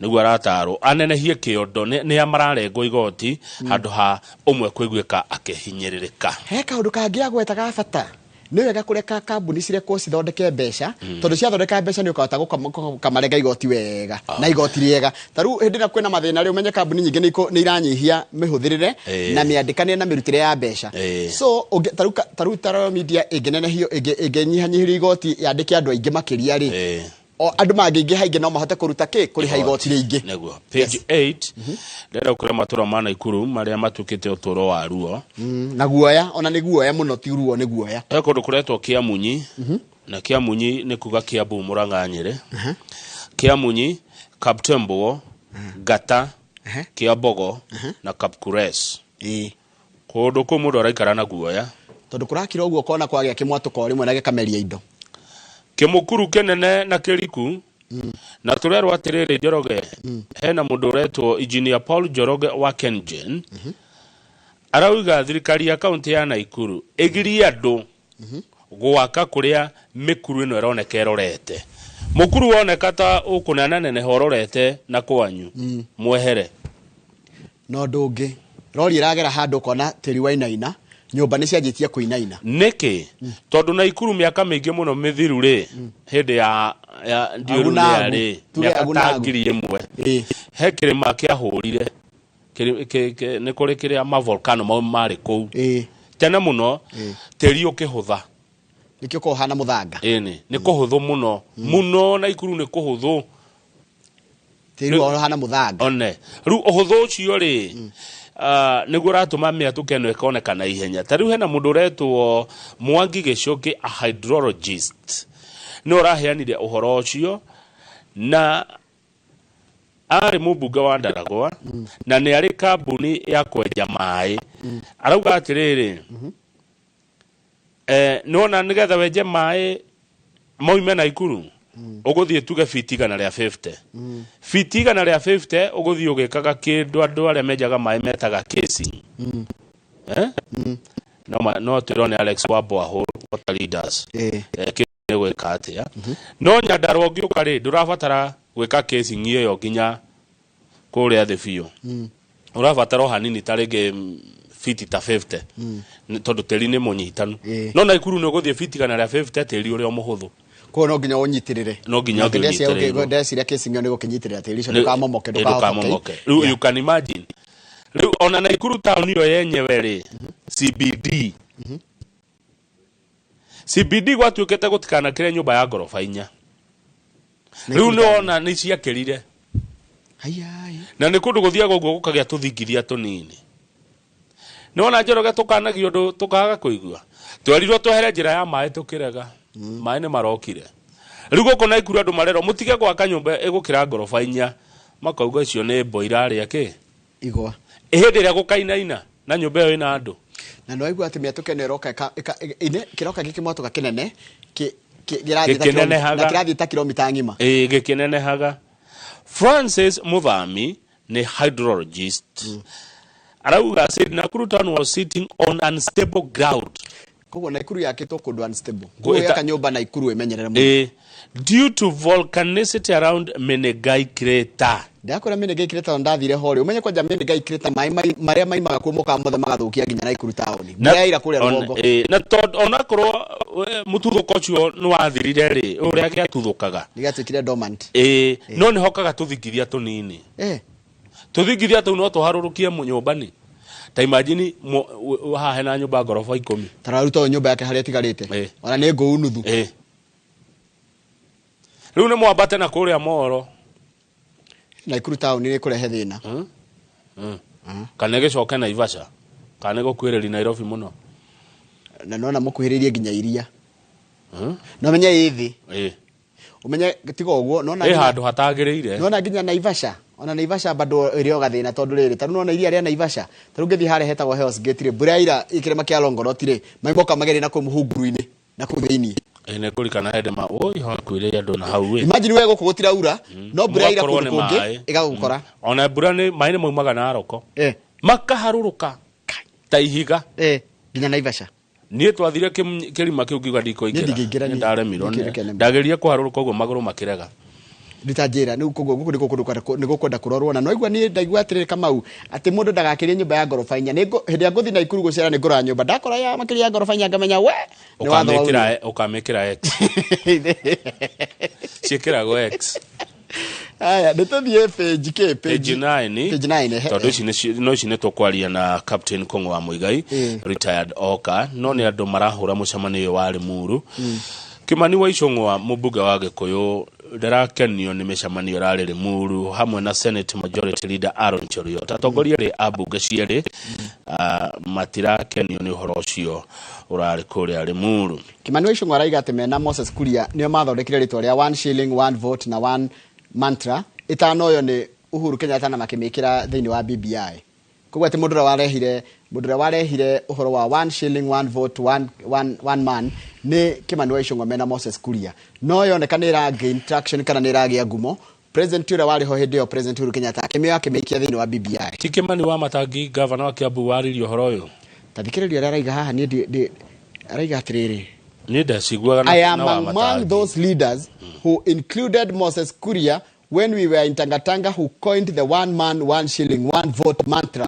Nĩguo aratarwo anenehie kĩondo nĩ mararengwo igoti handũ ha ũmwe kũiguĩka akĩhinyĩrĩrĩka. He kaũndũ kangĩ agweta ga bata, nĩ wega kũreka kambuni cirekwo cithondeke mbeca, tondũ ciathondeka mbeca nĩ ũkahota gũkamarega igoti wega na igoti rĩega. Ta rĩu hĩndĩ ĩrĩa kwĩna mathĩna rĩ, ũmenye kambuni nyingĩ nĩ iranyihia mĩhũthĩrĩre na mĩandĩkanĩre na mĩrutĩre ya mbeca. So ta rĩu ta Royal Media ĩngĩnenehio, ĩngĩnyihanyihĩrio igoti yandĩke andũ aingĩ makĩria rĩ, o andũ mangĩingĩha aingĩ no mahote kũruta kĩ, kũrĩha igoti rĩingĩ. Nĩguo. Page 8 ndĩrenda gũkũra matũra ma Naikuru marĩa matuĩkĩte ũtũũro wa ruo. Na guoya, ona nĩ guoya mũno, ti ruo, nĩ guoya. He kũndũ kũretwo Kĩamunyi, na Kĩamunyi nĩ kuga Kĩambu, Mũrang'a, Nyĩrĩ. Kĩamunyi, Kaptembwo, Ngata, Kĩambogo na Kapkures. Kũndũ kũu mũndũ araikara na guoya. Tondũ kũrakira ũguo ũkona kwagĩa kĩmwatũko rĩmwe na gĩkameria indo. Kĩmũkuru kĩnene na kĩriku. Na tũrerwo atĩrĩrĩ, Njoroge, hena mũndũ ũretwo Engineer Paul Njoroge wa KenGen arauga thirikari ya kaunti ya Naikuru ĩgirie andũ gwaka kũrĩa mĩkuru ĩno ĩroneka ĩrorete. Mũkuru woneka ta ũkũnenaneneha ũrorete na kwanyu, mwehere. Na ũndũ ũngĩ, rori ĩragera handũ ũkona tĩri wainaina, nyũmba nĩ cianjĩtie kũinaina. Nĩkĩ? Tondũ Naikuru mĩaka mĩingĩ mũno mĩthiru rĩ, hĩndĩ ya ndiũru Agu na agu. rĩ, Tuge mĩaka agu na ta agu. 1000. He kĩrĩma kĩahũrire. Nĩ kũrĩ kĩrĩa mavolcano mau marĩ kũu. Tene mũno, tĩri ũkĩhũtha. Nĩkĩo ũkoragwo ũhana mũthanga. Ĩni, nĩ kũhũthũ mũno. Mũno Naikuru nĩ kũhũthũ. Tĩri wao ũhana mũthanga. One. Rĩu ũhũthũ ũcio rĩ, nĩguo ũratũma mĩatũka ĩno ĩkoneka na ihenya. Ta rĩu hena mũndũ ũretwo Mwangi Gĩcũkĩ, a hydrologist. Nĩ ũraheanire ũhoro ũcio na arĩ mũmbunge wa Ndaragwa na nĩ arĩ kambuni ya kwenja maĩ. Arauga atĩrĩrĩ, nĩwona nĩgetha wenje maĩ moime Naikuru, ũgũthiĩ tuge fiti igana rĩa 50. Fiti igana rĩa 50 ũgũthiĩ ũgĩkaga kĩndũ andũ arĩa menjaga maĩ metaga casing. No twĩrwo nĩ Alex wa Borehole Water Leaders. Kĩu nĩ gwĩka atĩa? No Nyandarua ũngĩũka rĩ, ndũrabatara gwĩka casing ĩyo nginya kũrĩa thĩ biũ. Ũrabatara o hanini ta rĩngĩ fiti ta 50. Tondũ tĩri nĩ mũnyitanu. No Naikuru nĩ ũgũthiĩ fiti igana rĩa 50 tĩri ũrĩa mũhũthũ. Koguo no nginya ũnyitĩrĩre. No nginya Na ndĩreciria ũnyitĩrĩrwo. Ndĩreciria casing ĩyo nĩ gũkĩnyitĩrĩra tĩri ũcio ndũkamomoke, ndũkamomoke. Rĩu you can imagine rĩu ona Naikuru town ĩyo yenyewe rĩ, CBD, CBD gwatuĩkĩte gũtikanakĩre nyũmba ya ngoroba inya. Rĩu nĩ wona nĩ ciakĩrire, na nĩ kũndũ gũthiaga ũguo gũkagĩa tũthingithia tũnini. Nĩ wona Njoroge, tũkanagio ũndũ tũkaga kũigua. Twerirwo twehere njĩra ya maĩ, tũkĩrega. Maĩ nĩ marokire. Rĩu gũkũ Naikuru andũ marerwo mũtige gwaka nyũmba ĩgũkĩra ngoroba inya, makauga icio nĩ mbo irarĩa kĩ igwa. Hĩndĩ ĩrĩa gũkainaina na nyũmba ĩyo ĩna andũ. Na nĩ waigua atĩ mĩatũka ĩno ĩroka kĩroka gĩkĩmwatũka kĩnene kĩrathiĩ ta Gĩkĩnenehaga. na kĩrathiĩ ta kilomita ng'ima. Ĩĩ, gĩkĩnenehaga. Francis Muthami nĩ hydrologist, arauga said Nakuru town was sitting on unstable ground. Koguo Naikuru yakĩtwo kũndũ unstable. Ĩta- Koguo yaka nyũmba Naikuru ĩmenyerere mũno. Ĩĩ, due to volcanicity around Menengai Crater. Ndakwĩra Menengai Crater ndathire ho rĩ, ũmenye kwanja Menengai Crater maĩ marĩa maimaga kuo mokaga mothe magathũkia nginya Naikuru taũni. Mbura yaira kũrĩa rũgongo. Na tondũ onakorwo mũtuthũko ũcio nĩ wathirire rĩ, ũrĩa gĩatuthũkaga nĩgĩatuĩkire dormant. Ĩĩ, no nĩ hokaga tũthingithia tũnini. Tũthingithia tũu no tũharũrũkie nyũmba-nĩ. Ta imagine haha hena nyũmba ngoroba 10. Tararuta ũyũ nyũmba yake harĩa ĩtigarĩte ona nĩ ngũu nuthu. Rĩu nĩ mwambate na kũrĩa moro. Naikuru taũni nĩ kũrehe thĩna. Kana ĩgĩcoke Naivasha, kana ĩgũkuhĩrĩria Nairobi mũno. Na nona mũkuhĩrĩirie nginya iria. No menye ĩ thĩ. Ũmenye tiga ũguo nona Ĩ handũ hatagĩrĩire. Nona nginya Naivasha, ona Naivasha bado ĩrĩ o gathĩna tondũ rĩrĩ, tarĩu nona iria rĩa Naivasha, tarĩu ngĩthiĩ harĩa hetagwo Hell's Gate rĩ, mbura yaira kĩrĩma kĩa Longonot rĩ, maĩ moka magereire na kũu mũhunguru-inĩ na kũu thĩiniĩ. Ĩ nĩ kũrikana hĩndĩ ma oi hakuire andũ na hau ĩ. Imagine we gũkũ gũtiraura, no mbura yaira Mũgakorwo kũndũ nĩ kũngĩ maĩ. ĩgagũkora. Ona mbura nĩ maĩ nĩ maumaga na Naroko. Makaharũrũka ta ihiga. Nginya Naivasha. Niĩ twathire kĩrima kĩu ngiuga ndikũingĩra. Niĩ ndingĩingĩra Nĩ niĩ. ndaremirwo. Ndingĩreka nĩ- Ndageria kũharũrũka ũguo magũrũ makĩrega. Nĩ ta njĩra nĩ koguo gũkũ nĩ kũndũ nĩ gũkwenda kũrorwo. Na noigua niĩ ndaigua atĩrĩrĩ Kamau, atĩ mũndũ ndagakĩrie nyũmba ya ngoroba inya. Hĩndĩ ĩrĩa ngũthiĩ Naikuru gũcera nĩ ngũrora nyũmba, ndakora ya makĩria ya ngoroba inya ngamenya we nĩ watho wa Ũkamĩkĩra ũkamĩkĩra X. Ciĩkĩragwo X. Aya, nĩ tũthiĩ page kĩ? Page 9. Page 9, ehe. Tondũ ici no ici nĩ tũkwaria na Captain Kong'o wa Muigai, retired oka, no nĩ andũ marahũra mũcemanio ũyũ wa Limuru. Kimani wa Ichung'wa, mũmbunge wa Gĩkũyũ, ndarakenio nĩ mĩcemanio ĩrarĩ Limuru hamwe na Senate Majority Leader Aaron Cheruiyot. Atongoria erĩ a mbunge cierĩ matirakenio nĩ ũhoro ũcio ũrarĩ kũrĩa Limuru. Kimani wa Ichung'wa araiga atĩ mena Moses Kuria nĩo mathondekire rĩtwa rĩa one shilling, one vote na one mantra ĩtano ĩyo nĩ Uhuru Kenyatta na makĩmĩkĩra thĩinĩ wa BBI. Koguo atĩ mũndũ ũrĩa warehire ũhoro wa one shilling, one vote, one man nĩ Kimani wa Ichung'wa mena Moses Kuria. No yoneka nĩ ĩra gain traction kana nĩ ĩragĩa ngumo, president ũrĩa warĩ ho hĩndĩ ĩyo, President Uhuru Kenyatta, akĩmĩoya akĩmĩikia thĩinĩ wa BBI. Ti Kimani wa Matangi, gavana wa Kiambu, waririe ũhoro ũyũ? Ta thikĩrĩria ũrĩa araiga haha. Niĩ araiga atĩrĩrĩ: Niĩ ndaciguaga I am na wa among Matangi. those leaders who included Moses Kuria when we were in Tangatanga, who coined the one man, one shilling, one vote mantra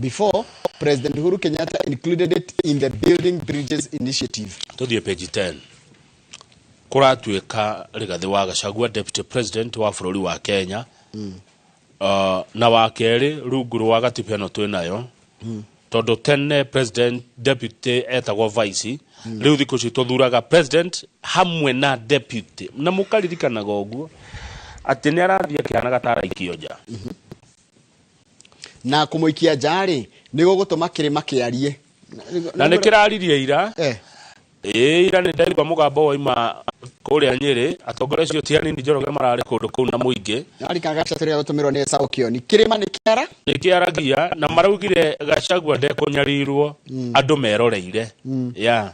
before President Uhuru Kenyatta included it in the Building Bridges Initiative. Tuthiĩ page 10. Kũratuĩka Rigathĩ wa Gachagua, deputy president wa bũrũri wa Kenya, na wa kerĩ rungu rwa gatiba ĩno twĩnayo, tondũ tene president deputy etagwo vice. Rĩu thikũ ici tũthuraga president hamwe na deputy, na mũkaririkanaga ũguo atĩ nĩ arathiĩ akĩhanaga ta araikio nja. Na kũmũikia nja rĩ, nĩ gũgũtũma kĩrĩma kĩarie. Na nĩ kĩraririe ira. Ĩĩ, ira nĩ ndaigua mũgambo waima kũrĩa Nyĩrĩ. Atongoria acio ti anini, Njoroge, mararĩ kũndũ kũu na mũingĩ. Arikana gacatũ rĩa gũtũmĩrwo nĩ Esau Kĩoni, kĩrĩma nĩ kĩara. Nĩ kĩaragia na maraugire Gachagua ndekũnyarirwo andũ meroreire. Ya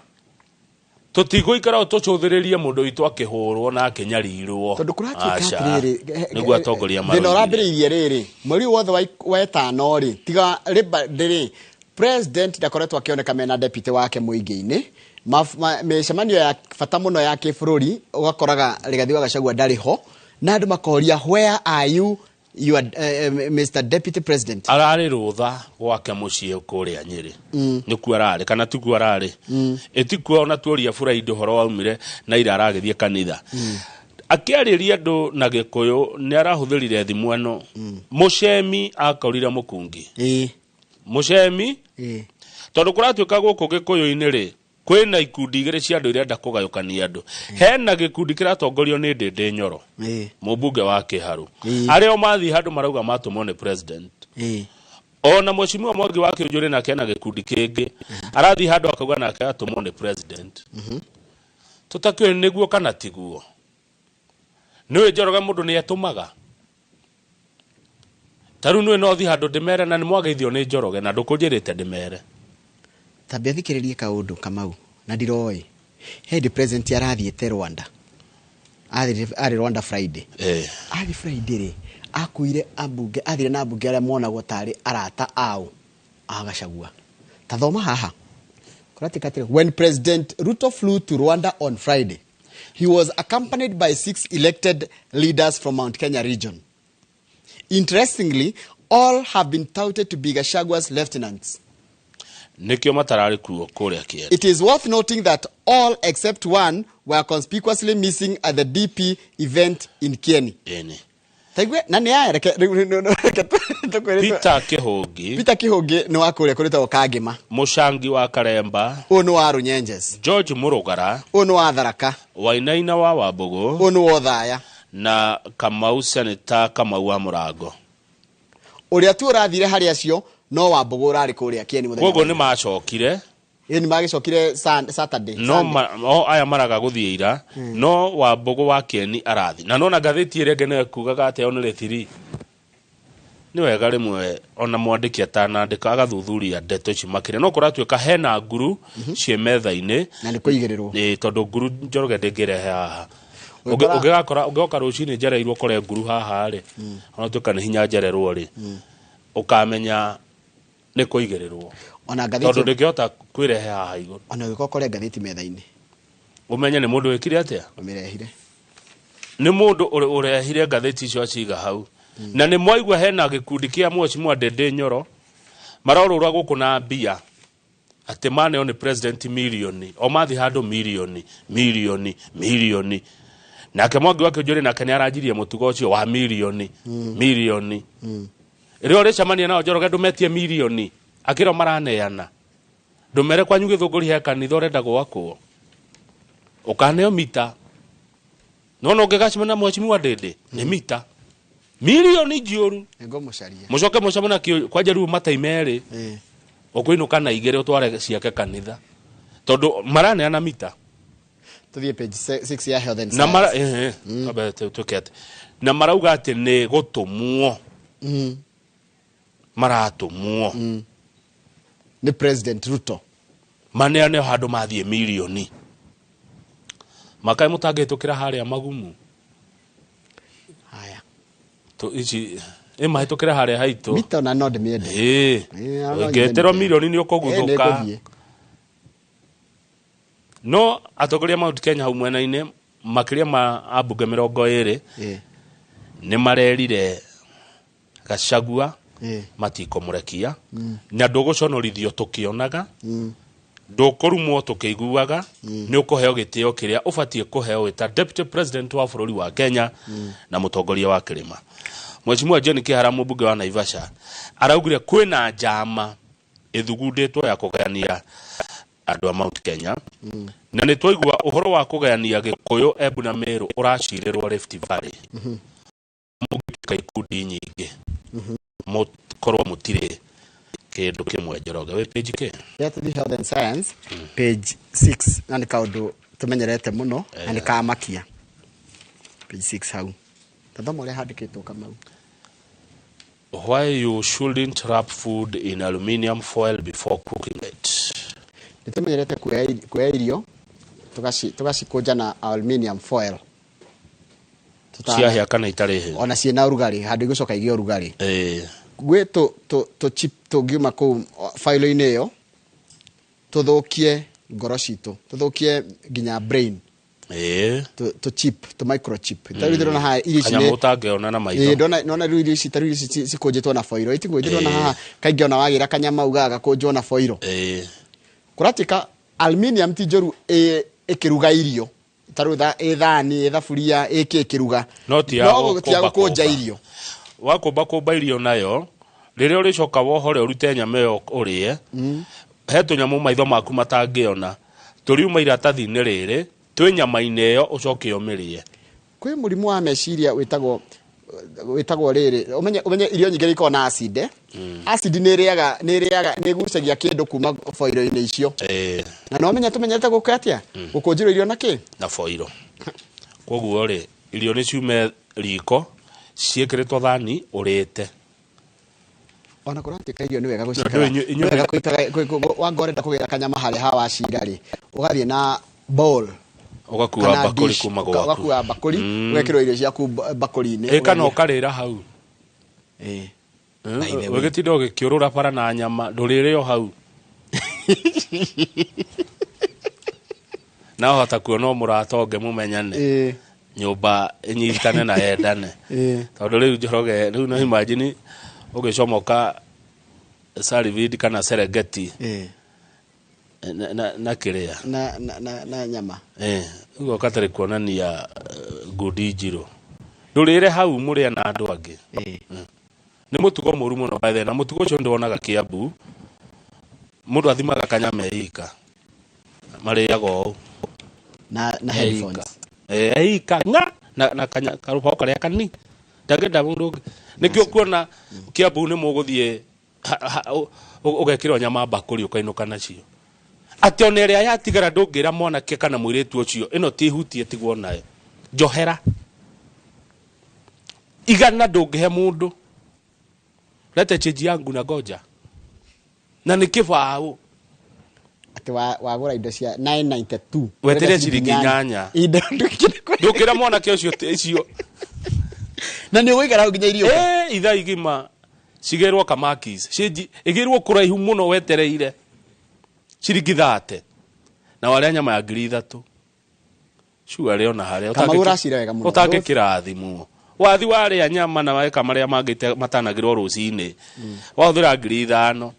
tũtigũikara tũcũthĩrĩrie mũndũ witũ akĩhũrwo na akĩnyarirwo. Tondũ kũratuĩka Aca, atĩrĩrĩ, nĩguo atongoria thĩna maraugire. ũrambĩrĩirie rĩrĩ mweri wothe wa ĩtano rĩ, tiga Labor Day, president ndakoretwo akĩoneka mena deputy wake mũingĩ-inĩ. Mĩcemanio ya bata mũno ya kĩbũrũri, ũgakoraga Rigathi wa Gachagua ndarĩ ho, na andũ makoria, "Where are you?" Your, Mr. Deputy President Ararĩ rũtha gwake mũciĩ kũrĩa Nyĩrĩ. Nĩkuo ararĩ kana tikuo ararĩ? Ĩtikuo ona tuoria Friday ũhoro waumire na ira aragĩthiĩ kanitha. Akĩarĩria andũ na Gĩkũyũ nĩ arahũthĩrire thimũ ĩno. Mũcemi akorire mũkungi. Mũcemi tondũ kũratuĩka gũkũ Gĩkũyũ-inĩ rĩ, kwĩna ikundi igĩrĩ cia andũ irenda kũgayũkania andũ. Hena gĩkundi kĩratongorio nĩ Ndĩndĩ Nyoro, mũmbunge wa Kĩharũ, arĩa o mathiĩ handũ marauga matũmwo nĩ president. Ona mheshimiwa Mwangi wa Kĩũnjũrĩ nake ena gĩkundi kĩngĩ, arathiĩ handũ akauga nake atũmwo nĩ president. Tũtakĩũĩ nĩguo kana tiguo. Nĩũĩ Njoroge mũndũ nĩ etũmaga. Ta rĩu nĩũĩ no thiĩ handũ ndĩmere na nĩ mwageithio nĩ Njoroge na ndũkũnjĩrĩte ndĩmere. Tambia thikĩrĩrie kaũndũ Kamau na ndiroĩ. He hĩndĩ president arathiĩte Rwanda. Arĩ Rwanda Friday. Athiĩ Friday rĩ, akuire ambunge, athire na ambunge arĩa monagwo tarĩ arata ao a Gachagua. Ta thoma haha. Kũratuĩka atĩrĩ, when President Ruto flew to Rwanda on Friday, he was accompanied by 6 elected leaders from Mount Kenya region. Interestingly, all have been touted to be Gachagua's lieutenants. Nĩkĩo matararĩ kuo kũrĩa Kĩeni. It is worth noting that all except one were conspicuously missing at the DP event in Kieni. Ĩni. Taigue, na nĩ aya, reke, rĩu, rĩu, rĩu, reke tũkwĩre Peter Kĩhũngi. Peter Kĩhũngi nĩ wa kũrĩa kũrĩtagwo Kangĩma. Mũcangi wa Karemba. Ũyũ nĩ wa Rũnyenjes. George Mũrũgara. Ũyũ nĩ wa Tharaka. Wainaina wa Wambũgũ. Ũyũ nĩ wa Othaya. Na Kamau, Senator Kamau wa Mũrango. Ũrĩa tu ũrathire harĩ acio no Wambũgũ ũrarĩ kũrĩa Kieni mũthenya. Koguo nĩ macokire. Ĩĩ, nĩ magĩcokire Saturday. No Sunday. o aya maraga gũthiĩ ira, no Wambũgũ wa Kieni arathi. Na nona ngathĩti ĩrĩa ĩngĩ nĩyo ĩkugaga atĩ only 3. Nĩ wega rĩmwe ona mwandĩki atanandĩka agathuthuria ndeto ici makĩria. No kũratuĩka hena nguru ciĩ metha-inĩ. Na nĩ kũigĩrĩrwo. Ĩĩ, tondũ nguru Njoroge ndĩngĩrehe haha. Ũngĩkora- Ũngĩgoka rũcinĩ njereirwo kũre nguru haha rĩ, ona tuĩka nĩ hinya njererwo rĩ, ũkamenya nĩ kũigĩrĩrwo. Ona ngathĩti Tondũ ndĩngĩhota kwĩrehe haha igũrũ. Ona ũgĩũka ũkore ngathĩti metha-inĩ. Ũmenye nĩ mũndũ wĩkire atĩa? Ũmĩrehire. Nĩ mũndũ ũrehire ngathĩti icio aciga hau. Na nĩ mwaigua hena gĩkundi kĩa mheshimiwa Ndĩndĩ Nyoro marorũra gũkũ na mbia atĩ maneo nĩ president mirioni, o mathiĩ handũ mirioni, mirioni, mirioni. Nake Mwangi wa Kĩũnjũrĩ nake nĩ aranjirie mũtugo ũcio wa mirioni, mirioni. Rĩrĩa ũrĩcemania nao Njoroge ndũmetie mirioni, akĩrwo maraneana. Ndũmere kwanyu Gĩthũngũri he kanitha ũrenda gwakwo. Ũkaneo mita. No no ũngĩgacemania na mheshimiwa Ndĩndĩ, nĩ mita. Mirioni njũru. Nĩngũmũcaria. Mũcoke mũcemanie na kĩo, kwanja rĩu matai merĩ. Ũkũinũka na igĩrĩ ũtware ciake kanitha. Tondũ maraneana mita. Tũthiĩ page 6 ya Health and Na mara, Science. Ambe tuĩke atĩ. Na marauga atĩ nĩ gũtũmwo. Maratũmwo. Nĩ President Ruto. Maneane handũ mathiĩ mirioni. Makaĩ mũtangĩhĩtũkĩra harĩa magumu. Haya. Tu ici, mahĩtũkĩre harĩa haitũ. Mita ona no ndĩmĩende. No Ũngĩeterwo nyende. mirioni nĩ ũkũguthũka. Nĩngũthiĩ. No atongoria a Mount Kenya hau mwena-inĩ makĩria ma ambunge 20 nĩ marerire Gachagua matikũmũrekia. Na ndũgũconorithio tũkĩonaga, ndũkũrumwo tũkĩiguaga, nĩ ũkũheo gĩtĩo kĩrĩa ũbatiĩ kũheo wĩ ta Deputy President wa bũrũri wa Kenya na mũtongoria wa kĩrĩma. Mheshimiwa John Kĩhara mũmbunge wa Naivasha araugire kwĩna njama ĩthugundĩtwo ya kũgayania andũ a Mount Kenya. Na nĩ twaigua ũhoro wa kũgayania Gĩkũyũ, Embu na Meru ũracirĩrwo Rift Valley. Mũngĩtuĩka ikundi nyingĩ, mũkorwo mũtirĩ kĩndũ kĩmwe. Njoroge, wĩ page kĩ? Yeah, tũthiĩ Health and Science, page 6, na nĩ kaũndũ tũmenyerete mũno, na nĩ kamakia. Page 6 hau. Tathoma ũrĩa handĩkĩtwo Kamau. Why you shouldn't wrap food in aluminium foil before cooking it. Nĩ tũmenyerete kuoya irio, tũgacikũnja na aluminium foil. Ciahĩa kana itarĩ hĩu? Ona ciĩna ũrugarĩ, handũ igũcoka igĩe ũrugarĩ. Gwĩ tũ chip tũngiuma kũu file-inĩ ĩyo, tũthũkie ngoro citũ, tũthũkie nginya brain. Tũ chip, tũ microchip. Ta rĩu ndĩrona haha irio ici Kanyamũ ũtangĩona na maitho. Ndona nona rĩu irio ici, ta rĩu irio ici cikũnjĩtwo na foilo. Itiguo ndĩrona haha kaingĩ ona wagĩra kanyama ugaga gakũnjwo na foilo. Kũratuĩka aluminium ti njũru ĩkĩruga irio. Ta rĩu ĩ thani, ĩ thaburia, ĩkĩ ĩkĩruga. No ti ya No ti ya gũkũmba gũkũnja kũmba. Irio. Wakũmba kũmba irio nayo, rĩrĩa ũrĩcoka wohore ũrute nyama ĩyo ũrĩe, he tũnyamũ maitho maku matangĩona tũriuma iratathi-inĩ rĩrĩ twĩ nyama-inĩ ĩyo, ũcoke ũmĩrĩe. Kwĩ mũrimũ wa meciria wĩtagwo rĩrĩ, ũmenye irio nyingĩ ikoragwo na acid. Acid nĩ ĩrĩaga, nĩ ĩgucagia kĩndũ kuma foilo-inĩ icio. Na no ũmenye tũmenyete gũka atĩa gũkũnjĩrwo irio na kĩ? Na foilo. Koguo rĩ, irio nĩ ciume riko ciĩkĩrĩtwo thani ũrĩte. Ona kũratuĩka irio nĩ wega Ndũ gũcikara inyuĩ nĩ wega wanga ũrenda kũgĩra kanyama harĩa ha wacira rĩ, ũgathiĩ na bowl ũgakua kana mbakũri dish, kuma gwaku. Ũgakua mbakũri, ũgekĩrwo irio ciaku mbakũri-inĩ. Ĩ, kana ũgathiĩ- ũkarĩra hau. By the way. Ũgĩtinda ũgĩkĩũrũra bara na nyama ndũrĩre o hau, na wahota kuona o mũrata ũngĩ mũmenyane, nyũmba ĩnyitane na yendane. Tondũ rĩu Njoroge, rĩu no imagine ũgĩcomoka Salivid kana Serengeti na kĩrĩa na nyama. Ũguo katarĩ kuonania ngundi njirũ, ndũrĩre hau mũrĩe na andũ angĩ. Nĩ mũtugo mũru mũno by the way, na mũtugo ũcio ndwonaga Kiambu. Mũndũ athimaga kanyama eika, marĩaga ũũ na eika. Headphones. Eika ng'a na karũbaũ karĩa kani ndangĩenda mũndũ ũngĩ. Nĩkĩo kuona Kiambu nĩ mũgũthiĩ ũgekĩrwo nyama mbakũri ũkainũka nacio, atĩ ona ĩrĩa yatigara ndũngĩra mwanake kana mũirĩtu ũcio ĩno ti hutie, tigwo nayo njohera igana, ndũngĩhe mũndũ, lete change yangu na goja na nĩ kĩbaũ. Atĩ wagũra indo cia 992 wetere ciringi 8. Indo ndũngĩra mwanake ũcio icio. Na nĩ ũgũikara hau nginya irio. Ithaa igima cigĩrwo kamakis, cinji ĩgĩrwo kũraihu mũno, wetereire ciringi 30 na warĩa nyama ya 3000 cuarĩ ona harĩa Kamau ũracira wega mũno. Ũtangĩkĩrathimwo wathi warĩa nyama na weka marĩa mangĩ matanagĩrwo rũcinĩ, wahũthĩra 5000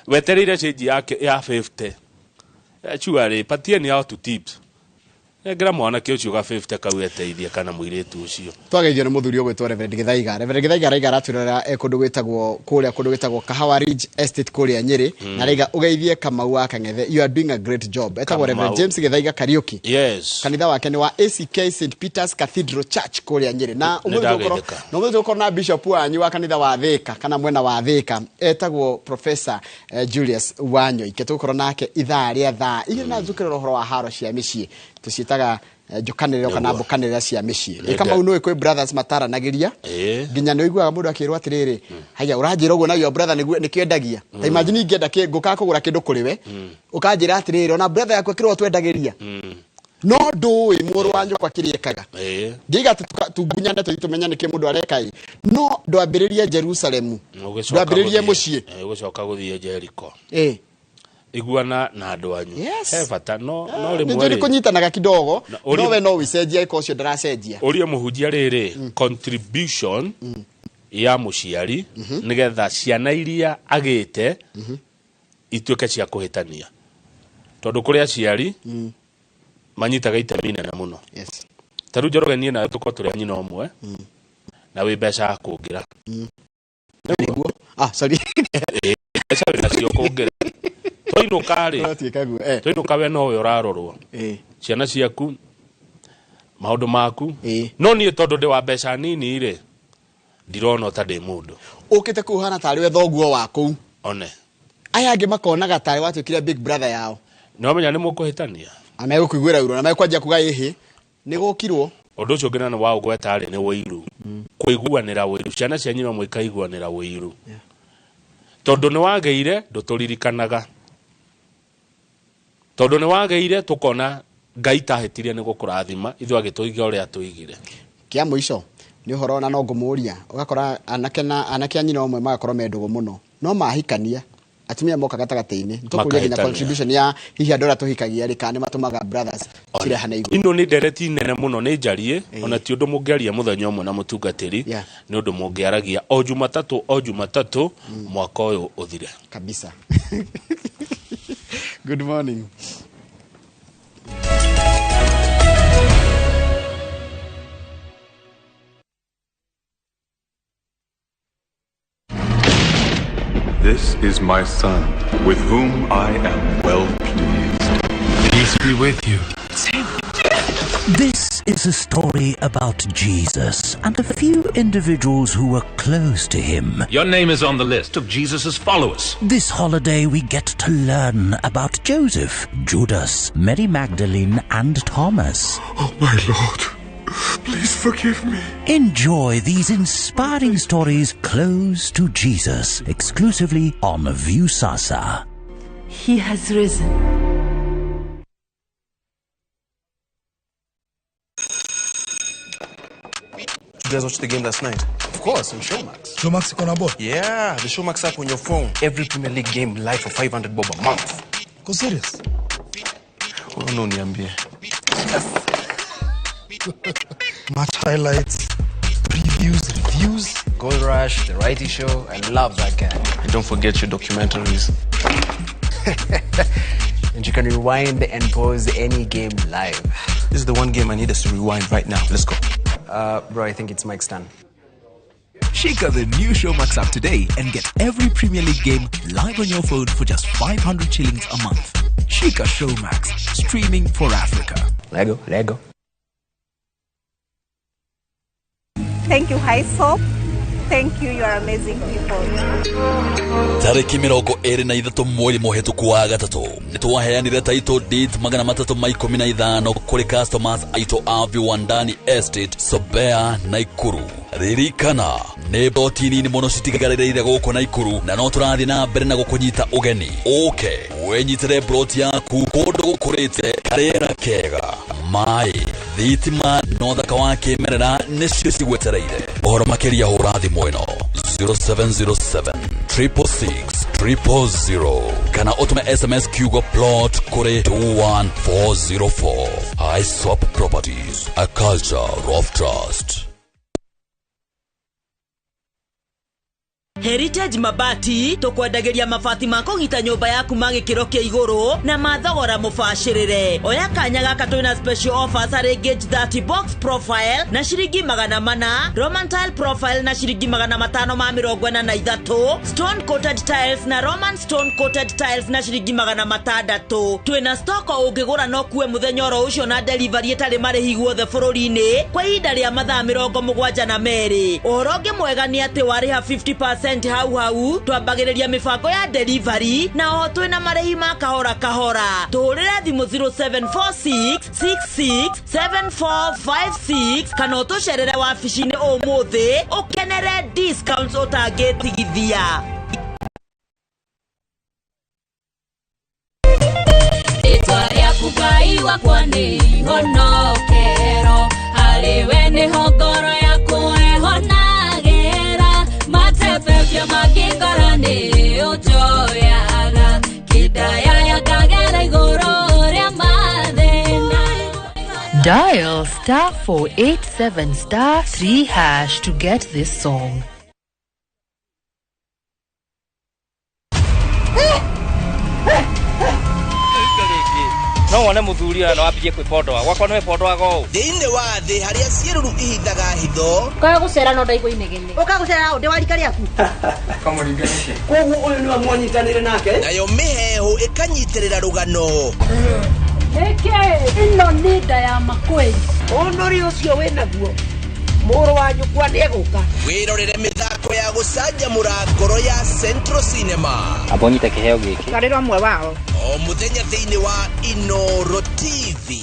wetereire cinji yake ya 50. Cuarĩ patieni hao tu tips, nengera mwanake ũcio ga 50 kau eteithie kana mũirĩtu ũcio. Twageithio nĩ mũthuri ũgwĩtwo Reverend Gĩthaiga. Reverend Gĩthaiga araiga aratwĩrora e kũndũ gwĩtagwo kũrĩa, kũndũ gwĩtagwo Kahawa Ridge Estate kũrĩa Nyĩrĩ. Na araiga ũgeithie Kamau wa Kang'ethe, you are doing a great job. Etagwo Reverend Kamau. James Gĩthaiga Kariuki. Yes. Kanitha wake nĩ wa ACK St Peters Cathedral Church kũrĩa Nyĩrĩ. Na Nĩ ũmũthĩ tũgũkorwo ndageithĩka. na ũmũthĩ tũgũkorwo na bishop wanyu wa kanitha wa Thĩka kana mwena wa Thĩka, etagwo Professor Julius Wanyoike. Tũgũkorwo nake ithaa rĩa thaa 2 na njũkĩrĩra ũhoro wa haro cia mĩciĩ, tũciĩtaga njũkanĩrĩro kana Nĩguo. mbũkanĩrĩra cia mĩciĩ. Nĩ Ĩ Kamau, nĩũĩ kwĩ brothers mataranagĩria, nginya nĩ ũiguaga mũndũ akĩrwo atĩrĩrĩ, haya ũranjĩra ũguo na your brother nĩguo nĩkĩo endagia. Ta imagine ingĩenda ngũkaga kũgũra kĩndũ kũrĩ we, ũkanjĩra atĩrĩrĩ, ona brother yaku akĩrwo twendagĩria, no ndũĩ mũrũ wa nyũkwa kĩrĩa ekaga. Ngiga atĩ tungunyane tũthiĩ tũmenye nĩkĩ mũndũ areka ĩ, no ndwambĩrĩrie Jerusalemu, Ũgĩcoka ndwambĩrĩrie mũciĩ. Ũgĩcoka gũthiĩ Jericho. Iguana na andũ anyu. Yes. He bata no Nĩ rĩmwe njũĩ rĩ kũnyitanaga kidogo, Na ũrie- no we no wĩcenjia ĩka ũcio ndaracenjia. Ũrie mũhunjia rĩrĩ, contribution ya mũciari nĩgetha ciana iria agĩte ituĩke cia kũhĩtania, tondũ kũrĩ aciari manyitaga itemi inene mũno. Yes. Ta rĩu Njoroge, niĩ nawe tũkorwo tũrĩ a nyina ũmwe na wĩ mbeca ya kũngĩra. Nĩguo, ah, sorry. Ĩ, mbeca wĩ nacio kũngĩra, twainũka rĩ, Ũratuĩka guo, eh. twainũka we nowe ũrarorwo, ciana ciaku, maũndũ maku, no niĩ tondũ ndĩ wa mbeca nini rĩ, ndirona ta ndĩ mũndũ. Ũkĩte kũu hana tarĩ we thoguo wa kũu. One. Aya angĩ makonaga tarĩ watuĩkire big brother yao. Nĩwamenya nĩ mũkũhĩtania. Na megũkũiguĩra ũru na mekwanjia kuga ĩhĩ nĩ gũkirwo. Ũndũ ũcio ũngĩ na nĩ wa ũgweta rĩ, nĩ ũiru, kũiguanĩra ũiru, ciana cia nyina ũmwe ikaiguanĩra ũiru, tondũ nĩ wagĩire ndũtũririkanaga, tondũ nĩ wagĩire tũkona Ngai tahĩtirie nĩ gũkũrathima, ithuĩ agĩtũiga ũrĩa atũigire. Kĩa mũico nĩ ũhoro na no ngũmũria, ũgakora anake na anake a nyina ũmwe magakorwo me ndũgũ mũno, no mahikania Atumia moka gatagatĩ-inĩ tũkũria nginya Makahĩtania. Contribution ya hihi andũ arĩa tũhikagia rĩ, kana nĩ matũmaga brothers cirehane igũrũ. Ino nĩ ndereti nene mũno, nĩ njarie ona ti ũndũ mũngĩaria mũthenya ũmwe na mũtungatĩri, nĩ ũndũ mũngĩaragia o Jumatatũ o Jumatatũ mwaka ũyũ ũthire. Kabisa. Good morning. This is my son, with whom I am well pleased. Peace be with you. This is a story about Jesus and a few individuals who were close to him. Your name is on the list of Jesus' followers. This holiday, we get to learn about Joseph, Judas, Mary Magdalene, and Thomas. Oh, my Lord, please forgive me. Enjoy these inspiring stories close to Jesus, exclusively on Viusasa. He has risen. You guys watched the game last night? Of course, on Showmax. Showmax iko na ball? Yeah, the Showmax app on your phone. Every Premier League game live for 500 bob a month. Go serious? Oh, no, niambie. Match highlights, previews, reviews. Gold Rush, The Righty Show. I love that guy. And don't forget your documentaries. And you can rewind and pause any game live. This is the one game I need us to rewind right now. Let's go. Bro, I think it's Mike's turn. Shika the new Showmax app today and get every Premier League game live on your phone for just 500 shillings a month. Shika Showmax, streaming for Africa. Lego, Lego. Thank you, High Soap. Thank you, you are amazing people. Tarĩki 23 mweri mũhĩtũku wa gatatũ nĩ twaheanire title deed 315 kũrĩ customers aitũ a Viwandani Estate, Sobea, Naikuru. Ririkana nĩ mboti nini mũno citigarĩrĩire gũkũ Naikuru na no tũrathiĩ na mbere na gũkũnyita ũgeni ũke wĩnyitĩre mburoti yaku kũndũ gũkũrĩte karĩera kega maĩ thitima na ũthaka wa kĩmerera nĩcio cigwetereire. Ũhoro makĩria hũra thimũ ĩno 0707 666 000 kana ũtũme SMS kiugo plot kũrĩ 21404. ISOP Properties, a culture of trust. Heritage Mabati tukwendagĩria mabati ma kũgita nyũmba yaku ma gĩkĩro kĩa igũrũ na mathogora mũbacĩrĩre. Oya kanya gaka twĩna special offers harĩ gauge 30 box profile na ciringi 400, Roman tile profile na ciringi 543, stone coated tiles na Roman stone coated tiles na ciringi 600. Twĩna stock ũngĩgũra no kuwe mũthenya oro ũcio na delivery ĩtarĩ marĩhi guothe bũrũri-inĩ kwa ihinda rĩa mathaa 72. Ũhoro ũngĩ mwega nĩ atĩ warĩha 50% hau hau twambagĩrĩria mĩbango ya delivery na oho twĩna marĩhi ma kahora kahora. Tũhũrĩre thimũ 0746667456 kana ũtũcerere wabici-inĩ ũmũthĩ ũkenere discounts ũtangĩtigithia. Rĩtwa rĩaku Ngai wakwa nĩ ihonokero, harĩ we nĩho ngoro yakwa ĩhonagĩra. Matebebia mangĩngora nĩ ũnjoyaga, kĩndayaya ngagera igũrũ rĩa mathĩna. Dial star 487 star 3 hash to get this song. No wone muthuri ũyũ no ambie kwĩpondoa gwakwa nĩwe pondoaga ũũ. Thĩinĩ wa thĩ harĩa ciĩruru ihithaga hitho. Kaga gũcera no ndaigua inegene. Ũka gũcera ũndĩ wa rika rĩaku. Koguo ũyũ nĩwe mwanyitanĩre nake. Nayo mĩheehũ ĩkanyitĩrĩra rũgano. Ĩkĩ ĩno nĩ nda ya makwei. Ũnũri ũcio wĩnaguo mũrũ wa nyũkwa nĩegũka. Wĩrorere mĩthako ya gũcanjamũra ngoro ya Central Cinema. Amba ũnyite kĩheo gĩkĩ. Karĩra ũmwe wao. O mũthenya thĩinĩ wa Inoro TV.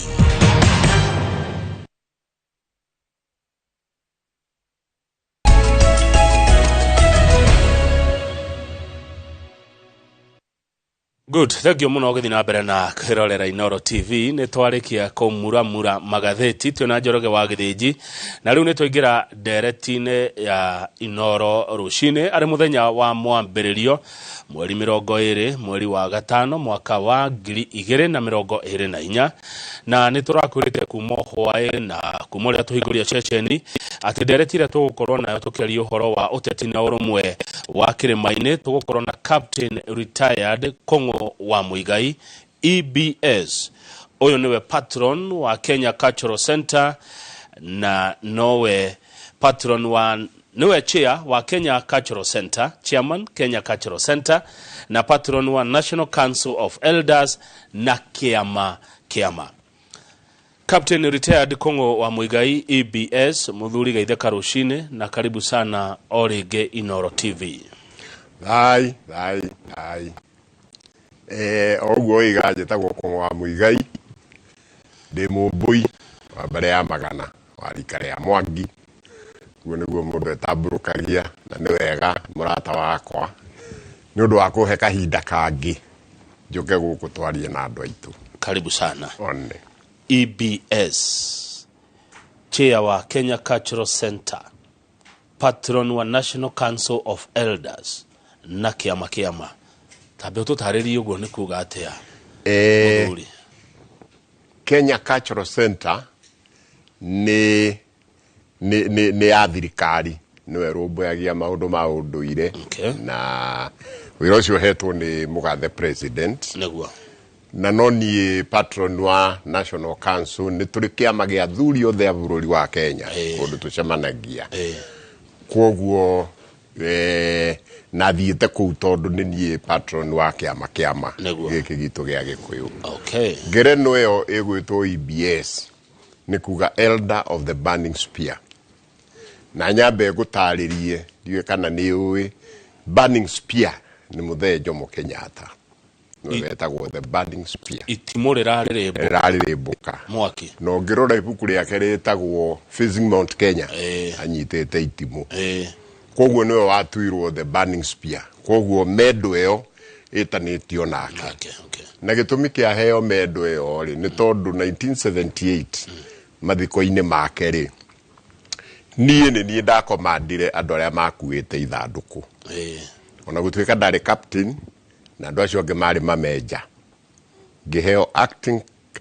Good, thank you muno gũthiĩ na mbere na kwĩrorera Inooro TV. Nĩ twarĩkia kũmuramura magathĩti twĩna Njoroge wa Gĩthĩnji, na rĩu nĩ twaingĩra ndereti-inĩ ya Inooro rũcinĩ arĩ mũthenya wa mwambĩrĩrio mweri 20 mweri wa gatano mwaka wa 2024, na nĩ tũrakwĩrĩte kuma hwaĩ na kuma ũrĩa tũhingũria ceceni atĩ ndereti ĩrĩa tũgũkorwo nayo tũkĩaria ũhoro wa ũteti na ũrũmwe wa kĩrĩma-inĩ, tũgũkorwo na Captain Retired Kong'o wa Muigai EBS. Ũyũ nĩwe patron wa Kenya Cultural Center na nowe patron wa niwe chair wa Kenya Cultural Center, chairman Kenya Cultural Center, na patron wa National Council of Elders na Kiama Kiama. Captain Retired Kong'o wa Muigai EBS, muthuri gaitheka rucini na karibu sana o rĩngĩ Inooro TV. Thai thai thai. Oguo iga njĩtagwo Kong'o wa Muigai, ndĩ Mũmbũi wa mbere ya magana wa rika rĩa Mwangi. Guo nĩguo mũndũ etambũrũkagia, na nĩ wega mũrata wakwa nĩ ũndũ wa kũhe kahinda kangĩ njũke gũkũ twarie na andũ aitũ. Karibu sana. One. EBS, chair wa Kenya Cultural Center, patron wa National Council of Elders na Kiama Kiama. Tambe ũtũtarĩrie ũguo nĩ kuga atĩa? Mũthuri. Kenya Cultural Center nĩ ya thirikari, nĩwe rũmbũyagia maũndũ ma ũndũire. Okay. Na wĩra ũcio ũhetwo nĩ mũgathe president. Nĩguo. Na no niĩ patron wa National Council, nĩ tũrĩ kĩama gĩa athuri othe a bũrũri wa Kenya kũndũ tũcemanagia. Kwoguo na thiĩte kũu tondũ nĩ niĩ patron wa kĩama kĩama gĩkĩ gitũ gĩa Gĩkũyũ. Okay. Ngerenwa ĩyo ĩgwĩtwo EBS nĩ kuga Elder of the Burning Spear. Na nyambe ngũtarĩrie ndiũĩ kana nĩ ũĩ Burning Spear nĩ mũthee Jomo Kenyatta. Nĩwe wetagwo the Burning Spear. Itimũ rĩrarĩrĩmbũka mwaki. Mwaki. Na ũngĩrora ibuku rĩake rĩtagwo Facing Mount Kenya, anyitĩte itimũ. Koguo nĩwe watuirwo the Burning Spear. Koguo mendo ĩyo ĩtanĩtio nake. Okay. Na gĩtũmi kĩa heo mendo ĩyo rĩ nĩ tondũ 1978 mathiko-inĩ make rĩ, niĩ nĩ niĩ ndakomandire andũ arĩa makuĩte ithandũkũ. Ona gũtuĩka ndarĩ captain na andũ acio angĩ marĩ mamenja, ngĩheo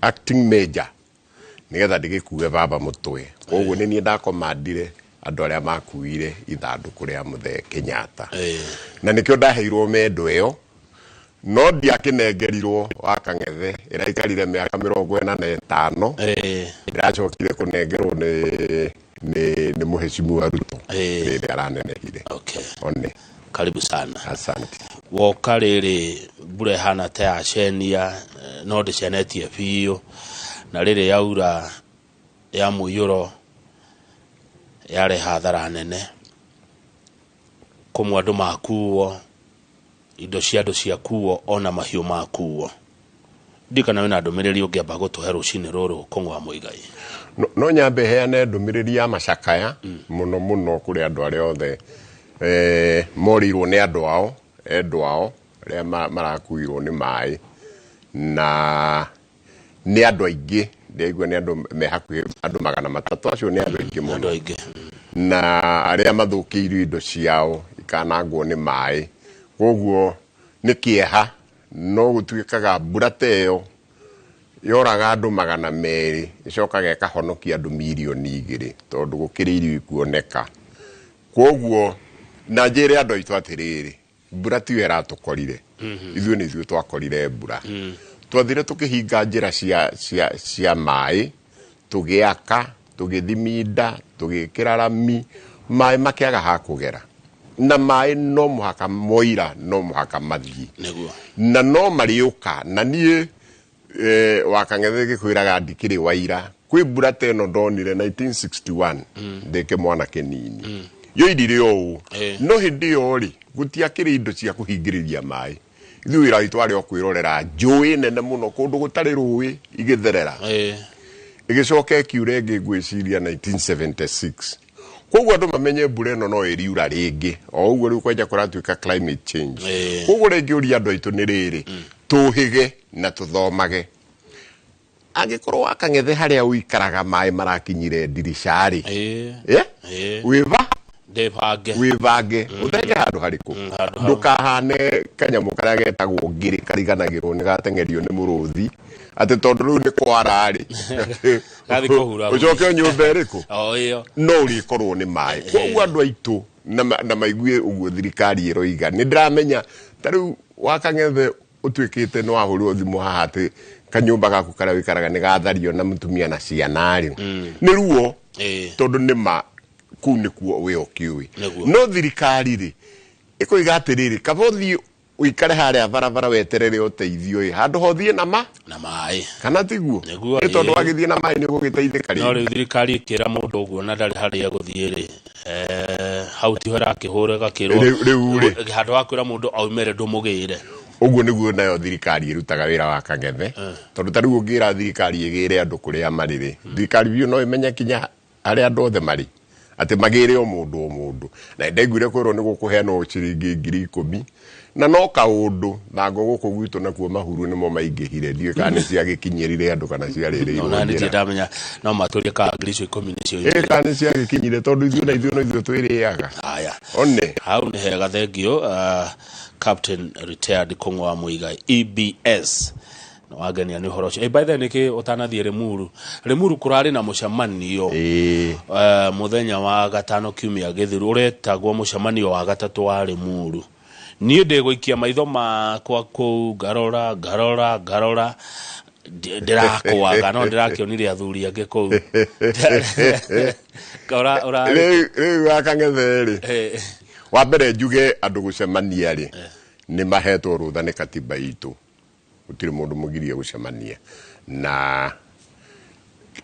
acting major nĩgetha ndĩgĩkue baba mũtwe. Koguo nĩ niĩ ndakomandire andũ arĩa makuire ithandũkũ rĩa mũthee Kenyatta. Na nĩkĩo ndaheirwo mendo ĩyo, no ndiakĩnengerirwo wa Kang'ethe, ĩraikarire mĩaka 45. Ĩracokire kũnengerwo nĩ mũheshimiwa Ruto rĩrĩa aranenehire. Okay. One. Karibu sana. Asante. Woka rĩrĩ mbura ĩhana ta yacenia, no ndĩcenetie biũ, na rĩrĩ yaura ya mũiyũro yarehe hathara nene, kũmwe andũ makuo, indo cia andũ ciakuo, ona mahiũ makuo. Ndikana wĩna ndũmĩrĩri ũngĩamba gũtũhe rũcinĩ rũrũ Kong'o wa Muigai? No nyambe heane ndũmĩrĩri ya macakaya mũno mũno kũrĩ andũ arĩa othe morĩirwo nĩ andũ ao, endwa ao arĩa marakuirwo nĩ maĩ, na nĩ andũ aingĩ, ndĩraigua nĩ andũ me hakuhĩ andũ 300, acio nĩ andũ aingĩ mũno. Andũ aingĩ. Na arĩa mathũkĩirio indo ciao ikanangwo nĩ maĩ. Koguo nĩ kĩeha, no gũtuĩkaga mbura ta ĩyo yoraga andũ 200, ĩcokaga ĩkahonokia andũ 2 mirioni tondũ gũkĩrĩ irio ikuoneka. Koguo na njĩre andũ aitũ atĩrĩrĩ, mbura tiyo ĩratũkorire, ithuĩ nĩ ithuĩ twakorire mbura. Twathire tũkĩhinga njĩra cia maĩ, tũgĩaka, tũgĩthiminda, tũgĩkĩra rami, maĩ makĩaga ha kũgera. Na maĩ no mũhaka moira, no mũhaka mathiĩ. Nĩguo. Na no marĩũka. Na niĩ wa Kang'ethe gĩkwĩraga ndikĩrĩ waira. Kwĩ mbura ta ĩno ndonire 1961 ndĩ kĩmwana kĩnini. Yoirire ũũ. No hĩndĩ ĩyo rĩ, gũtiakĩrĩ indo cia kũhingĩrĩria maĩ. Ithuĩ wĩra witũ warĩ o kwĩrorera njũĩ nene mũno kũndũ gũtarĩ rũĩ igĩtherera. Ĩgĩcoka ĩkiura ĩngĩ ngwĩciria 1976. Koguo andũ mamenye mbura ĩno no ĩriura rĩngĩ. O ũguo rĩu kwanja kũratuĩka climate change. Koguo rĩngĩ ũria andũ aitũ nĩ rĩrĩ, Tũhĩge na tũthomage. Angĩkorwo wakang'ethe harĩa ũikaraga maĩ marakinyire ndirica-rĩ, wĩva ndĩbange, wĩbange ũthenge handũ harĩkũ, ndũkahane kanyamũ karĩa getagwo ngiri kariganagĩrwo nĩ gateng'erio nĩ mũrũthi atĩ tondũ rĩu nĩ kwara-rĩ ũcoke nyũmba ĩrĩkũ no ũrĩkorwo nĩ maĩ. Koguo andũ aitũ na maigue ũguo thirikari ĩroiga. Nĩ ndĩramenya ta rĩu wakang'ethe ũtuĩkĩte nĩ wahũrwo thimũ haha atĩ kanyũmba gaku karĩa ũikaraga nĩ gathario na mũtumia na ciana-rĩ, nĩ ruo tondũ nĩ ma kũu nĩkuo wĩ ũkĩũĩ. No thirikari rĩ ĩkoiga atĩrĩrĩ, kaba ũthiĩ ũikare harĩa barabara weterere ũteithio ĩ handũ ha ũthiĩ na ma na maĩ, kana tiguo? Nĩ tondũ wagĩthiĩ na maĩ nĩ ũgũgĩteithĩka rĩngĩ. No rĩu thirikari ĩkĩra mũndũ ũguo na ndarĩ harĩa egũthiĩ rĩ, hau tiho ĩrakĩhũra ĩgakĩrwo rĩu rĩ handũ ha kwĩra mũndũ aumĩre ndũmũgĩre. Ũguo nĩguo nayo thirikari ĩrutaga wĩra wa kang'ethe, tondũ ta rĩu ũngĩra thirikari ĩgĩre andũ kũrĩa marĩ rĩ, thirikari biũ no ĩmenye kinya harĩa andũ othe marĩ, atĩ magĩre o mũndũ o mũndũ. Na ndaiguire kwĩrwo nĩ gũkũheanwo ciringi 10,000 na no kaũndũ thango gũkũ gwitũ nakuo mahuru nĩmo maingĩhire, ndiũĩ kana nĩ ciagĩkinyĩrire andũ kana ciarĩrĩirwo njĩra. Ona ndamenya no matũrie ka 10,000 nĩcio. Kana nĩ ciagĩkinyire tondũ ithuĩ na ithuĩ no ithuĩ twĩrĩaga. Haya. One. Hau nĩ hega, thengio Captain retired Kũng'ũ wa Mũigai EBS. Wangenia nĩ ũhoro ũcio. By the way, nĩkĩ ũtanathiĩ Limuru? Limuru kũrarĩ na mũcemanio mũthenya wa gatano kiumia gĩthiru, ũretagwo mũcemanio wa gatatũ wa Limuru. Niĩ ndĩgũikia maitho makwa kũu ngarora ngarora ngarora ndĩrakwaga, no ndĩrakĩonire athuri angĩ kũu. Rĩu wakang'ethe rĩ, wa mbere njuge andũ gũcemania rĩ nĩ mahetwo rũtha nĩ katiba itũ, gũtirĩ mũndũ mũgirie gũcemania. Na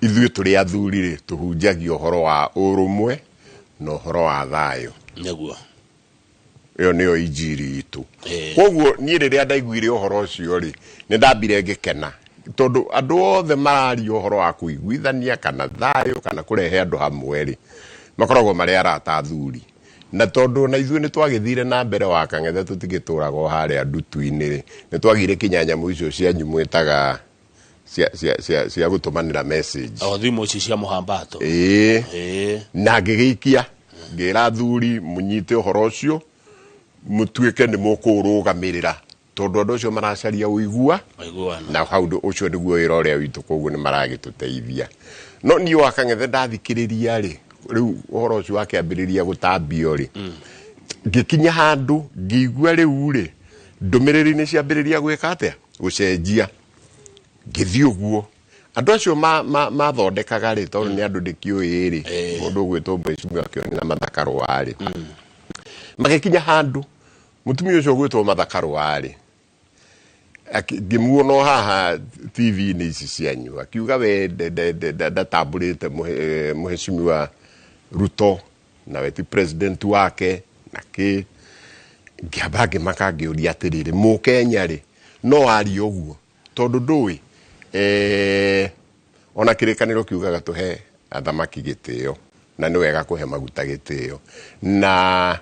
ithuĩ tũrĩ athuri rĩ tũhunjagia ũhoro wa ũrũmwe na ũhoro wa thayũ. Nĩguo. Ĩyo nĩyo injiri itũ. Koguo niĩ rĩrĩa ndaiguire ũhoro ũcio rĩ, nĩ ndambire ngĩkena tondũ andũ othe mararia ũhoro wa kũiguithania kana thayũ kana kũrehe andũ hamwe rĩ, makoragwo marĩ arata athuri. Na tondũ na ithuĩ nĩ twagĩthire na mbere wa kang'ethe tũtigĩtũraga o harĩa ndutu-inĩ rĩ, nĩ twagĩire kinya nyamũ icio cianyu mwĩtaga cia gũtũmanĩra message. O thimũ ici cia mũhambato. Ĩĩ. Na ngĩgĩikia ngĩra athuri mũnyite ũhoro ũcio mũtuĩke nĩ mũkũũrũgamĩrĩra tondũ andũ acio maracaria ũigua na hau ũcio nĩguo wĩra ũrĩa witũ, koguo nĩ maragĩtũteithia. No niĩ wa kang'ethe ndathikĩrĩria rĩ, rĩu ũhoro ũcio wakĩambĩrĩria gũtambio rĩ, ngĩkinya handũ ngĩigua rĩu rĩ ndũmĩrĩri nĩ ciambĩrĩria gwĩka atĩa, gũcenjia. Ngĩthiĩ ũguo andũ acio mathondekaga rĩ, tondũ nĩ andũ ndĩkĩũĩ rĩ, mũndũ ũgwĩtwo mheshimiwa Kĩoni na Martha Karũa rĩ, magĩkinya handũ mũtumia ũcio ũgwĩtwo Martha Karũa rĩ, ngĩmuona haha TV-inĩ ici cianyu akiuga we ndatambũrĩte mheshimiwa Ruto na we ti president wake na kĩ. Ngĩamba ngĩmaka ngĩũria atĩrĩrĩ, mũkenya rĩ no arie ũguo tondũ ndũĩ ona kĩrĩkanĩro kiugaga tũhe athamaki gĩtĩo na nĩ wega kũhe maguta gĩtĩo, na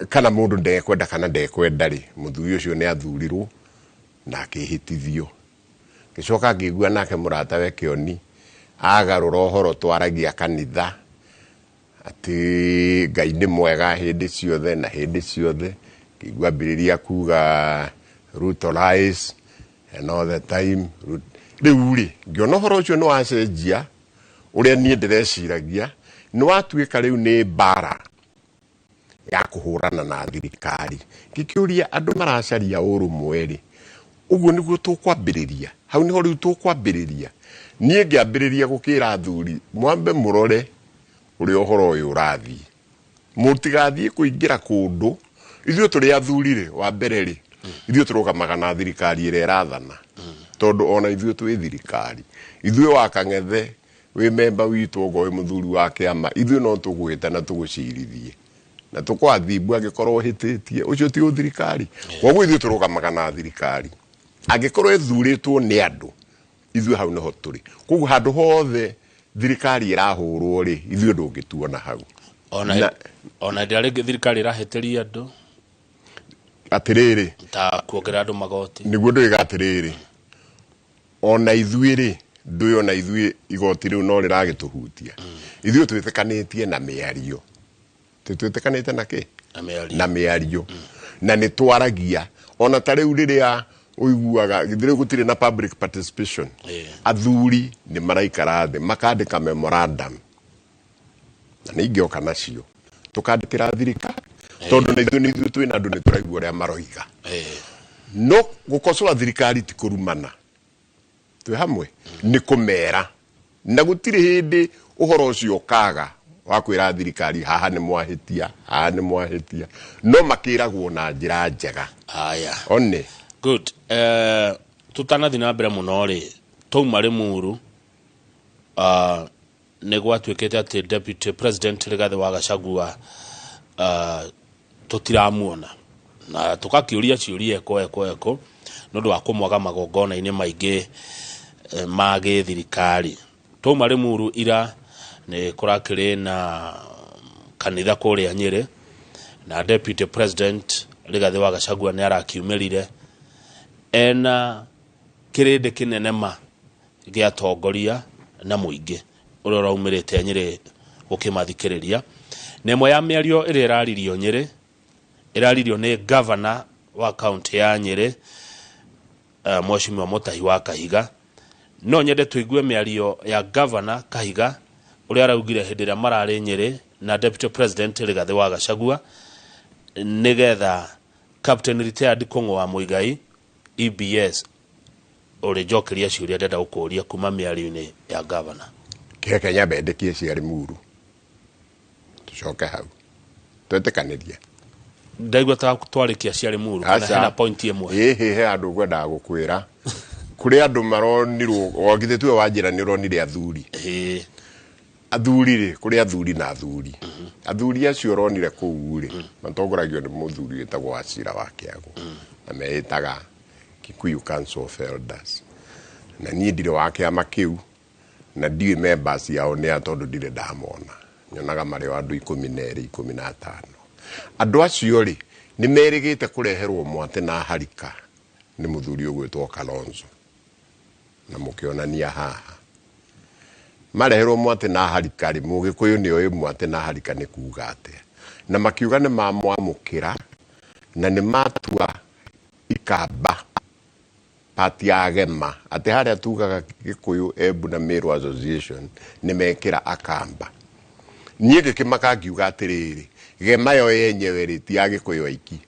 kana mũndũ ndekwenda kana ndekwenda rĩ, mũthuri ũcio nĩ athurirwo na akĩhĩtithio. Ngĩcoka ngĩigua nake mũrata we Kĩoni agarũra ũhoro twaragia kanitha atĩ Ngai nĩ mwega hĩndĩ ciothe na hĩndĩ ciothe. Ngĩigua ambĩrĩria kuga Ruto lies and all the time. Rĩu rĩ ngĩona ũhoro ũcio nĩ wacenjia ũrĩa niĩ ndĩreciragia, nĩ watuĩka rĩu nĩ mbara ya kũhũrana na thirikari. Ngĩkĩũria andũ maracaria ũrũmwe rĩ, ũguo nĩguo tũkwambĩrĩria, hau nĩho rĩu tũkwambĩrĩria. Niĩ ngĩambĩrĩria gũkĩra athuri mwambe mũrore ũrĩa ũhoro ũyũ ũrathiĩ, mũtigathiĩ kũingĩra kũndũ. Ithuĩ tũrĩ athuri rĩ, wa mbere rĩ, ithuĩ tũrũgamaga na thirikari ĩrĩa ĩrathana, tondũ ona ithuĩ twĩ thirikari. Ithuĩ wa kang'ethe wĩ memba witũ ogo wĩ mũthuri wa kĩama, ithuĩ no tũgwĩte na tũgũcirithie na tũkwathimbu angĩkorwo ũhĩtĩtie, ũcio ti ũthirikari. Koguo ithuĩ tũrũgamaga na thirikari angĩkorwo ĩthurĩtwo nĩ andũ, ithuĩ hau nĩho tũrĩ. Koguo handũ hothe thirikari ĩrahũrwo rĩ, ithuĩ ndũngĩtuona hau. Ona ona hĩndĩ ĩrĩa rĩngĩ thirikari ĩrahĩtĩria andũ atĩrĩrĩ, ta Kuongerera andũ magoti. Nĩguo ndoiga atĩrĩrĩ, ona ithuĩ rĩ, ndũĩ ona ithuĩ igoti rĩu no rĩragĩtũhutia. Ithuĩ twĩtĩkanĩtie na mĩario. Twĩtĩkanĩte na kĩ? Na mĩario. Na mĩario. Na nĩ twaragia. Ona ta rĩu rĩrĩa ũiguaga, githĩ rĩu gũtirĩ na public participation. Athuri nĩ maraikara thĩ, makandĩka memorandum. Na nĩ ingĩoka nacio. Tũkandĩkĩra thirikari. Tondũ na ithuĩ nĩ ithuĩ twĩna andũ nĩ tũraigua ũrĩa maroiga. No gũkocoa thirikari ti kũrumana. Twĩ hamwe nĩ kũmera. Na gũtirĩ hĩndĩ ũhoro ũcio ũkaga wa kwĩra thirikari haha nĩ mwahĩtia, haha nĩ mwahĩtia. No makĩragwo na njĩra njega. Haya. One. Good. Tũtanathiĩ na mbere mũno rĩ, twauma Limuru, nĩ gwatuĩkĩte atĩ Deputy President Rigathĩ wa Gachagua tũtiramuona. Na tũgakĩũria ciũria eko eko eko nĩ ũndũ wa kũmwaga magongona-inĩ maingĩ ma gĩthirikari. Twauma Limuru ira nĩ kũrakĩrĩ na kanitha kũrĩa Nyĩrĩ, na Deputy President Rigathĩ wa Gachagua nĩ arakiumĩrire ena kĩrĩndĩ kĩnene ma gĩa atongoria na mũingĩ ũrĩa ũraumĩrĩte Nyĩrĩ gũkĩmathikĩrĩria. Na ĩmwe ya mĩario ĩrĩa ĩraririo Nyĩrĩ, ĩraririo nĩ governor wa kaunti ya Nyĩrĩ, Mheshimiwa Mutahi wa Kahiga. No nyende tũigue mĩario ya governor Kahiga ũrĩa araugire hĩndĩ ĩrĩa mararĩ Nyĩrĩ na Deputy President Rigathĩ wa Gachagua, nĩgetha Captain Retired Kũng'ũ wa Muigai EBS ũrĩnjokeria ciũria ndĩrenda gũkũria kuma mĩario-inĩ ya governor. Kĩreke nyambe ndĩkie cia Limuru, tũcoke hau twetĩkanĩrie. Ndaigua ta twarĩkia cia Limuru, kana hena point ĩmwe? Ĩhĩ, he andũ ngwendaga gũkwĩra. Kũrĩ andũ maronirwo, o githĩ tuwe wanjĩra nĩ ũronire athuri. Athuri rĩ, kũrĩ athuri na athuri. Athuri acio ũronire kũu rĩ, matongoragio nĩ mũthuri wĩtagwo Wachira wa Kĩago, na meĩtaga Kikuyu Council of Elders. Na niĩ ndirĩ wa kĩama kĩu, na ndiũĩ members yao nĩ a tondũ ndirĩ ndamona. Nyonaga marĩ o andũ 12, 15. Andũ acio rĩ, nĩ merĩgĩte kũreherwo mwatĩ na harika nĩ mũthuri ũgwĩtwo Kalonzo. Na mũkĩonania haha. Mareherwo mwatĩ na harika rĩ, mũgĩkũyũ nĩ oĩ mwatĩ na harika nĩ kuga atĩa. Na makiuga nĩ mamwamũkĩra, na nĩ matua ikamba pati ya Gema, atĩ harĩa tugaga Gĩkũyũ Embu na Meru Association nĩ mekĩra akamba. Niĩ ngĩkĩmaka ngiuga atĩrĩrĩ, Gema yo yenyewe rĩ, ti ya Gĩkũyũ aiki.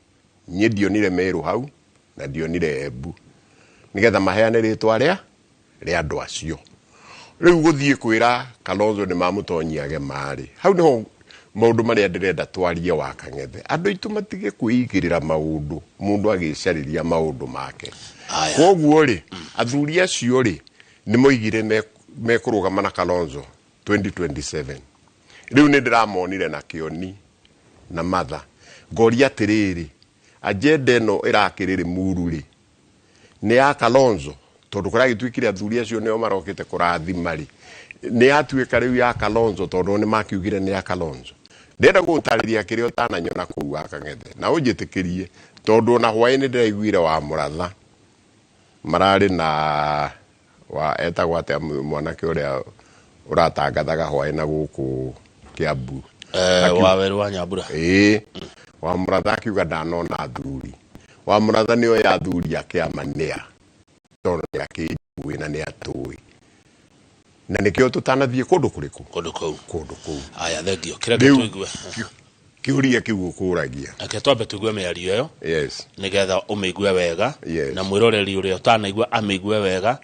Niĩ ndionire Meru hau na ndionire Embu, nĩgetha maheane rĩtwa rĩa andũ acio. Rĩu gũthiĩ kwĩra Kalonzo nĩ mamũtonyia Gema rĩ, hau nĩho maũndũ marĩa ndĩrenda twarie wa Kang'ethe. Andũ aitũ matige kwĩigĩrĩra maũndũ, mũndũ agĩcarĩria maũndũ make. Koguo rĩ, athuri acio rĩ, nĩ moigire mekũrũgama na Kalonzo 2027. Rĩu nĩ ndĩramonire na Kĩoni na Matha. Ngoria atĩrĩrĩ, agenda ĩno ĩrakĩrĩ Limuru rĩ, nĩ ya Kalonzo, tondũ kũragĩtuĩkire athuri acio nĩo marokĩte kũrathima rĩ, nĩ yatuĩka rĩu ya Kalonzo, tondũ nĩ makiugire nĩ ya Kalonzo. Ndĩrenda gũgũtarĩria kĩrĩa ũtananyona kũu wa Kang'ethe, na ũnjĩtĩkĩrie, tondũ ona hwaĩ-inĩ ndĩraiguire wa Mũratha mararĩ na wa etagwo atĩa mwanake ũrĩa ũratangathaga hwaĩ na gũkũ Kiambu. Wa Werũ wa Nyambura. Ĩĩ, wa Mũratha akiuga ndanona athuri. Wa Mũratha nĩoĩ athuri a kĩama nĩa, tondũ nĩ akĩnjũĩ na nĩ atũĩ. Na nĩkĩo tũtanathiĩ kũndũ kũrĩkũ? Kũndũ kũu. Kũndũ kũu. Aya, thengio. Kĩreke tũigue. Kĩũria kĩu ũkũragia. Reke twambe tũigue mĩario ĩyo. Yes. Nĩgetha ũmĩigue wega. Yes. Na mwĩroreri ũrĩa ũtanaigua amĩigue wega.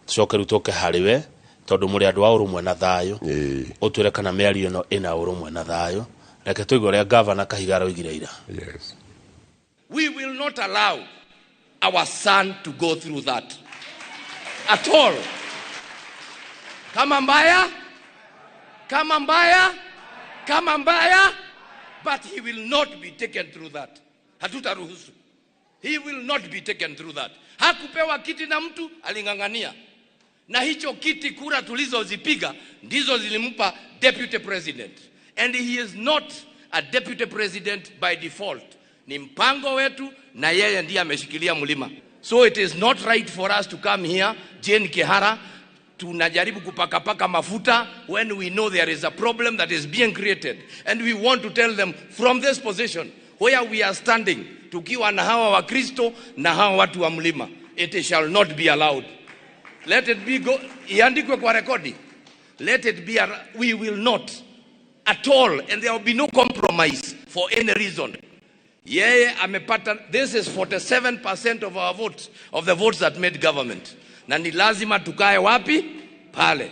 Tũcoke rĩu tũke harĩ we, tondũ mũrĩ andũ a ũrũmwe na thayũ. Ũtwĩre kana mĩario ĩno ĩna ũrũmwe na thayũ. Reke tũigue ũrĩa Gavana Kahiga aroigire ira. Yes. We will not allow our son to go through that at all. Kama mbaya, kama mbaya, kama mbaya, but he will not be taken through that. Hatutaruhusu. He will not be taken through that. Hakupewa kiti na mtu, aling'ang'ania. Na hicho kiti kura tulizozipiga ndizo zilimpa deputy president. And he is not a deputy president by default. Ni mpango wetu na yeye ndiye ameshikilia mlima. So it is not right for us to come here, Jane Kihara, tunajaribu kupakapaka mafuta when we know there is a problem that is being created, and we want to tell them from this position where we are standing, tukiwa na hawa Wakristo na hawa watu wa mlima, it shall not be allowed. Let it be go, iandikwe kwa rekodi. Let it be, we will not at all, and there will be no compromise for any reason. Yeye amepata, this is 47% of our votes, of the votes that made government. Na ni lazima tukae wapi? Pale.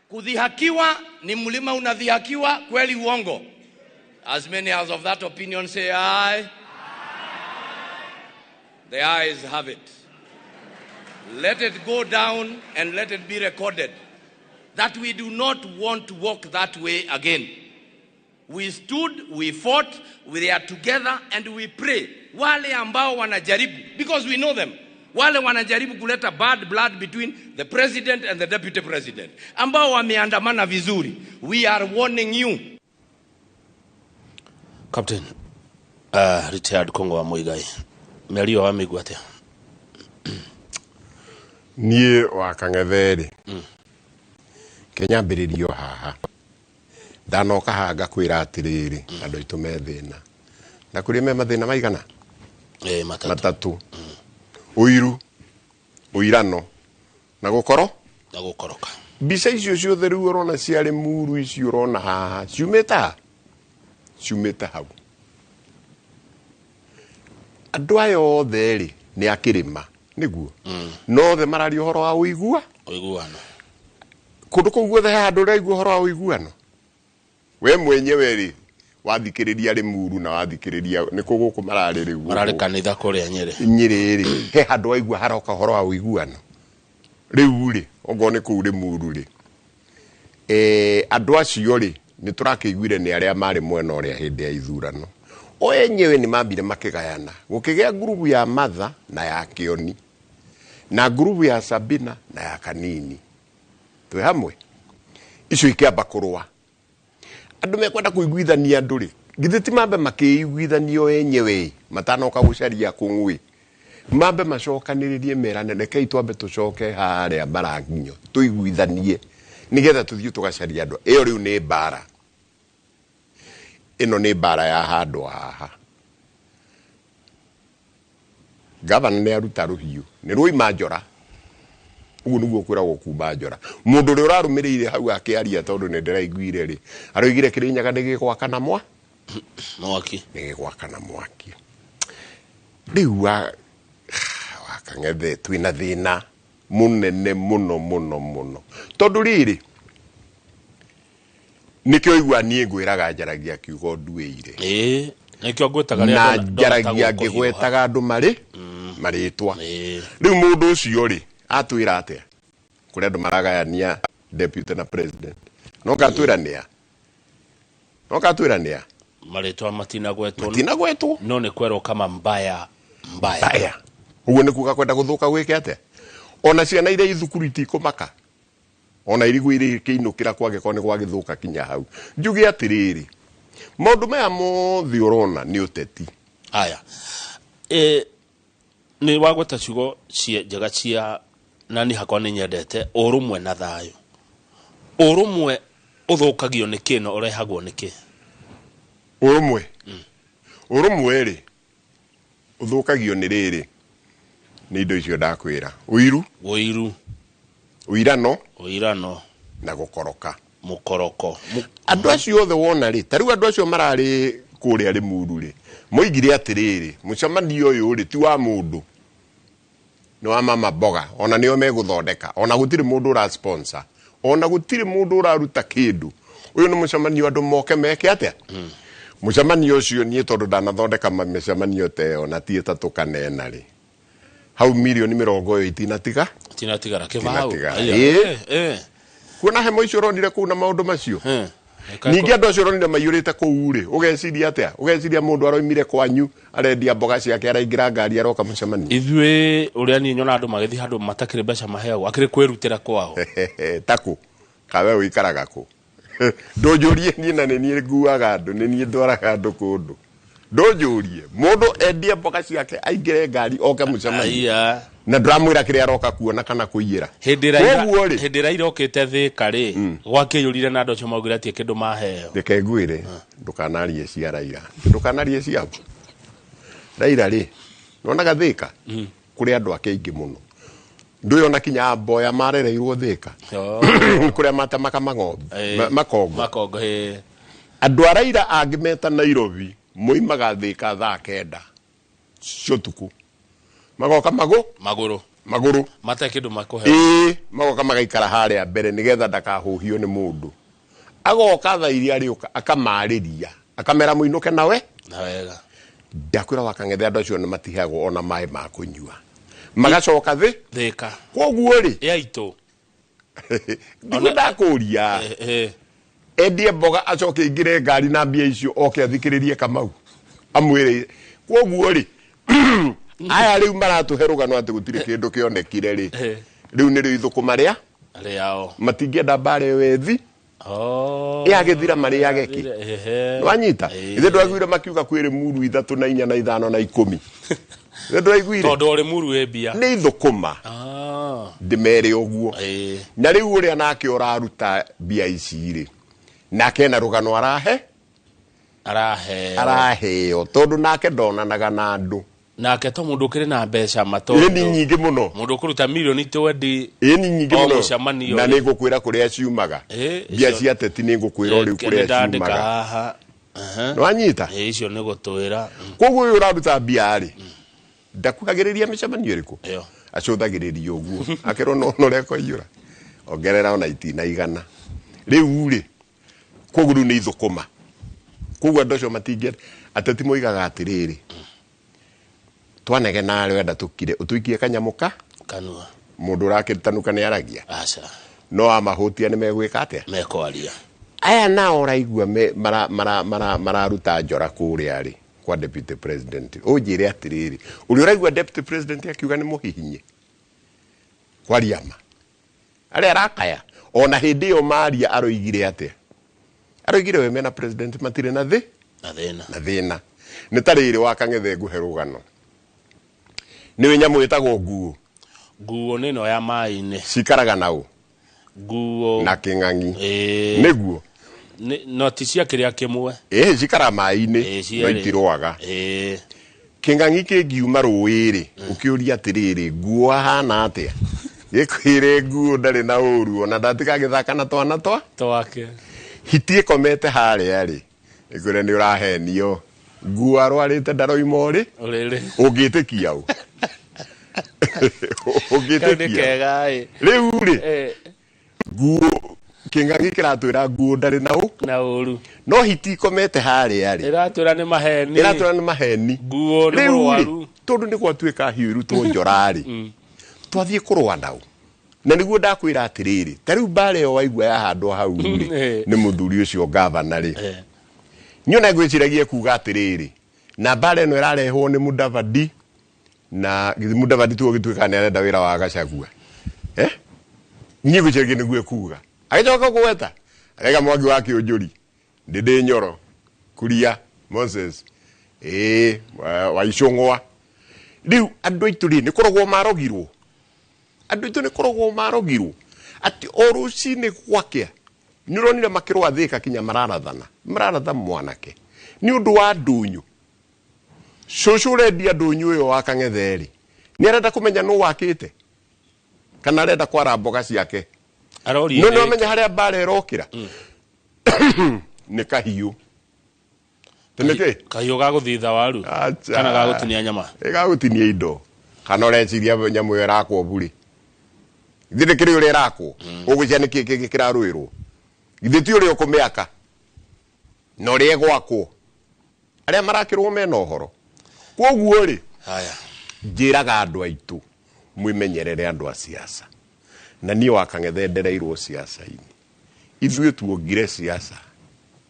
Kudhihakiwa ni mlima unadhihakiwa, kweli uongo? As many as of that opinion say aye. The ayes have it. Let it go down and let it be recorded that we do not want to walk that way again. We stood, we fought, we are together and we pray. Wale ambao wanajaribu, because we know them, wale wanajaribu kuleta bad blood between the president and the deputy president, ambao wameandamana vizuri, we are warning you. Captain, retired Kongo wa Muigai, mĩario wa mĩigua atĩa? Niĩ wa Kang'ethe-rĩ, kenyambĩrĩrio haha ndanoka haha ngakwĩra atĩrĩrĩ, andũ aitũ me thĩna na kũrĩ me mathĩna maigana matatũ. Ũiru, ũirano na gũkoro na gũkoroka. Mbica icio ciothe rĩu ũrona ciarĩ muru icio ũrona haha ciumĩte ha? Ciumĩte hau. Andũ aya othe rĩ nĩ a kĩrĩma nĩguo, no othe mararia ũhoro wa ũiguano. Kũndũ kũu guothe he handũ ũraigua ũhoro wa ũiguano. We mwenyewe rĩ wathikĩrĩria Limuru na wathikĩrĩria nĩ kũ gũkũ mararĩ rĩu mararĩ kanitha kũrĩa Nyĩrĩ. Nyĩrĩ rĩ he handũ waigua haroka ũhoro wa ũiguano. Rĩu rĩ ongorwo nĩ kũu Limuru rĩ, andũ acio rĩ nĩ tũrakĩiguire nĩ arĩa marĩ mwena ũrĩa hĩndĩ ya ithurano. O enyewe nĩ mambire makĩgayana, gũkĩgĩa ngurubu ya Martha na ya Kĩoni na ngurubu ya Sabina na ya Kanini. Twĩ hamwe icio ikĩamba kũrũa. Andũ mekwenda kũiguithania andũ rĩ, githĩ ti mambe makĩiguithanio enyewe matanoka gũcaria kũng'ũĩ, mambe macokanĩrĩrie merane, rekei twambe tũcoke harĩa maranginyo tũiguithanie nĩgetha tũthiĩ tũgacaria andũ. Ĩyo rĩu nĩ mbara, ĩno nĩ mbara ya handũ haha. Gavana nĩ aruta rũhiũ, nĩ rwaima njora. Ũguo nĩguo kwĩragwo kuma njora. Mũndũ ũrĩa ũrarũmĩrĩire hau akĩaria tondũ nĩ ndĩraiguire rĩ, aroigire Kĩrĩnyaga nĩ gĩgwakana mwaki, nĩ gĩgwakana mwaki. Rĩu wa Kang'ethe twĩna thĩna mũnene mũno mũno mũno, tondũ rĩrĩ nĩkĩo igua niĩ ngwĩraga njaragia kiugo nduĩire. Ĩĩ, nĩkĩo ngwĩtaga rĩa na njaragia ngĩgwetaga andũ marĩ marĩtwa. Rĩu mũndũ ũcio rĩ atwĩra atĩa? Kũrĩ andũ maragayania deputy na president. No katwĩra nĩa? No katwĩra nĩa? Marĩtwa matinagwetwo. Matinagwetwo. No nĩ kwerwo kama mbaya mbaya. Mbaya. Ũguo nĩ kuga kwenda gũthũka gwĩke atĩa? Ona ciana iria ithukuru itikũmaka. Ona irigũ iria ikĩinũkĩra kwangĩkorwo nĩ gwagĩthũka kinya hau. Njuge atĩrĩrĩ, maũndũ maya mothe ũrona nĩ ũteti. Aya. Nĩ wagweta ciugo njega cia nani hakwa nĩ nyendete, ũrũmwe na thayũ. Ũrũmwe ũthũkagio nĩ kĩ na ũrehagwo nĩ kĩ? Ũrũmwe? Ũrũmwe rĩ ũthũkagio nĩ rĩrĩ, nĩ indo icio ndakwĩra. Ũiru, ũiru, ũirano, ũirano na gũkoroka. Mũkoroko. Andũ acio othe wona rĩ, ta rĩu andũ acio mararĩ kũrĩa Limuru rĩ, moigire atĩrĩrĩ, mũcemanio ũyũ rĩ ti wa mũndũ, nĩ wa mama mboga, ona nĩo megũthondeka, ona gũtirĩ mũndũ ũra sponsor, ona gũtirĩ mũndũ ũraruta kĩndũ. Ũyũ nĩ mũcemanio andũ moke meke atĩa? Mũcemanio ũcio niĩ tondũ ndanathondeka mĩcemanio ta ĩyo na ti ĩtatũ kana ĩna rĩ, hau mirioni 20 ĩyo itinatigara kĩbaũ. Kuona hema icio ũronire kũu na maũndũ macio. Ningĩ andũ acio ũronire maiyũrĩte kũu rĩ, ũgeciria atĩa? Ũgeciria mũndũ aroimire kwanyu arendia mboga ciake araingĩra ngari aroka mũcemanio. Ithuĩ ũrĩa niĩ nyona andũ magĩthiĩ handũ matakĩrĩ mbeca maheagwo akĩrĩ kwĩrutĩra kwao. Takũ kawe ũikaraga kũ? Ndũnjũrie niĩ na nĩ niĩ nguaga andũ, nĩ niĩ ndwaraga andũ kũndũ. Ndũnjũrie mũndũ endie mboga ciake aingĩre ngari oke mũcemanio Aiya. na ndũramwĩra kĩrĩa aroka kuona kana kũiyĩra. Hĩndĩ ĩrĩa Koguo rĩ, hĩndĩ ĩrĩa irokĩte Thĩka rĩ, gwakĩiyũrire na andũ acio maugire atĩ kĩndũ maheo. Reke ngwĩre, ndũkanarie cia Raila, ndũkanarie cia Raila rĩ, nĩwonaga Thĩka kũrĩ andũ ake aingĩ mũno, ndũĩ ona kinya mboya marereirwo Thĩka kũrĩa matemaga mang'ombe makongo. Makongo, ĩĩ. Andũ a Raila angĩ meta Nairobi moimaga Thĩka thaa 9 cia ũtukũ, magoka magũrũ magũrũ mate kĩndũ makũheo. Ĩĩ, magoka magaikara harĩa mbere nĩgetha ndakahũhio nĩ mũndũ. Agoka thaa iria arĩũka akamarĩria, akamera mũinũke nawe na wega. Ndakwĩra wakang'ethe andũ acio nĩ matiheagwo ona maĩ ma kũnyua, magacoka thĩ Thĩka. Koguo rĩ, yaitũ ndigũ ndakũria endie mboga acoke aingĩre ngari na mbia icio oke athikĩrĩrie Kamau amwĩre. Koguo rĩ, aya rĩu maratũhe rũgano atĩ gũtirĩ kĩndũ kĩonekire rĩ, rĩu nĩrĩo ithũkũma rĩa rĩao. Matingĩenda mbara ĩyo ĩthi ĩagĩthira marĩage kĩ? Nĩwanyita? Ithe ndwaiguire makiuga kwĩ rĩmuru 3 na 4 na 5 na 10? Ithe ndwaiguire? Tondũ o rĩmuru ĩ mbia. Nĩ ithũkũma. Ndĩmere ũguo. Na rĩu ũrĩa nake ũraruta mbia ici rĩ, nake ena rũgano arahe araheo araheo, tondũ nake ndonanaga na andũ. Nake to mũndũ ũkĩrĩ na mbeca ma Ĩ nĩ nyingĩ mũno. Mũndũ ũkũruta milioni twendi Ĩ nĩ nyingĩ o mũno. mũcemanio Na rĩ. nĩ ngũkwĩra kũrĩa ciumaga. Mbia cia ateti nĩ ngũkwĩra o rĩu kũrĩa Nĩndandĩka ciumaga. haha. Nĩwanyita? Icio nĩ gũtwĩra. Koguo ũyũ ũraruta mbia rĩ, ndakuhagĩrĩria mĩcemanio ĩrĩkũ? Ĩyo. Acũthagĩrĩria ũguo akerwo no ũrĩa kwaiyũra, ongerera ona itina 100. Rĩu rĩ, koguo rĩu nĩ ithũkũma. Koguo andũ acio matingĩenda. Ateti moigaga atĩrĩrĩ, twanegena rwenda tũkire ũtũikie kanyamũ ka kanua. Mũndũ ũrakĩtanuka nĩ aragia? Aca. No amahũtia nĩ megwĩka atĩa? Mekwaria. Aya nao ũraigua mararuta njora kũrĩa rĩ kwa deputy president, ũnjĩre atĩrĩrĩ, ũrĩa ũraigua deputy president akiuga nĩ mũhihinye kwaria ma arĩa arakaya, ona hĩndĩ ĩyo maria aroigire atĩa? Aroigire we mena president matirĩ na thĩ na thĩna. Na thĩna nĩ ta rĩrĩ, wakang'ethe ngũhe rũgano. Nĩwĩ nyamũ ĩtagwo nguo? Nguo nĩ ĩno ya maĩ-inĩ. Cikaraga naũ? Nguo na kĩng'ang'i nĩguo. No ti cia kĩrĩa kĩmwe. Ĩĩ, cikaraga maĩ-inĩ no cierĩ. Itirũaga. Kĩng'ang'i kĩngiuma rũĩ rĩ, ũkĩũria atĩrĩrĩ, nguo ahana atĩa? Gĩkwĩre nguo ndarĩ na ũru ona ndatigagĩthaka na twana twa twake. Hiti ĩkomete harĩa rĩ, ĩkwĩre nĩ ũrahenio, nguo arwarĩte ndaroima ũrĩ ũrĩrĩ. Ũngĩtĩkia ũ? Kau nĩ Ũngĩtĩkia kega ĩ. Rĩu rĩ, nguo kĩng'ang'i kĩratwĩra nguo ndarĩ na ũ na ũru, no hiti ikomete harĩa rĩ, ĩratwĩra nĩ maheni. Ĩratwĩra nĩ maheni. Nguo nĩ Rĩu rĩ, mũrwaru. Tondũ nĩ gwatuĩka hiũ irutwo njora rĩ, twathiĩ kũrũa nao na nĩguo ndakwĩra atĩrĩrĩ, ta rĩu mbara ĩyo waigua yahandwo hau rĩ, nĩ mũthuri ũcio gavana rĩ, niĩ ona ngwĩciragia kuga atĩrĩrĩ, na mbara ĩno ĩrarehwo nĩ Mudavadi, na githĩ Mudavadi tuo gĩtuĩkaga nĩ arenda wĩra wa Gachagua, eh? Niĩ ngwĩciragia nĩguo ekuga, agĩcoka kũgweta arega Mwangi wa Kĩũnjũri, Ndĩndĩ Nyoro, Kuria Moses, ĩĩ, wa Icũng'wa. Rĩu andũ aitũ rĩ, nĩ kũrogwo marogirwo. Andũ aitũ nĩ kũrogwo marogirwo atĩ o rũcinĩ gwakĩa nĩ ũronire makĩrũa Thĩka kinya mararathana, mararatha mwanake nĩ ũndũ wa ndũnyũ. Cũcũ ũrendia ndũnyũ ĩyo wa Kang'ethe rĩ, nĩ arenda kũmenya nũ wakĩte kana arenda kwara mboga ciake? Aroria. No nĩ wamenya harĩa mbara ĩrokĩra nĩ kahiũ. Nĩkĩ? Kahiũ ga gũthitha waru Acha. kana ga gũtinia nyama? Ĩgagũtinia indo kana ũreciria nyamũ ĩyo ĩrakwo burĩ? Githĩ ndĩkĩrĩ ũrĩa ĩrakwo? Ũgwĩciria nĩkĩ kĩngĩ kĩrarũĩrwo? Githĩ ti ũrĩa ũkũmĩaka na ũrĩa ĩgwakwo? Arĩa marakĩrwo mena ũhoro. Koguo rĩ, haya, njĩraga andũ aitũ mwĩmenyerere andũ a siasa. Na niĩ wa Kang'ethe ndereirwo siasa-inĩ. Ithuĩ tuongire siasa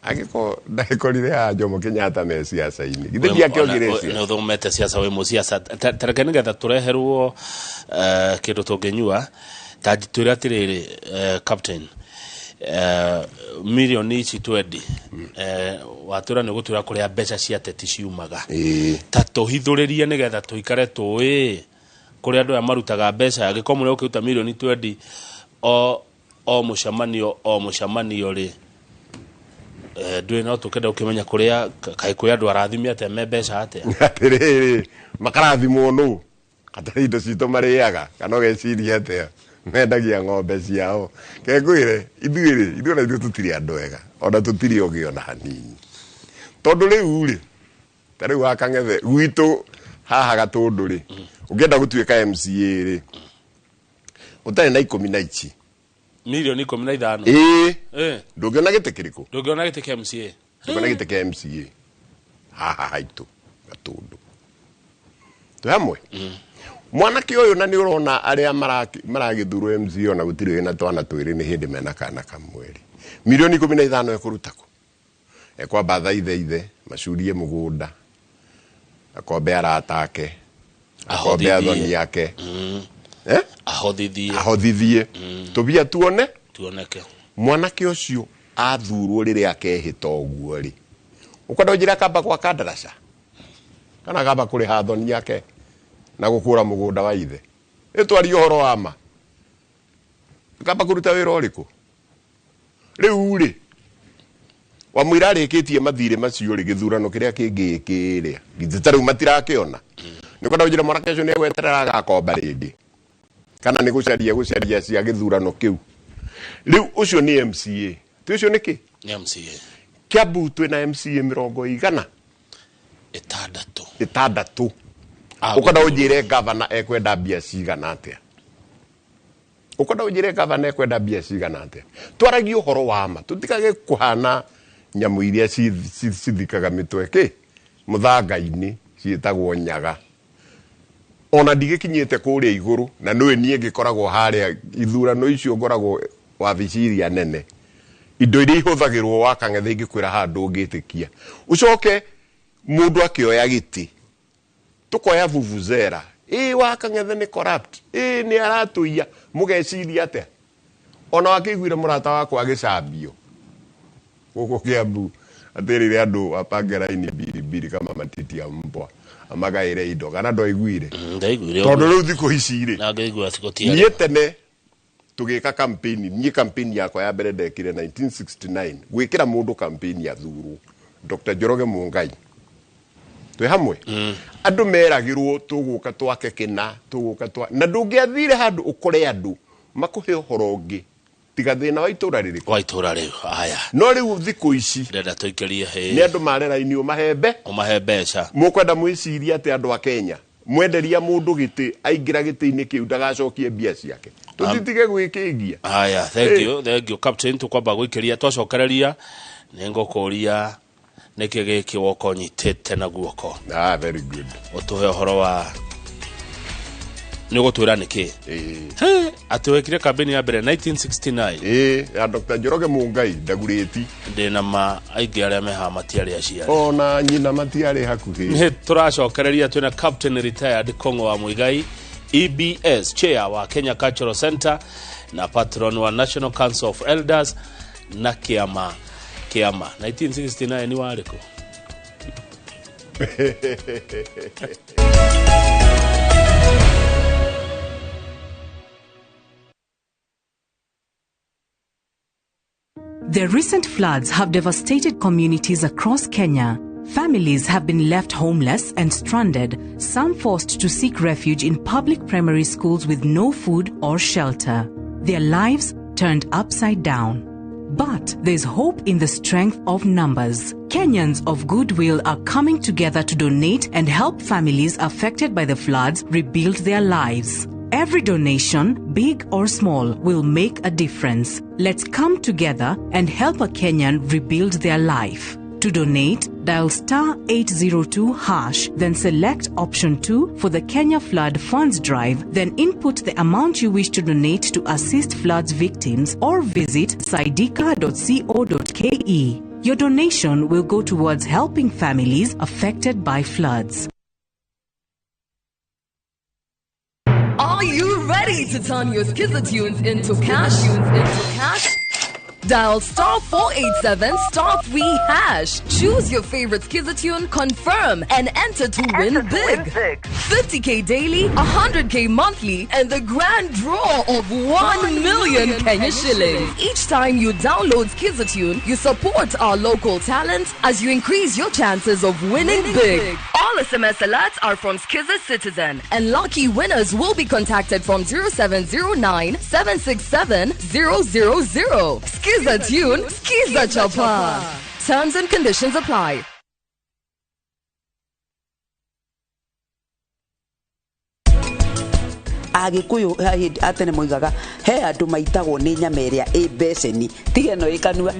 angĩkorwo ndagĩkorire haha Jomo Kenyatta me siasa-inĩ, githĩ ndiakĩongire Nĩ siasa? ũthomete siasa, wĩ mũciaca. Tareke nĩgetha tũreherwo kĩndũ tũngĩnyua, ta twĩre atĩrĩrĩ, captain, Milioni ici 20 watwĩra nĩ gũtwĩra kũrĩa mbeca cia ateti ciumaga, ta tũhithũrĩrie nĩgetha tũikare tũĩ kũrĩa andũ aya marutaga mbeca. Angĩkorwo mũrĩa ũkĩruta milioni 20 o mũcemanio o mũcemanio rĩ, ndũĩ no tũkenda gũkĩmenya kũrĩa kaĩ kwĩ andũ arathime atĩa me mbeca atĩa. Atĩrĩrĩ, makarathimwo nũ hatarĩ indo citũ marĩaga, kana ũgeciria atĩa mendagia ng'ombe ciao? Kengwĩre ithuĩ rĩ, ithuĩ ona ithuĩ tũtirĩ andũ ega, ona tũtirĩ ũgĩ ona hanini, tondũ rĩu rĩ, ta rĩu wa Kang'ethe gwitũ haha Gatũndũ rĩ, ũngĩenda gũtuĩka MCA rĩ, ũtarĩ na 15 ici milioni 15. Ĩĩ. Ndũngĩona gĩtĩ kĩrĩkũ? Ndũngĩona gĩtĩ kĩa MCA. Ndũngĩona gĩtĩ kĩa MCA haha haitũ Gatũndũ. Twĩ hamwe mwanake ũyũ, na nĩ ũrona arĩa maragĩthurwo MCA ona gũtirĩ wĩna twana twĩrĩ, nĩ hĩndĩ mena kana kamwe rĩ, milioni 15 ekũruta kũ? Ekwamba thaithe ithe macurie mũgũnda, akombe arata ake, akombe athoni ake, ahothithie. Ahothithie tũbia tuone tuoneke. Mwanake ũcio athurwo rĩrĩa akehĩta ũguo rĩ, ũkwenda ũnjĩre akamba gwaka ndaraca kana akamba kũrĩha athoni ake na gũkũra mũgũnda wa ithe? Ĩtwarie ũhoro wa ma, akamba kũruta wĩra ũrĩkũ? Rĩu rĩ, wamũira arĩkĩtie mathirĩ macio rĩ, gĩthurano kĩrĩa kĩngĩ kĩrĩa githĩ ta rĩu matirakĩona? Nĩ kwenda ũnjĩre mwanake ũcio nĩ egweterera agakomba rĩngĩ, kana nĩ gũcaria gũcaria cia gĩthurano kĩu? Rĩu ũcio nĩ MCA, ti ũcio nĩkĩ? Nĩ MCA. Kiambu twĩna MCA mĩrongo igana 6. 6. Ũkwenda ũnjĩre gavana ekwenda mbia cigana atĩa? Ũkwenda ũnjĩre gavana ekwenda mbia cigana atĩa? Twaragie ũhoro wa ma, tũtikage kũhana nyamũ iria cithikaga mĩtwe kĩ mũthanga-inĩ ciĩtagwo nyaga. Ona ndigĩkinyĩte kũrĩa igũrũ, na nĩũĩ niĩ ngĩkoragwo harĩa ithurano icio, ngoragwo wabici iria nene, indo iria ihũthagĩrwo wa Kang'ethe ingĩkwĩra haha ndũngĩtĩkia. Ũcoke mũndũ akĩoya gĩtĩ, tũkoya vuvuzera, ĩ wa Kang'ethe nĩ corrupt, ĩ nĩ aratũiya, mũgeciria atĩa? Ona wakĩiguire mũrata wakwa agĩcambio gũkũ Kiambu, atĩrĩre andũ wapange raini mbiri mbiri kama matiti ya mbwa amagaĩre indo, kana ndwaiguire? Ndaiguire. Tondũ rĩu thikũ ici rĩ, na ngaigua gũtiarĩ. Niĩ tene tũgĩka campaign, niĩ campaign yakwa ya mbere ndekire 1969 gwĩkĩra mũndũ campaign athurwo, Dr. Njoroge Mungai, twĩ hamwe. Andũ meragĩrwo tũgũka twake kĩna, tũgũka twa, na ndũngĩathire handũ ũkore andũ makũhe ũhoro ũngĩ tiga thĩna wa itũra rĩrĩkũ, wa itũra rĩu. Aya. No rĩu thikũ ici ndĩrenda tũikĩrie hĩ nĩ andũ mare raini ũmahe ũmahe mbeca. Mũkwenda mwĩcirie atĩ andũ a Kenya mwenderia mũndũ gĩtĩ aingĩra gĩtĩ-inĩ kĩu ndagacokie mbia ciake? Tũtitige gwĩkĩngia. Aya, thank you, thank you captain. Tũkwamba gũikĩria, twacokereria nĩ ngũkũria nĩkĩ gĩkĩ woka ũnyitĩte na guoko. Ah, very good. Ũtũhe ũhoro wa nĩ ũgũtwĩra nĩkĩ atĩ wekire kambĩni ya mbere 1969. Ĩĩ, ya Dr. Njoroge Mungai ndagurĩti. Ndĩna ma aingĩ arĩa me haha matiarĩ aciari, ona nyina matiarĩ hakuhĩ. Nĩ tũracokereria twĩna Captain retired Kong'o wa Muigai, EBS chair wa Kenya Cultural Center na patron wa National Council of Elders na kĩama kĩama. 1969 nĩ warĩ kũ? The recent floods have devastated communities across Kenya. Families have been left homeless and stranded, some forced to seek refuge in public primary schools with no food or shelter. Their lives turned upside down. But there's hope in the strength of numbers. Kenyans of goodwill are coming together to donate and help families affected by the floods rebuild their lives. Every donation, big or small, will make a difference. Let's come together and help a Kenyan rebuild their life. To donate, dial star 802 hash, then select option 2 for the Kenya Flood Funds Drive, then input the amount you wish to donate to assist floods victims or visit saidika.co.ke. Your donation will go towards helping families affected by floods. Are you ready to turn your Skiza tunes into cash? Dial star 487 star 3 hash. Choose your favorite Skiza tune, confirm, and enter to win big. 50k daily, 100k monthly, and the grand draw of 1 million Kenya shillings. Each time you download Skiza tune, you support our local talent as you increase your chances of winning big. All SMS alerts are from Skiza Citizen, and lucky winners will be contacted from 0709 767 000. Skiza tune, Skiza Chapa. Terms and conditions apply. Agikuyu atene moigaga he andu maitagwo ni nyama iria i beceni tiga no ikanua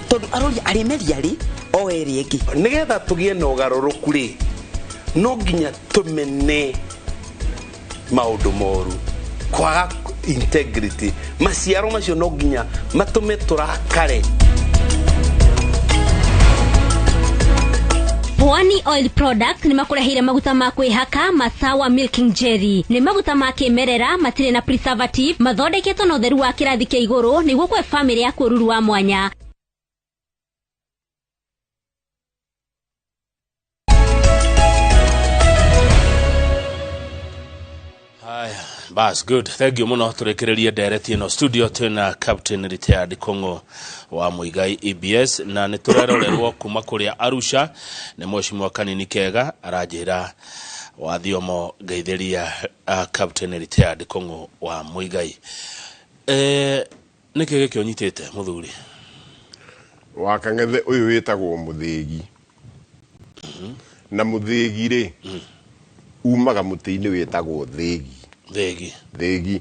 tondu arori arimeria ri o eri ingi nigetha tugie na ugaruruku ri no nginya tumene maundu moru kwaga integrity maciaro macio no nginya matume turakare. Pwani Oil Product ni makureheire maguta ma kwihaka Masawa Milking Jelly. Ni maguta ma kimerera matire na preservative mathondeketwo na utheru wa kirathi kia iguru niguo kwe family yaku ruru wa mwanya. Haya, bas good. Thank you muno turekererie ndereti ino studio twina Captain retired Kongo wa Muigai EBS na nĩ tũrerorerwo kuma kũrĩa Arusha nĩ mheshimiwa Kanini Kega aranjĩra wa thiomo ngeithĩria Captain retired Kongo wa Muigai. Nĩkĩ gĩkĩ ũnyitĩte mũthuri? Wa Kang'ethe ũyũ wĩtagwo mũthĩgi. Na mũthĩgi rĩ umaga mũtĩ-inĩ wĩtagwo thĩgi. Thĩgi. Thĩgi.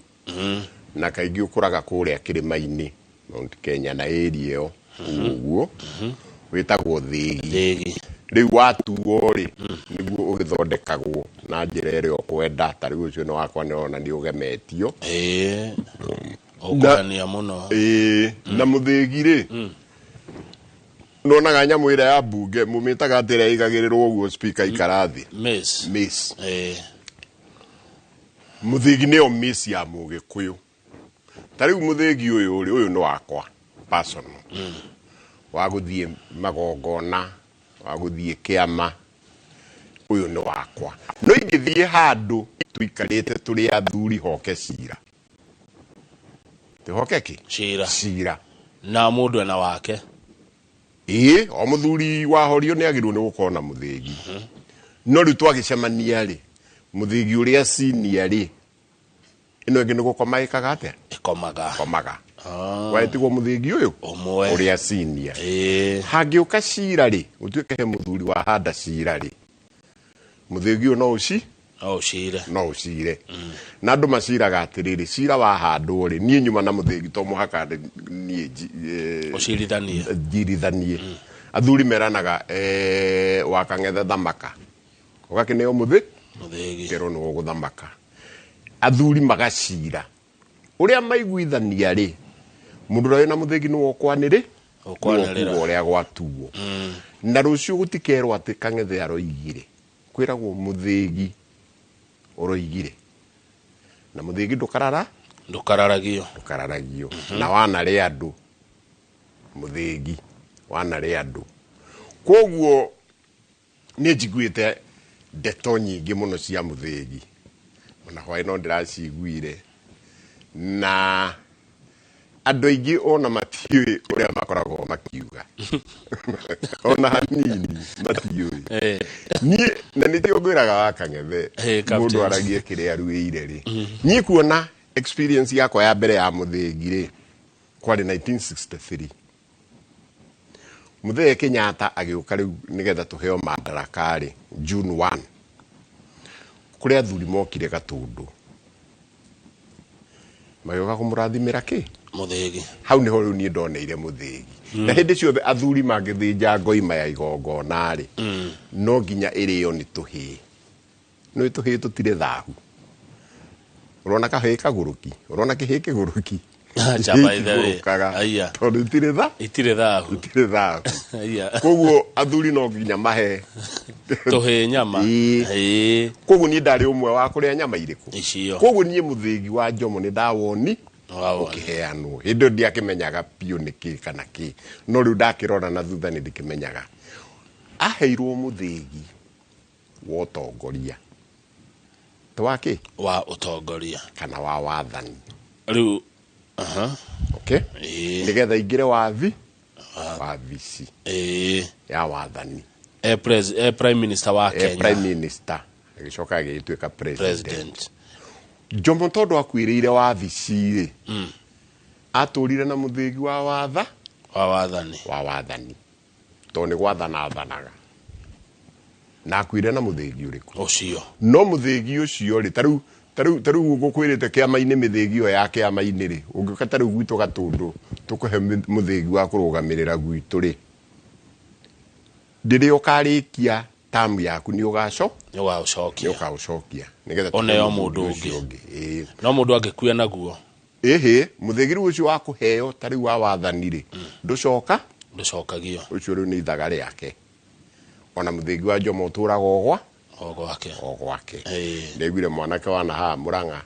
Na kaingĩ ũkũraga kũrĩa kĩrĩma-inĩ Mount Kenya na area ĩyo ũguo wĩtagwo thĩgi. Thĩgi. Rĩu watuo rĩ nĩguo ũgĩthondekagwo na njĩra ĩrĩa ũkwenda ta rĩu ũcio nĩ wakwa nĩũrona nĩ ũgemetio. Ĩĩ. Ũkũrania mũno. Ĩĩ. Na mũthĩgi rĩ nonaga nyamũ ĩrĩa ya mbunge mũmĩtaga atĩ ĩrĩa ĩigagĩrĩrwo ũguo speaker ikara thĩ. Mace. Mace. Ĩĩ. Mũthĩgi nĩyo mace ya Mũgĩkũyũ. Ta rĩu mũthĩgi ũyũ rĩ ũyũ nĩ wakwa personal. Wa gũthiĩ magongona, wa gũthiĩ kĩama, ũyũ nĩ wakwa. No ingĩthiĩ handũ tũikarĩte tũrĩ athuri hoke cira. Tũhoke kĩ? Cira. Cira. Na mũndũ ena wake. Ĩĩ, o mũthuri wa horio nĩ agĩrĩirwo nĩ gũkorwo na mũthĩgi. No rĩu twagĩcemania rĩ, mũthĩgi ũrĩa senior rĩ, ĩno ĩngĩ nĩ gũkoma ĩkaga atĩa? Ĩkomaga. Komaga. Waĩtigwo mũthĩgi ũyũ? Ũmwe. Ũrĩa senior. Ĩĩ. Hangĩũka cira rĩ, gũtuĩke he mũthuri wa handa cira rĩ, mũthĩgi ũyũ no ũci? No ũcire. No ũcire. Na andũ maciraga atĩrĩrĩ, cira wahandwo rĩ, niĩ nyuma na mũthĩgi to mũhaka niĩ ũcirithanie. Njirithanie. Athuri meranaga wa Kang'ethe thamaka. Ũgakĩneo mũthĩ? Mũthĩgi. Kerwo nĩwe ũgũthamaka. Athuri magacira. Ũrĩa maiguithania rĩ, mũndũ ũrĩa wĩna mũthĩgi nĩwe ũkwanĩrĩ? Ũkwanĩrĩra. Nĩwe ũkuga ũrĩa gwatuo. Na rũciũ gũtikerwo atĩ Kang'ethe aroigire. Kwĩragwo mũthĩgi ũroigire. Na mũthĩgi ndũkarara? Ndũkararagio. Ndũkararagio. Na wanarĩa andũ. Mũthĩgi wanarĩa andũ. Koguo niĩ njiguĩte ndeto nyingĩ mũno cia mũthĩgi. Ona hwaĩ no ndĩraciguire. Na andũ aingĩ ona matiũĩ ũrĩa makoragwo makiuga. Ona hanini matiũĩ. Niĩ na nĩkĩo ngwĩraga wa Kang'ethe mũndũ aragie kĩrĩa aruĩire rĩ. Niĩ kuona experience yakwa ya mbere ya mũthĩgi rĩ kwarĩ 1963. Mũthee Kenyatta agĩũka rĩu nĩgetha tũheo madaraka rĩ June 1. Kũrĩ athuri mokire Gatũndũ. Magĩũka kũmũrathimĩra kĩ? Mũthĩgi. Hau nĩho rĩu niĩ ndoneire mũthĩgi. Na hĩndĩ ciothe athuri mangĩthĩnja ngoima ya igongona rĩ, no nginya ĩrĩo nĩ tũhĩĩ. Nĩ tũhĩĩ tũtirĩ thahu. Ũrona kahĩĩ kagũrũki, ũrona kĩhĩĩ kĩgũrũki. Acha by the way. Aya. Tondũ itirĩ tha? Itirĩ thahu. Itirĩ thahu. Aya. Koguo athuri no nginya mahe tũhĩĩ nyama. Ĩĩ. Koguo niĩ ndarĩ ũmwe wa kũrĩa nyama irĩkũ? Icio. Koguo niĩ mũthĩgi wa Jomo nĩ ndawoni. Ũkĩheanwo hĩndĩ ĩyo ndiakĩmenyaga biũ nĩ kĩ kana kĩ, no rĩu ndakĩrora na thutha nĩ ndĩkĩmenyaga. Aheirwo mũthĩgi wa ũtongoria. Wa kĩ? Wa ũtongoria. Kana wa wathani. Rĩu aha. Okay. Nĩgetha ingĩre wabici ya wathani. E prime minister wa Kenya. Prime minister. Agĩcoka agĩtuĩka president. Jomo tondũ akuĩrĩire wabici rĩ, atũrire na mũthĩgi wa watha wa wathani. Wa wathani. Tondũ nĩ gwathana athanaga. Na akuire na mũthĩgi ũrĩkũ? Ũcio. No mũthĩgi ũcio rĩ, tarĩu ngũkwĩrĩte kĩama-inĩ mĩthĩgi ĩyo ya kĩama-inĩ rĩ, ũngĩũka tarĩu gwitũ Gatũndũ tũkũhe mũthĩgi wa kũrũgamĩrĩra gwitũ rĩ, rĩrĩa ũkarĩkia tamu yaku nĩ ũgacokia. Nĩ ũkaũcokia. Nĩgetha ũneo mũndũ ũngĩ. No mũndũ angĩkua naguo. Ĩhĩ, mũthĩgi rĩu ũcio wa kũheo tarĩu wa wathani rĩ, ndũcoka? Ndũcokagio. Ũcio rĩu nĩ ithaga rĩake. Ona mũthĩgi wa Jomo ũtũraga o gwake. O gwake. Ndaiguire mwanake wa na haha Mũrang'a,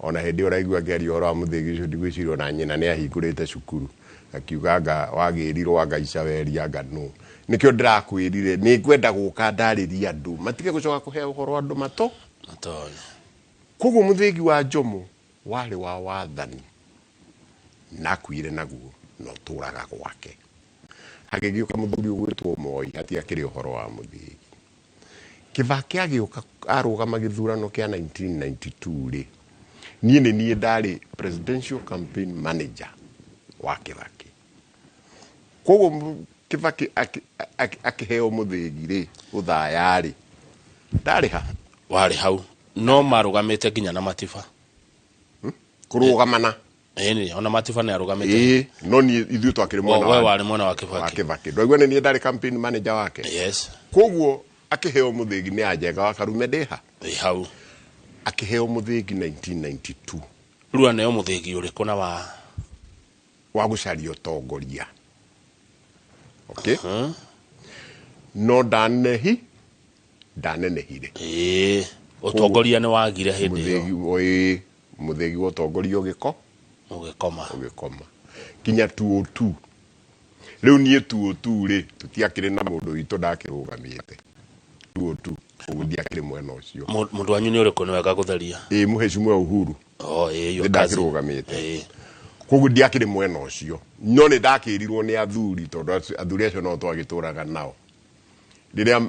ona hĩndĩ ĩyo ũraigua ngĩaria ũhoro wa mũthĩgi ũcio ndigwĩciria ona nyina nĩ ahingũrĩte cukuru. Akiuga anga wagĩrirwo anga Icaweri anga nũ. Nĩkĩo ndĩrakwĩrire nĩ ngwenda gũka ndarĩrie andũ matige gũcoka kũhe ũhoro andũ mato. Matoĩ. Koguo mũthĩgi wa Jomo warĩ wa wathani na akuire naguo na ũtũraga gwake. Hagĩgĩũka mũthuri ũgwĩtwo Moi hatiakĩrĩ ũhoro wa mũthĩgi. Kibaki agĩũka arũgama gĩthurano kĩa 1992 rĩ, niĩ nĩ niĩ ndarĩ presidential campaign manager wa Kibaki. Koguo Kibaki akĩheo mũthĩgi rĩ, ũthaya rĩ, ndarĩ ha? Warĩ hau. No marũgamĩte nginya na Matiba. Kũrũgamana. Ĩni, ona Matiba nĩ arũgamĩte. Ĩĩ, no niĩ ithuĩ twakĩrĩ mwena wa warĩ mwena wa Kibaki. Wa Kibaki. Ndwaigua nĩ niĩ ndarĩ campaign manager wake. Yes. Koguo akĩheo mũthĩgi nĩ Anjenga wa Karume ndĩ ha? Ĩ hau. Akĩheo mũthĩgi 1992. Rĩu aneo mũthĩgi ũrĩkũ na wa gũcaria ũtongoria. Okay. No ndanenehire. Ĩĩ, ũtongoria nĩ wagire hĩndĩ ĩyo. Mũthĩgi wa ũtongoria ũgĩkoma. Ũgĩkoma. Kinya 2002. Rĩu niĩ 2002 rĩ, tũtiakĩrĩ na mũndũ witũ ndakĩrũgamĩte. 2002. Ũguo ndiakĩrĩ mwena ũcio. Mũndũ wanyu nĩ ũrĩkũ nĩ wega gũtheria? Ĩĩ, Mheshimiwa Uhuru. Oh, ĩĩ, yo ndakĩrũgamĩte. Koguo ndiakĩrĩ mwena ũcio. No nĩ ndakĩrirwo nĩ athuri tondũ athuri acio no twagĩtũraga nao. Rĩrĩa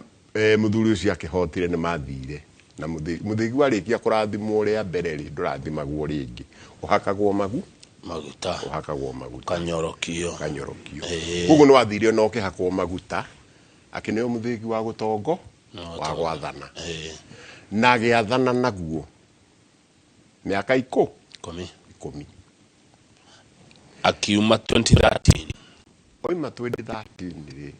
mũthuri ũcio akĩhotire nĩ mathire. Na mũthĩgi warĩkia kũrathimwo rĩa mbere rĩ, ndũrathimagwo rĩngĩ. Ũhakagwo maguta. Ũhakagwo maguta. Kanyorokio. Kanyorokio. Koguo nĩ wathire na ũkĩhakwo maguta, akĩneo mũthĩgi wa gũtongo, wa gwathana. Na agĩathana naguo mĩaka ikũmi. Akiuma 2013. Oima 2013 rĩ,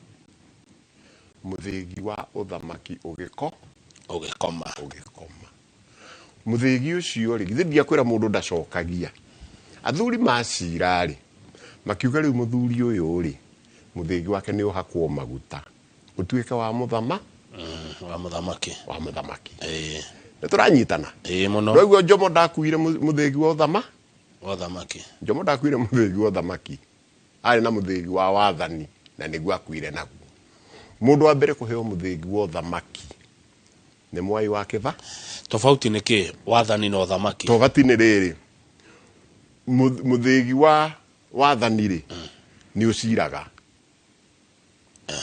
mũthĩgi wa ũthamaki ũgĩkoma. Mũthĩgi ũcio rĩ, githĩ ndiakwĩra mũndũ ndacokagia. Athuri macira rĩ, makiuga rĩu mũthuri ũyũ rĩ, mũthĩgi wake nĩ ũhakwo maguta. Ũtuĩke wa mũthama? Wa mũthamaki. Wa mũthamaki. Nĩ tũranyitana? Ĩĩ mũno. Ndwaigua Jomo ndakuire mũthĩgi wa ũthama? Wa ũthamaki. Jomo ndakuire mũthĩgi wa ũthamaki. Arĩ na mũthĩgi wa wathani na nĩguo akuire naguo. Mũndũ wa mbere kũheo mũthĩgi wa ũthamaki nĩ Mwai wa Kĩba. Tofauti nĩ kĩ wathani na ũthamaki? Tofauti nĩ rĩrĩ, mũthĩgi wa wathani rĩ, nĩ ũciraga.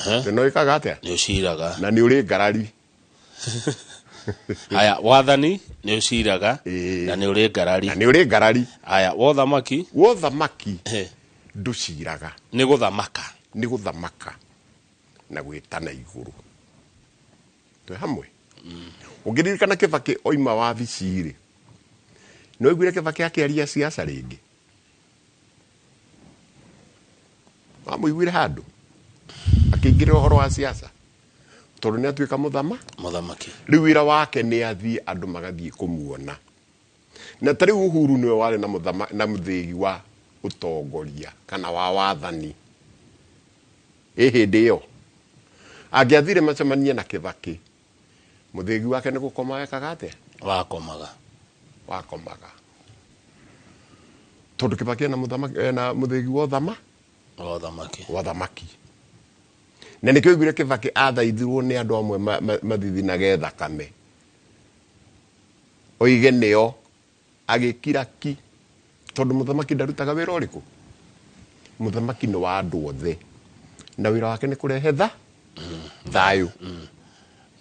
Nĩ wĩkaga atĩa? Nĩ ũciraga. Na nĩ ũrĩ ngarari. Aya, wathani nĩ ũciraga na nĩ ũrĩ ngarari. Na nĩ ũrĩ ngarari. Aya, wa ũthamaki? Wa ũthamaki ndũciraga. Nĩ gũthamaka. Nĩ gũthamaka na gwĩtana igũrũ. Twĩ hamwe? Ũngĩririkana Kibaki oima wabici rĩ, nĩ waiguire Kibaki akĩaria siasa rĩngĩ? Wamũiguire handũ akĩingĩrĩra ũhoro wa siasa? Tondũ nĩ atuĩka mũthamaki. Rĩu wĩra wake nĩ athiĩ andũ magathiĩ kũmuona. Na ta rĩu Uhuru nĩwe warĩ na mũthĩgi wa ũtongoria kana wa wathani. Ĩ hĩndĩ ĩyo angĩathire macemanie na Kibaki, mũthĩgi wake nĩ gũkoma wekaga atĩa? Wakomaga. Wakomaga. Tondũ Kibaki ena mũthamaki, ena mũthĩgi wa ũthama, wa ũthamaki. Wa ũthamaki. Na nĩkĩo oigire Kibaki athaithirwo nĩ andũ amwe mathithinage thakame. Oige nĩo agĩkira ki, tondũ mũthamaki ndarutaga wĩra ũrĩkũ? Mũthamaki nĩ wa andũ othe, na wĩra wake nĩ kũrehe thayũ.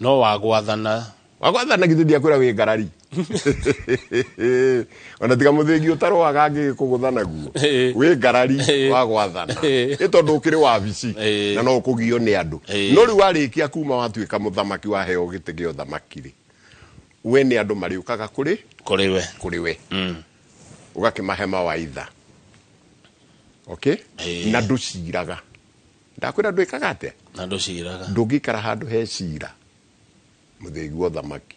No wa gwathana. Wa gwathana githĩ ndiakwĩra wĩ ngarari. Ona tiga mũthĩgi ũtarũaga angĩgĩkũgũtha naguo. Wĩ ngarari wa gwathana. Ĩ tondũ ũkĩrĩ wabici na no ũkũgio nĩ andũ. No rĩu warĩkia kuma watuĩka mũthamaki, waheo gĩtĩ kĩa ũthamaki rĩ, we nĩ andũ marĩũkaga kũrĩ? Kũrĩ we. Kũrĩ we. Ũgakĩmahe mawaitha. Okay? Na ndũciraga. Ndakwĩra ndwĩkaga atĩa? Na ndũciraga. Ndũngĩikara handũ he cira. Mũthĩgi wa ũthamaki.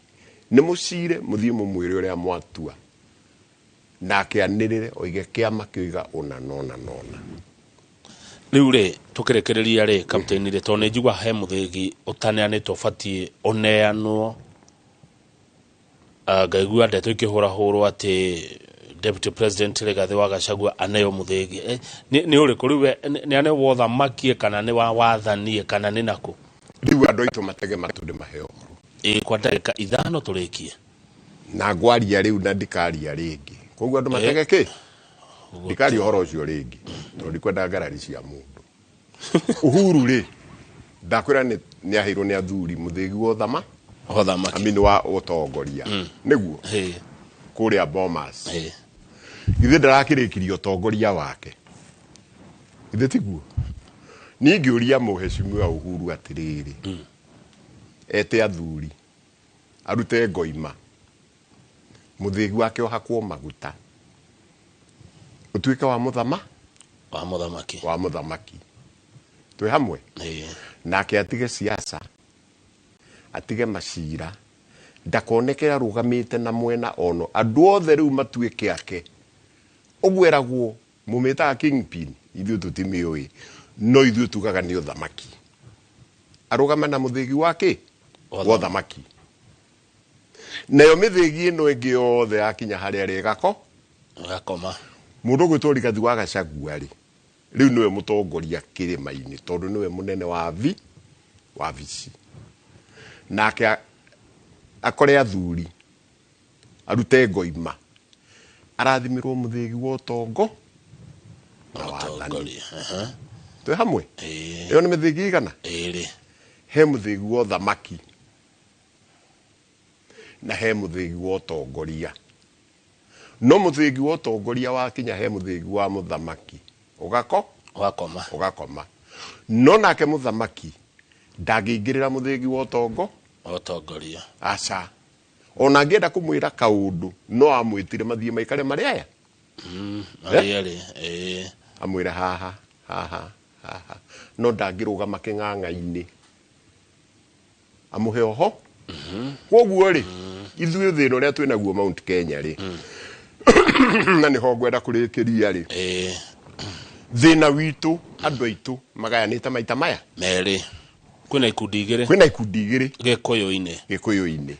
Nĩ mũcire, mũthiĩ mũmwĩre ũrĩa mwatua. Nake anĩrĩre oige kĩama kĩoiga ũna na ũna na ũna. Rĩu rĩ, tũkĩrĩkĩrĩria rĩ, kapteni rĩ, tondũ nĩ njiguaga he mũthĩgi ũtaneanĩtwo ũbatiĩ ũneanwo. Ngaigua ndeto ikĩhũrahũrwo atĩ Deputy President Rigathĩ wa Gachagua aneo mũthĩgi. Nĩ ũrĩkũ rĩu we, nĩ aneo wa ũthamaki kana nĩ wa wathani kana nĩ nakũ? Rĩu andũ aitũ matege matũ ndĩmahe ũhoro. Ĩĩ, kwa ndagĩka 5 tũrĩkie. Na ngwaria rĩu na ndikaria rĩngĩ. Koguo andũ matege kĩ? Ndikaria ũhoro ũcio rĩngĩ. Tondũ ndikwenda ngarari cia mũndũ. Uhuru rĩ, ndakwĩra nĩ aheirwo nĩ athuri mũthĩgi wa ũthama. Ũthamaki. Amini wa ũtongoria. Nĩguo? Kũrĩa Bomas. Githĩ ndarakĩrĩkirie ũtongoria wake? Githĩ tiguo? Niĩ ngĩũria mũheshimiwa Uhuru atĩrĩrĩ, ete athuri, arute ngoima, mũthĩgi wake ũhakwo maguta, ũtuĩke wa mũthama? Wa mũthamaki. Wa mũthamaki. Twĩ hamwe? Nake atige siasa, atige macira, ndakoneke arũgamĩte na mwena ono, andũ othe rĩu matuĩke ake. Ũguo eragwo mũmĩtaga kingpin, ithuĩ tũtimĩũĩ, no ithuĩ tugaga nĩ ũthamaki. Arũgame na mũthĩgi wa kĩ? Wa ũthamaki. Nayo mĩthĩgi ĩno ĩngĩ yothe yakinya harĩa rĩ ĩgako? Ĩgakoma. Mũndũ ũgwĩtwo Rigathi wa Gachagua rĩ, rĩu nĩwe mũtongoria kĩrĩma-inĩ, tondũ nĩwe mũnene wa wabici. Nake akore athuri, arute ngoima, arathimĩrwo mũthĩgi wa ũtongo na wathani. Twĩ hamwe? Ĩyo nĩ mĩthĩgi igana? Ĩrĩ. He mũthĩgi wa ũthamaki na he mũthĩgi wa ũtongoria. No mũthĩgi wa ũtongoria wakinya he mũthĩgi wa mũthamaki, ũgako? Ũgakoma. Ũgakoma. No nake mũthamaki ndangĩingĩrĩra mũthĩgi wa ũtongo? Ũtongoria. Aca. Ona angĩenda kũmwĩra kaũndũ, no amwĩtire mathiĩ maikare marĩ aya? Marĩ erĩ, Amwĩre haha, haha, haha. No ndangĩrũgama kĩng'ang'a-inĩ. Amũhe oho? Kwoguo rĩ, ithuĩ thĩna ũrĩa twĩnaguo Mount Kenya rĩ, na nĩho ngwenda kũrĩkĩria rĩ, thĩna witũ andũ aitũ magayanĩte maita maya merĩ. Kwĩna ikundi igĩrĩ. Kwĩna ikundi igĩrĩ. Gĩkũyũ-inĩ. Gĩkũyũ-inĩ.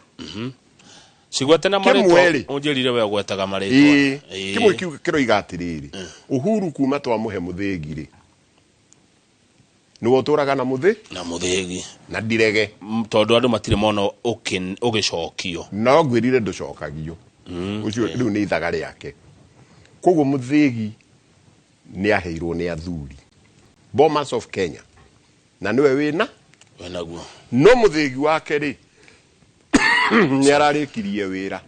Cigwete na Kĩmwe marĩtwa, rĩ. ũnjĩrire we ũgwetaga marĩtwa. Kĩmwe kiu kĩroiga atĩrĩrĩ, Uhuru kuma twamũhe mũthĩgi rĩ, nĩwe ũtũraga na mũthĩ? Na mũthĩgi. Na ndirege. Tondũ andũ matirĩ mona ũgĩcokio. No ngwĩrire ndũcokagio. Ũcio rĩu nĩ ithaga rĩake. Koguo mũthĩgi nĩ aheirwo nĩ athuri. Bomas of Kenya. Na nĩwe wĩna? Wĩnaguo. No mũthĩgi wake rĩ, nĩ ararĩkirie wĩra.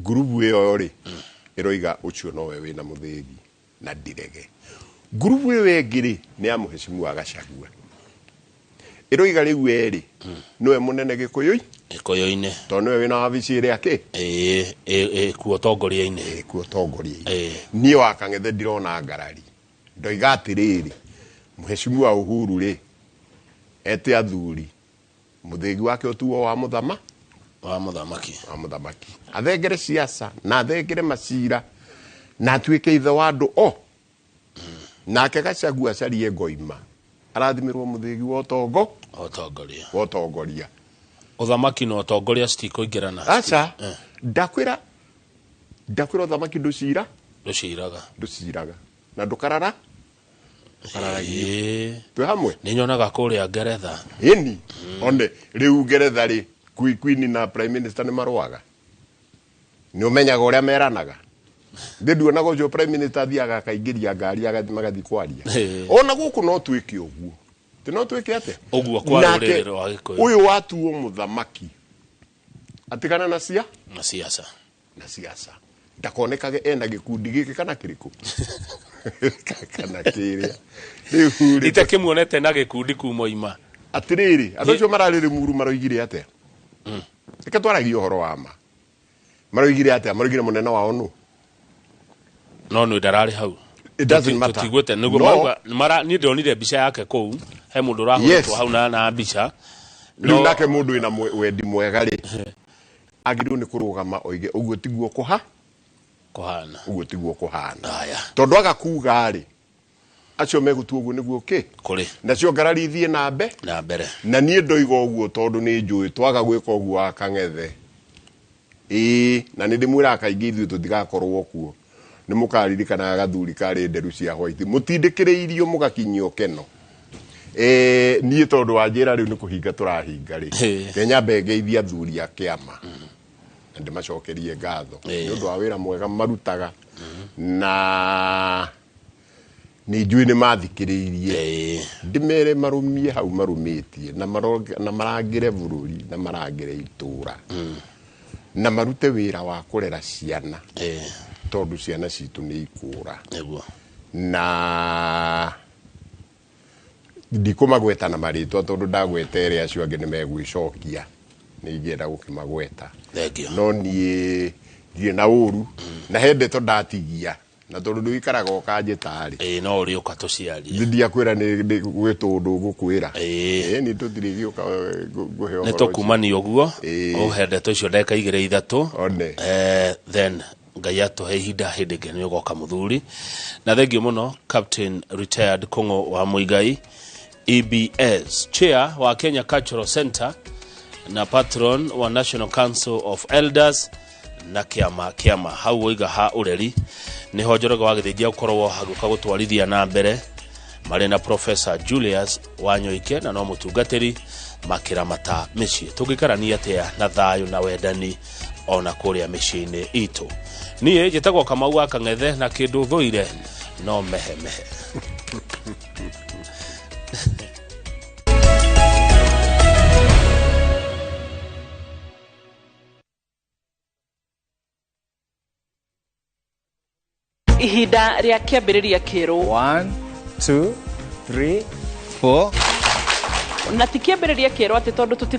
Ngurubu ĩyo rĩ, ĩroiga ũcio nowe wĩna mũthĩgi na ndirege. Ngurubu ĩyo ĩngĩ rĩ, nĩ ya mũheshimiwa Gachagua. Ĩroiga rĩu we rĩ, nĩwe mũnene Gĩkũyũ-inĩ? Gĩkũyũ-inĩ. Tondũ nĩwe wĩna wabici ĩrĩa kĩ? Ĩkuo ũtongoria-inĩ. Ĩkuo ũtongoria-inĩ. Niĩ wa Kang'ethe ndirona ngarari. Ndoiga atĩrĩrĩ, mũheshimiwa Uhuru rĩ, ete athuri, mũthĩgi wake ũtuo wa mũthama? Wa mũthamaki. Wa mũthamaki. Athengere siasa, na athengere macira, na atuĩke ithe wa andũ o. Nake Gachagua acarie ngoima. Arathimĩrwo mũthĩgi wa ũtongo? Ũtongoria. Wa ũtongoria. Ũthamaki na ũtongoria citikũingĩrana. Aca. Ndakwĩra Ndakwĩra ũthamaki ndũcira Ndũciraga. Ndũciraga na ndũkarara ndũkararagio. Twĩ hamwe. Nĩ nyonaga kũrĩa Ngeretha. Ĩni one rĩu Ngeretha rĩ, queen na prime minister nĩ marũaga. Nĩ ũmenyaga ũrĩa meranaga. Ndĩ nduonaga ũcio prime minister athiaga akaingĩria ngari agathiĩ magathiĩ kwaria. Ona gũkũ no twĩke ũguo. Ti no twĩke atĩa? Ũguo kwa Nake rũrĩrĩ rwa Gĩkũyũ. Ũyũ watuo mũthamaki atigana na cia na siasa. Na siasa. Ndakonekage ena gĩkundi gĩkĩ kana kĩrĩkũ kana kĩrĩa. Rĩu rĩ, Itakĩmuonete na gĩkundi kuma ima. Atĩrĩrĩ, andũ acio mararĩ Limuru maroigire atĩa? Reke twaragie ũhoro wa ma. Maroigire atĩa? Maroigire mũnene wao nũ? No nĩ ndararĩ hau. It doesn't matter. Tũtiguĩte nĩguo No. marauga mara niĩ ndonire mbica yake kũu he mũndũ ũrahũrĩtwo hau na mbica. Rĩu No nake mũndũ wĩna wendi mwega rĩ, agĩrĩirwo nĩ kũrũgama oige ũguo tiguo kũha kũhana. Ũguo tiguo kũhana. Tondũ aga kuga rĩ, acio megũtua ũguo nĩguo kĩ? Kũrĩ. Nacio ngarari ithiĩ na mbe? Na mbere. Na niĩ ndoiga ũguo tondũ nĩ njũĩ twaga gwĩka ũguo wa Kang'ethe. Ĩĩ, na nĩ ndĩmwĩraga kaingĩ ithuĩ tũtigakorwo kuo. Nĩ mũkaririkanaga gathuri karĩ nderu cia white. Mũtindĩkĩrĩirio mũgakinyio keno. Niĩ tondũ wa njĩra rĩu nĩ kũhinga tũrahinga rĩ. Reke nyambe ngeithie athuri a kĩama. Na ndĩmacokerie ngatho. Nĩ ũndũ wa wĩra mwega marutaga. Na nĩ njũĩ nĩ mathikĩrĩirie. Ndĩmere marũmie hau marũmĩtie na na marangĩre bũrũri na marangĩre itũra. Na marute wĩra wa kũrera ciana. Tondũ ciana citũ nĩ ikũra. Nĩguo. Na ndikũmagweta na marĩtwa tondũ ndagweta erĩ acio angĩ nĩ megwĩcokia. Nĩ ingĩenda gũkĩmagweta. Thengiũ. No niĩ ndirĩ na ũru. Na he ndeto ndatigia. Na tondũ ndũikaraga ũkanjĩta rĩ. Ĩĩ, no ũrĩũka tũciarie. Ndiakwĩra nĩ gwĩ tũndũ ngũkwĩra. Ĩĩ, nĩ tũtirĩ gĩũka ngũhe Nĩ ũhoro ũcio. tũkumania ũguo. Ũhe ndeto icio ndagĩka igĩrĩ ithatũ. One. Then Ngai atũhe ihinda hĩndĩ ĩngĩ nĩ ũgoka mũthuri. Na thengiũ mũno Captain Retired Kũng'ũ wa Mũigai, EBS Chair wa Kenya Cultural Center na patron wa National Council of Elders na kĩama kĩama hau woiga ha ũreri nĩho Njoroge wa Gĩthĩnjia gũkorwo hagĩũka gũtwarithia na mbere marĩ na Professor Julius Wanyoike na no mũtungatĩri makĩramata mĩciĩ. Tũngĩikarania atĩa na thayũ na wendani ona kũrĩa mĩciĩ-inĩ itũ. Niĩ njĩtagwo Kamau wa Kang'ethe na kĩndũ thũire no mehemehe. Ihinda rĩa kĩambĩrĩria kĩerũ. 1, 2, 3, 4. Na ti kĩambĩrĩria kĩerũ atĩ tondũ tũti